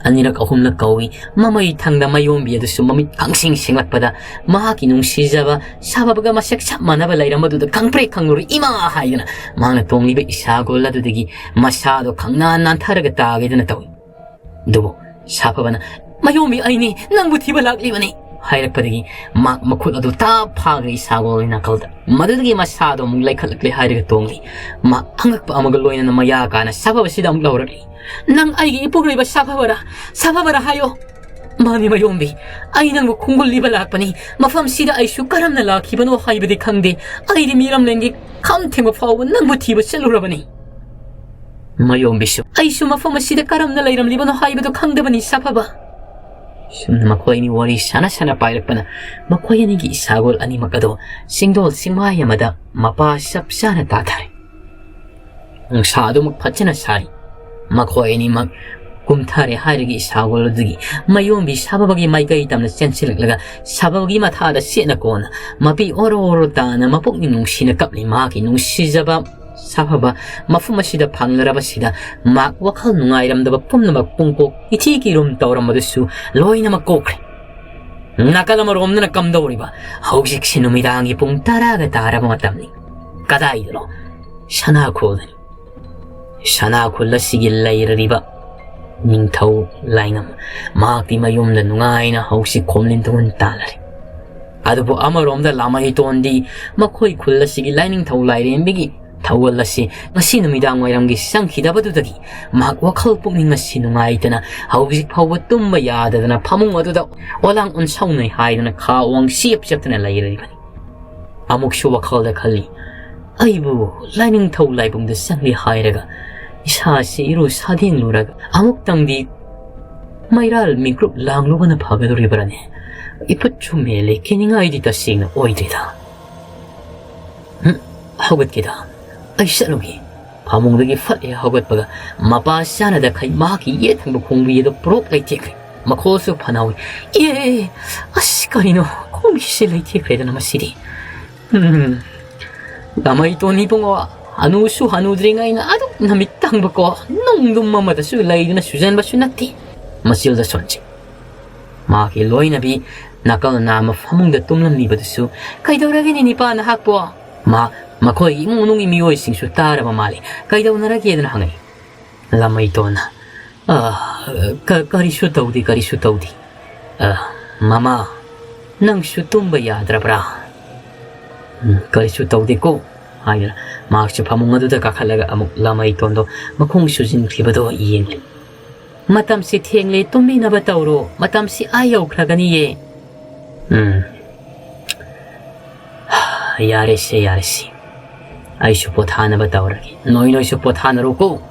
ꯑꯅꯤꯔꯛ ꯑꯍꯨꯝꯂꯛ ꯀꯧꯏ꯫ ꯃꯃꯩ ꯊꯪꯗ ꯃꯌꯣꯝꯕꯤ ꯑꯗꯨꯁꯨ ꯃꯃꯤꯠ ꯈꯪꯁꯤꯡ ꯁꯤꯡꯂꯛꯄꯗ ꯃꯍꯥꯛꯀꯤ ꯅꯨꯡꯁꯤꯖꯕ ꯁꯥꯐꯕꯒ ꯃꯁꯛ ꯆꯞ ꯃꯥꯟꯅꯕ ꯂꯩꯔꯝꯕꯗꯨꯗ ꯈꯪꯄ꯭ꯔꯦꯛ ꯈꯪꯂꯨꯔꯦ, "ꯏꯃꯥ!" ꯍꯥꯏꯗꯨꯅ ꯃꯍꯥꯛꯅ ꯇꯣꯡꯂꯤꯕ ꯏꯁꯥꯒꯣꯜ ꯑꯗꯨꯗꯒꯤ ꯃꯁꯥꯗꯣ ꯈꯪꯅꯥꯟ ꯅꯥꯟꯊꯔꯒ ꯇꯥꯒꯦꯗꯅ ꯇꯧꯏ꯫ ꯑꯗꯨꯕꯨ ꯁꯥꯐꯕꯅ, "ꯃꯌꯣꯝꯕꯤ ꯑꯩꯅꯤ, ꯅꯪꯕꯨ ꯊꯤꯕ ꯂꯥꯛꯂꯤꯕꯅꯤ" ꯍꯥꯏꯔꯛꯄꯗꯒꯤ ꯃꯍꯥꯛ ꯃꯈꯨꯠ ꯑꯗꯨ ꯇꯥꯞ ꯐꯥꯈ꯭ꯔꯦ ꯏꯁꯥꯒꯣꯜꯒꯤ ꯅꯥꯀꯜꯗ꯫ ꯃꯗꯨꯗꯒꯤ ꯃꯁꯥꯗꯣ ꯑꯃꯨꯛ ꯂꯩꯈꯠꯂꯛꯂꯦ ꯍꯥꯏꯔꯒ ꯇꯣꯡꯂꯤ꯫ ꯃꯍꯥꯛ ꯑꯉꯛꯄ ꯑꯃꯒ ꯂꯣꯏꯅꯅ ꯃꯌꯥ ꯀꯥꯅ ꯁꯥꯐꯕꯁꯤꯗ ꯑꯃꯨꯛ ꯂꯥꯎꯔꯛꯂꯤ, "ꯅꯪ ꯑꯩꯒꯤ ꯏꯄꯨꯔꯣꯏꯕ ꯁꯥꯐꯕꯔꯥ? ꯁꯥꯐꯕꯔꯥ ꯍꯥꯏꯌꯣ!" "ꯃꯥꯅꯤ ꯃꯌꯣꯝꯕꯤ, ꯑꯩ ꯅꯪꯕꯨ ꯈꯣꯡꯒꯨꯜꯂꯤꯕ ꯂꯥꯛꯄꯅꯤ꯫ ꯃꯐꯝꯁꯤꯗ ꯑꯩꯁꯨ ꯀꯔꯝꯅ ꯂꯥꯛꯈꯤꯕꯅꯣ ꯍꯥꯏꯕꯗꯤ ꯈꯪꯗꯦ꯫ ꯑꯩꯗꯤ ꯃꯤꯔꯝꯂꯦꯟꯒꯤ ꯈꯝ ꯊꯦꯡꯕ ꯐꯥꯎꯕ ꯅꯪꯕꯨ ꯊꯤꯕ ꯆꯠꯂꯨꯔꯕꯅꯤ꯫" ꯃꯌꯣꯝꯕꯤꯁꯨ, "ꯑꯩꯁꯨ ꯃꯐꯝ ꯑꯁꯤꯗ ꯀꯔꯝꯅ ꯂꯩꯔꯝꯂꯤꯕꯅꯣ ꯍꯥꯏꯕꯗꯨ ꯈꯪꯗꯕꯅꯤ ꯁꯥꯐꯕ꯫" ꯁꯨꯝꯅ ꯃꯈꯣꯏ ꯑꯅꯤ ꯋꯥꯔꯤ ꯁꯥꯟꯅ ꯁꯥꯟꯅ ꯄꯥꯏꯔꯛꯄꯅ ꯃꯈꯣꯏ ꯑꯅꯤꯒꯤ ꯏꯁꯥꯒꯣꯜ ꯑꯅꯤꯃꯛ ꯑꯗꯣ ꯆꯤꯡꯗꯣꯜ ꯆꯤꯡꯃꯥꯏ ꯑꯃꯗ ꯃꯄꯥ ꯆꯞ ꯆꯥꯅ ꯇꯥꯊꯔꯦ꯫ ꯅꯨꯡꯁꯥ ꯑꯗꯨꯃꯛ ꯐꯖꯅ ꯁꯥꯔꯤ꯫ ꯃꯈꯣꯏ ꯑꯅꯤꯃꯛ ꯀꯨꯝꯊꯔꯦ ꯍꯥꯏꯔꯒ ꯏꯁꯥꯒꯣꯜ ꯑꯗꯨꯒꯤ ꯃꯌꯣꯝꯕꯤ ꯁꯥꯐꯕꯒꯤ ꯃꯥꯏꯀꯩ ꯇꯝꯅ ꯆꯦꯟꯁꯤꯜꯂꯛꯂꯒ ꯁꯥꯐꯕꯒꯤ ꯃꯊꯥꯗ ꯁꯦꯠꯅ ꯀꯣꯟꯅ ꯃꯄꯤ ꯑꯣꯔꯣ ꯑꯣꯔꯣ ꯇꯥꯅ ꯃꯄꯨꯛꯅꯤꯡ ꯅꯨꯡꯁꯤꯅ ꯀꯞꯂꯤ꯫ ꯃꯍꯥꯛꯀꯤ ꯅꯨꯡꯁꯤꯖꯕ ꯁꯥꯐꯕ ꯃꯐꯝ ꯑꯁꯤꯗ ꯐꯪꯂꯔꯕꯁꯤꯗ ꯃꯍꯥꯛ ꯋꯥꯈꯜ ꯅꯨꯡꯉꯥꯏꯔꯝꯗꯕ ꯄꯨꯝꯅꯃꯛ ꯄꯨꯡꯀꯣꯛ ꯏꯊꯤ ꯀꯤꯔꯨꯝ ꯇꯧꯔꯝꯕꯗꯨꯁꯨ ꯂꯣꯏꯅꯃꯛ ꯀꯣꯛꯈ꯭ꯔꯦ꯫ ꯅꯥꯀꯜ ꯑꯃꯔꯣꯝꯗꯅ ꯀꯝꯗꯧꯔꯤꯕ? ꯍꯧꯖꯤꯛꯁꯤ ꯅꯨꯃꯤꯗꯥꯡꯒꯤ ꯄꯨꯡ ꯇꯔꯥꯒ ꯇꯥꯔꯕ ꯃꯇꯝꯅꯤ꯫ ꯀꯗꯥꯏꯗꯅꯣ? ꯁꯅꯥꯈꯣꯜꯗꯅꯤ꯫ ꯁꯅꯥꯈꯣꯜ ꯑꯁꯤꯒꯤ ꯂꯩꯔꯔꯤꯕ ꯅꯤꯡꯊꯧ ꯂꯥꯏꯉꯝ ꯃꯍꯥꯛꯇꯤ ꯃꯌꯨꯝꯗ ꯅꯨꯡꯉꯥꯏꯅ ꯍꯧꯁꯤ ꯈꯣꯝꯂꯤꯟ ꯇꯨꯡꯍꯟ ꯇꯥꯜꯂꯔꯤ꯫ ꯑꯗꯨꯕꯨ ꯑꯃꯔꯣꯝꯗ ꯂꯥꯃꯩꯇꯣꯟꯗꯤ ꯃꯈꯣꯏ ꯈꯨꯜ ꯑꯁꯤꯒꯤ ꯂꯥꯏꯅꯤꯡꯊꯧ ꯂꯥꯏꯔꯦꯝꯕꯤꯒꯤ ꯊꯧꯒꯜ ꯑꯁꯤ ꯉꯁꯤ ꯅꯨꯃꯤꯗꯥꯡ ꯋꯥꯏꯔꯝꯒꯤ ꯆꯪꯈꯤꯗꯕꯗꯨꯗꯒꯤ ꯃꯍꯥꯛ ꯋꯥꯈꯜ ꯄꯨꯛꯅꯤꯡ ꯑꯁꯤ ꯅꯨꯡꯉꯥꯏꯇꯅ ꯍꯧꯖꯤꯛ ꯐꯥꯎꯕ ꯇꯨꯝꯕ ꯌꯥꯗꯗꯅ ꯐꯃꯨꯡ ꯑꯗꯨꯗ ꯑꯣꯂꯥꯡ ꯑꯣꯟꯁꯧꯅꯩ ꯍꯥꯏꯗꯨꯅ ꯈꯥ ꯋꯥꯡ ꯆꯦꯞ ꯆꯦꯞꯇꯨꯅ ꯂꯩꯔꯤꯕꯅꯤ꯫ ꯑꯃꯨꯛꯁꯨ ꯋꯥꯈꯜꯗ ꯈꯜꯂꯤ, "ꯑꯩꯕꯨ ꯂꯥꯏꯅꯤꯡꯊꯧ ꯂꯥꯏꯕꯨꯡꯗ ꯆꯪꯂꯤ ꯍꯥꯏꯔꯒ ꯏꯁꯥꯁꯤ ꯏꯔꯨ ꯁꯥꯗꯦꯡꯂꯨꯔꯒ ꯑꯃꯨꯛꯇꯪꯗꯤ ꯃꯩꯔꯥꯜ ꯃꯤꯀ꯭ꯔꯨꯞ ꯂꯥꯡꯂꯨꯕꯅ ꯐꯒꯗꯧꯔꯤꯕ꯭ꯔꯥꯅꯦ? ꯏꯐꯨꯠ ꯁꯨꯝꯃꯦ ꯂꯩꯈꯤꯅꯤꯡꯉꯥꯏꯗꯤ ꯇꯁꯦꯡꯅ ꯑꯣꯏꯗ꯭ꯔꯤꯗ꯫" ꯍꯧꯒꯠꯀꯦꯗ, ꯑꯩ ꯆꯠꯂꯨꯒꯦ꯫ ꯐꯃꯨꯡꯗꯒꯤ ꯐꯠ ꯍꯦꯛ ꯍꯧꯒꯠꯄꯒ ꯃꯄꯥ ꯆꯥꯅꯗꯈꯩ ꯃꯍꯥꯛꯀꯤ ꯌꯦꯠ ꯊꯪꯕ ꯈꯣꯡꯕꯤ ꯑꯗꯨ ꯄꯨꯔꯣꯛ ꯂꯩꯊꯦꯛꯈ꯭ꯔꯦ꯫ ꯃꯈꯣꯜꯁꯨ ꯐꯅ ꯍꯧꯏ꯫ "ꯑꯦ, ꯑꯁ, ꯀꯔꯤꯅꯣ? ꯈꯣꯡꯕꯤꯁꯦ ꯂꯩꯊꯦꯛꯈ꯭ꯔꯦꯗꯅ ꯃꯁꯤꯗꯤ꯫ ꯎꯝ, ꯂꯃꯩꯇꯣꯟ ꯏꯕꯨꯡꯉꯣ, ꯍꯅꯨꯁꯨ ꯍꯅꯨꯗ꯭ꯔꯤꯉꯩꯅ ꯑꯗꯨꯛ ꯅꯃꯤꯠ ꯇꯥꯡꯕꯀꯣ, ꯅꯨꯡꯗꯨꯝ ꯑꯃꯗꯁꯨ ꯂꯩꯗꯨꯅ ꯁꯨꯖꯟꯕꯁꯨ ꯅꯠꯇꯦ꯫ ꯃꯆꯤꯜꯗ ꯁꯣꯟꯖꯩ꯫" ꯃꯍꯥꯛꯀꯤ ꯂꯣꯏꯅꯕꯤ ꯅꯥꯀꯜ ꯅꯥꯝꯃ ꯐꯃꯨꯡꯗ ꯇꯨꯝꯂꯝꯂꯤꯕꯗꯨꯁꯨ, "ꯀꯩꯗꯧꯔꯒꯦꯅꯦ ꯅꯤꯄꯥ ꯅꯍꯥꯛꯄꯣ?" ꯃꯥ, ꯃꯈꯣꯏ ꯏꯃꯨꯡ ꯃꯅꯨꯡꯒꯤ ꯃꯤꯑꯣꯏꯁꯤꯡꯁꯨ ꯇꯥꯔꯕ ꯃꯥꯜꯂꯤ꯫ "ꯀꯩꯗꯧꯅꯔꯒꯦꯗꯅ?" ꯍꯪꯉꯛꯏ꯫ ꯂꯃꯩꯇꯣꯟꯅ, "ꯑ, ꯀ-, ꯀꯔꯤꯁꯨ ꯇꯧꯗꯦ, ꯀꯔꯤꯁꯨ ꯇꯧꯗꯦ꯫ ꯑ, ꯃꯃꯥ, ꯅꯪꯁꯨ ꯇꯨꯝꯕ ꯌꯥꯗ꯭ꯔꯕ꯭ꯔꯥ?" "ꯎꯝ, ꯀꯔꯤꯁꯨ ꯇꯧꯗꯦꯀꯣ," ꯍꯥꯏꯗꯨꯅ ꯃꯍꯥꯛꯁꯨ ꯐꯃꯨꯡ ꯑꯗꯨꯗ ꯀꯥꯈꯠꯂꯒ ꯑꯃꯨꯛ ꯂꯃꯩꯇꯣꯟꯗꯣ ꯃꯈꯣꯡ ꯁꯨꯖꯤꯟꯈ꯭ꯔꯤꯕꯗꯣ ꯌꯦꯡꯂꯤ꯫ "ꯃꯇꯝꯁꯤ ꯊꯦꯡꯂꯦ, ꯇꯨꯝꯕꯤꯅꯕ ꯇꯧꯔꯣ, ꯃꯇꯝꯁꯤ ꯑꯥ ꯌꯧꯈ꯭ꯔꯒꯅꯤꯌꯦ꯫" "ꯎꯝ, ꯌꯥꯔꯦꯁꯦ, ꯌꯥꯔꯦꯁꯦ, ꯑꯩꯁꯨ ꯄꯣꯊꯥꯅꯕ ꯇꯧꯔꯒꯦ, ꯅꯣꯏ ꯅꯣꯏꯁꯨ ꯄꯣꯊꯥꯅꯔꯣꯀꯣ꯫"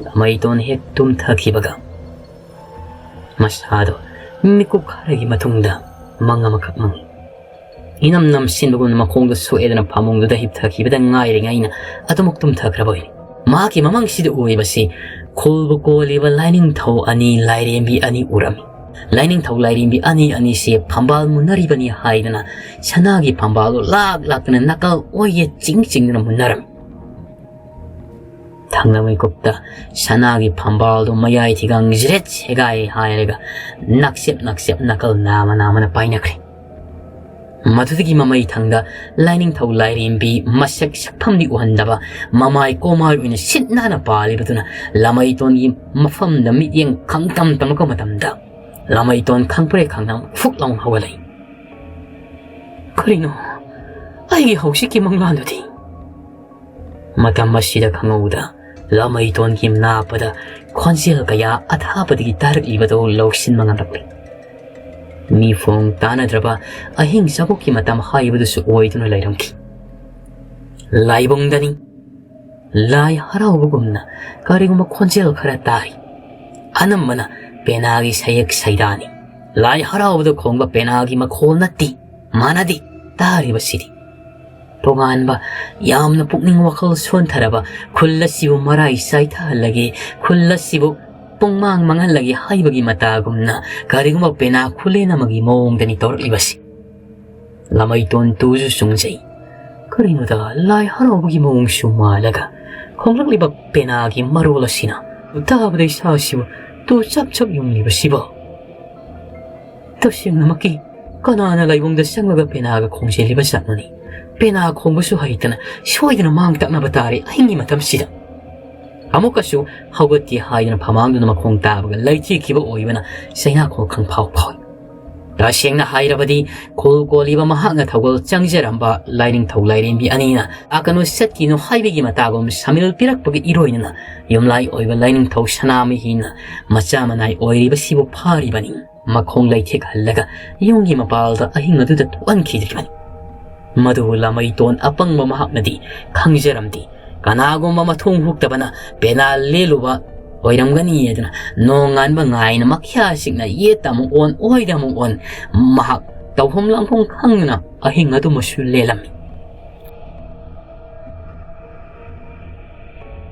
ꯂꯃꯩꯇꯣꯟ ꯍꯦꯛ ꯇꯨꯝꯊꯈꯤꯕꯒ ꯃꯁꯥꯗꯣ ꯃꯤꯀꯨꯞ ꯈꯔꯒꯤ ꯃꯇꯨꯡꯗ ꯃꯪ ꯑꯃꯈꯛ ꯃꯪꯉꯤ꯫ ꯏꯅꯝ ꯅꯝꯁꯤꯟꯕꯒꯨꯝꯅ ꯃꯈꯣꯡꯗꯣ ꯁꯣꯛꯑꯦꯗꯅ ꯐꯃꯨꯡꯗꯨꯗ ꯍꯤꯞꯊꯈꯤꯕꯗ ꯉꯥꯏꯔꯤꯉꯩꯅ ꯑꯗꯨꯃꯛ ꯇꯨꯝꯊꯈ꯭ꯔꯕ ꯑꯣꯏꯔꯦ꯫ ꯃꯍꯥꯛꯀꯤ ꯃꯃꯪꯁꯤꯗ ꯎꯔꯤꯕꯁꯤ ꯈꯨꯜꯕꯨ ꯀꯣꯜꯂꯤꯕ ꯂꯥꯏꯅꯤꯡꯊꯧ ꯑꯅꯤ, ꯂꯥꯏꯔꯦꯝꯕꯤ ꯑꯅꯤ ꯎꯔꯝꯃꯤ꯫ ꯂꯥꯏꯅꯤꯡꯊꯧ ꯂꯥꯏꯔꯦꯝꯕꯤ ꯑꯅꯤ ꯑꯅꯤꯁꯦ ꯐꯝꯕꯥꯜ ꯃꯨꯟꯅꯔꯤꯕꯅꯤ ꯍꯥꯏꯗꯅ ꯁꯅꯥꯒꯤ ꯐꯝꯕꯥꯜꯗꯣ ꯂꯥꯛ ꯂꯥꯛꯇꯅ ꯅꯥꯀꯜ ꯑꯣꯏꯌꯦ ꯆꯤꯡ ꯆꯤꯡꯗꯨꯅ ꯃꯨꯟꯅꯔꯝꯃꯤ꯫ ꯊꯪꯅ ꯃꯤꯀꯨꯞꯇ ꯁꯅꯥꯒꯤ ꯐꯝꯕꯥꯜꯗꯣ ꯃꯌꯥꯏ ꯊꯤꯒꯥꯡ ꯖꯤꯔꯦꯠ ꯁꯦꯒꯥꯏ ꯍꯥꯏꯔꯒ ꯅꯛꯁꯦꯞ ꯅꯛꯁꯦꯞ ꯅꯥꯀꯜ ꯅꯥꯃ ꯅꯥꯃꯅ ꯄꯥꯏꯅꯈ꯭ꯔꯦ꯫ ꯃꯗꯨꯗꯒꯤ ꯃꯃꯩ ꯊꯪꯗ ꯂꯥꯏꯅꯤꯡꯊꯧ ꯂꯥꯏꯔꯦꯝꯕꯤ ꯃꯁꯛ ꯁꯛꯐꯝꯗꯤ ꯎꯍꯟꯗꯕ ꯃꯃꯥꯏ ꯀꯣꯃꯥꯏ ꯑꯣꯏꯅ ꯁꯤꯠ ꯅꯥꯟꯅ ꯄꯥꯜꯂꯤꯕꯗꯨꯅ ꯂꯃꯩꯇꯣꯟꯒꯤ ꯃꯐꯝꯗ ꯃꯤꯠꯌꯦꯡ ꯈꯪꯇꯝ ꯇꯝꯂꯛꯄ ꯃꯇꯝꯗ ꯂꯃꯩꯇꯣꯟ ꯈꯪꯄ꯭ꯔꯦꯛ ꯈꯪꯗꯅ ꯐꯨꯛ ꯂꯥꯎꯅ ꯍꯧꯒꯠꯂꯛꯏ꯫ "ꯀꯔꯤꯅꯣ ꯑꯩꯒꯤ ꯍꯧꯖꯤꯛꯀꯤ ꯃꯪꯂꯥꯟꯗꯨꯗꯤ?" ꯃꯇꯝ ꯑꯁꯤꯗ ꯈꯪꯍꯧꯗ ꯂꯃꯩꯇꯣꯟꯒꯤ ꯅꯥꯄꯗ ꯈꯣꯟꯖꯦꯜ ꯀꯌꯥ ꯑꯊꯥꯞꯄꯗꯒꯤ ꯇꯥꯔꯛꯂꯤꯕꯗꯨ ꯂꯧꯁꯤꯟꯕ ꯉꯝꯂꯛꯂꯤ꯫ ꯃꯤꯐꯣꯡ ꯇꯥꯅꯗ꯭ꯔꯕ ꯑꯍꯤꯡ ꯆꯥꯕꯣꯛꯀꯤ ꯃꯇꯝ ꯍꯥꯏꯕꯗꯨꯁꯨ ꯑꯣꯏꯗꯨꯅ ꯂꯩꯔꯝꯈꯤ꯫ ꯂꯥꯏꯕꯨꯡꯗꯅꯤ꯫ ꯂꯥꯏ ꯍꯔꯥꯎꯕꯒꯨꯝꯅ ꯀꯔꯤꯒꯨꯝꯕ ꯈꯣꯟꯖꯦꯜ ꯈꯔ ꯇꯥꯔꯤ꯫ ꯑꯅꯝꯕꯅ ꯄꯦꯅꯥꯒꯤ ꯁꯌꯦꯛ ꯁꯩꯗꯥꯅꯤ꯫ ꯂꯥꯏ ꯍꯔꯥꯎꯕꯗ ꯈꯣꯡꯕ ꯄꯦꯅꯥꯒꯤ ꯃꯈꯣꯜ ꯅꯠꯇꯦ, ꯃꯥꯟꯅꯗꯦ ꯇꯥꯔꯤꯕꯁꯤꯗꯤ꯫ ꯇꯣꯉꯥꯟꯕ, ꯌꯥꯝꯅ ꯄꯨꯛꯅꯤꯡ ꯋꯥꯈꯜ ꯁꯣꯟꯊꯔꯕ, ꯈꯨꯜ ꯑꯁꯤꯕꯨ ꯃꯔꯥꯏ ꯆꯥꯏꯊꯍꯜꯂꯒꯦ, ꯈꯨꯜ ꯑꯁꯤꯕꯨ ꯄꯨꯡꯃꯥꯡ ꯃꯥꯡꯍꯜꯂꯒꯦ ꯍꯥꯏꯕꯒꯤ ꯃꯇꯥꯒꯨꯝꯅ, ꯀꯔꯤꯒꯨꯝꯕ ꯄꯦꯅꯥ ꯈꯨꯂꯦꯟ ꯑꯃꯒꯤ ꯃꯑꯣꯡꯗꯅꯤ ꯇꯧꯔꯛꯂꯤꯕꯁꯤ꯫ ꯂꯃꯩꯇꯣꯟ ꯇꯨꯁꯨ ꯆꯨꯡꯖꯩ꯫ ꯀꯔꯤꯅꯣꯗ, ꯂꯥꯏ ꯍꯔꯥꯎꯕꯒꯤ ꯃꯑꯣꯡꯁꯨ ꯃꯥꯜꯂꯒ ꯈꯣꯡꯂꯛꯂꯤꯕ ꯄꯦꯅꯥꯒꯤ ꯃꯔꯣꯜ ꯑꯁꯤꯅ ꯇꯥꯕꯗ ꯏꯁꯥꯁꯤꯕꯨ ꯇꯨ ꯆꯞ ꯆꯞ ꯌꯨꯡꯂꯤꯕꯁꯤꯕꯣ? ꯇꯁꯦꯡꯅꯃꯛꯀꯤ ꯀꯅꯥꯅ ꯂꯥꯏꯕꯨꯡꯗ ꯆꯪꯂꯒ ꯄꯦꯅꯥꯒ ꯈꯣꯡꯖꯤꯜꯂꯤꯕ ꯖꯥꯠꯅꯣꯅꯤ? ꯄꯦꯅꯥ ꯈꯣꯡꯕꯁꯨ ꯍꯩꯇꯅ ꯁꯣꯏꯗꯅ ꯃꯥꯡ ꯇꯥꯛꯅꯕ ꯇꯥꯔꯦ ꯑꯍꯤꯡꯒꯤ ꯃꯇꯝꯁꯤꯗ꯫ ꯑꯃꯨꯛꯀꯁꯨ ꯍꯧꯒꯠꯀꯦ ꯍꯥꯏꯗꯨꯅ ꯐꯃꯥꯡꯗꯨꯅ ꯃꯈꯣꯡ ꯇꯥꯕꯒ ꯂꯩꯊꯦꯛꯈꯤꯕ ꯑꯣꯏꯕꯅ ꯆꯩꯅꯥꯈꯣꯜ ꯈꯪꯐꯥꯎ ꯐꯥꯎꯏ꯫ ꯇꯁꯦꯡꯅ ꯍꯥꯏꯔꯕꯗꯤ ꯈꯨꯜ ꯀꯣꯜꯂꯤꯕ ꯃꯍꯥꯛꯅ ꯊꯧꯒꯜ ꯆꯪꯖꯔꯝꯕ ꯂꯥꯏꯅꯤꯡꯊꯧ ꯂꯥꯏꯔꯦꯝꯕꯤ ꯑꯅꯤꯅ ꯑꯀꯅꯨ ꯆꯠꯈꯤꯅꯨ ꯍꯥꯏꯕꯒꯤ ꯃꯇꯥꯒꯨꯝ ꯁꯃꯤꯜ ꯄꯤꯔꯛꯄꯒꯤ ꯏꯔꯣꯏꯅꯅ ꯌꯨꯝꯂꯥꯏ ꯑꯣꯏꯕ ꯂꯥꯏꯅꯤꯡꯊꯧ ꯁꯅꯥꯃꯍꯤꯅ ꯃꯆꯥ ꯃꯅꯥꯏ ꯑꯣꯏꯔꯤꯕꯁꯤꯕꯨ ꯐꯥꯔꯤꯕꯅꯤ꯫ ꯃꯈꯣꯡ ꯂꯩꯊꯦꯛꯍꯜꯂꯒ ꯌꯨꯝꯒꯤ ꯃꯄꯥꯜꯗ ꯑꯍꯤꯡ ꯑꯗꯨꯗ ꯊꯣꯛꯍꯟꯈꯤꯗ꯭ꯔꯤꯕꯅꯤ꯫ ꯃꯗꯨꯕꯨ ꯂꯃꯩꯇꯣꯟ ꯑꯄꯪꯕ ꯃꯍꯥꯛꯅꯗꯤ ꯈꯪꯖꯔꯝꯗꯦ꯫ ꯀꯅꯥꯒꯨꯝꯕ ꯃꯊꯣꯡ ꯍꯨꯛꯇꯕꯅ ꯄꯦꯅꯥ ꯂꯦꯜꯂꯨꯕ ꯑꯣꯏꯔꯝꯒꯅꯤ ꯍꯥꯏꯗꯨꯅ ꯅꯣꯡꯉꯥꯟꯕ ꯉꯥꯏꯅ ꯃꯈ꯭ꯌꯥꯁꯤꯡꯅ ꯌꯦꯠꯇ ꯑꯃꯨꯛ ꯑꯣꯟ, ꯑꯣꯏꯗ ꯑꯃꯨꯛ ꯑꯣꯟ, ꯃꯍꯥꯛ ꯇꯧꯐꯝ ꯂꯥꯡꯐꯝ ꯈꯪꯗꯅ ꯑꯍꯤꯡ ꯑꯗꯨꯃꯁꯨ ꯂꯦꯜꯂꯝꯃꯤ꯫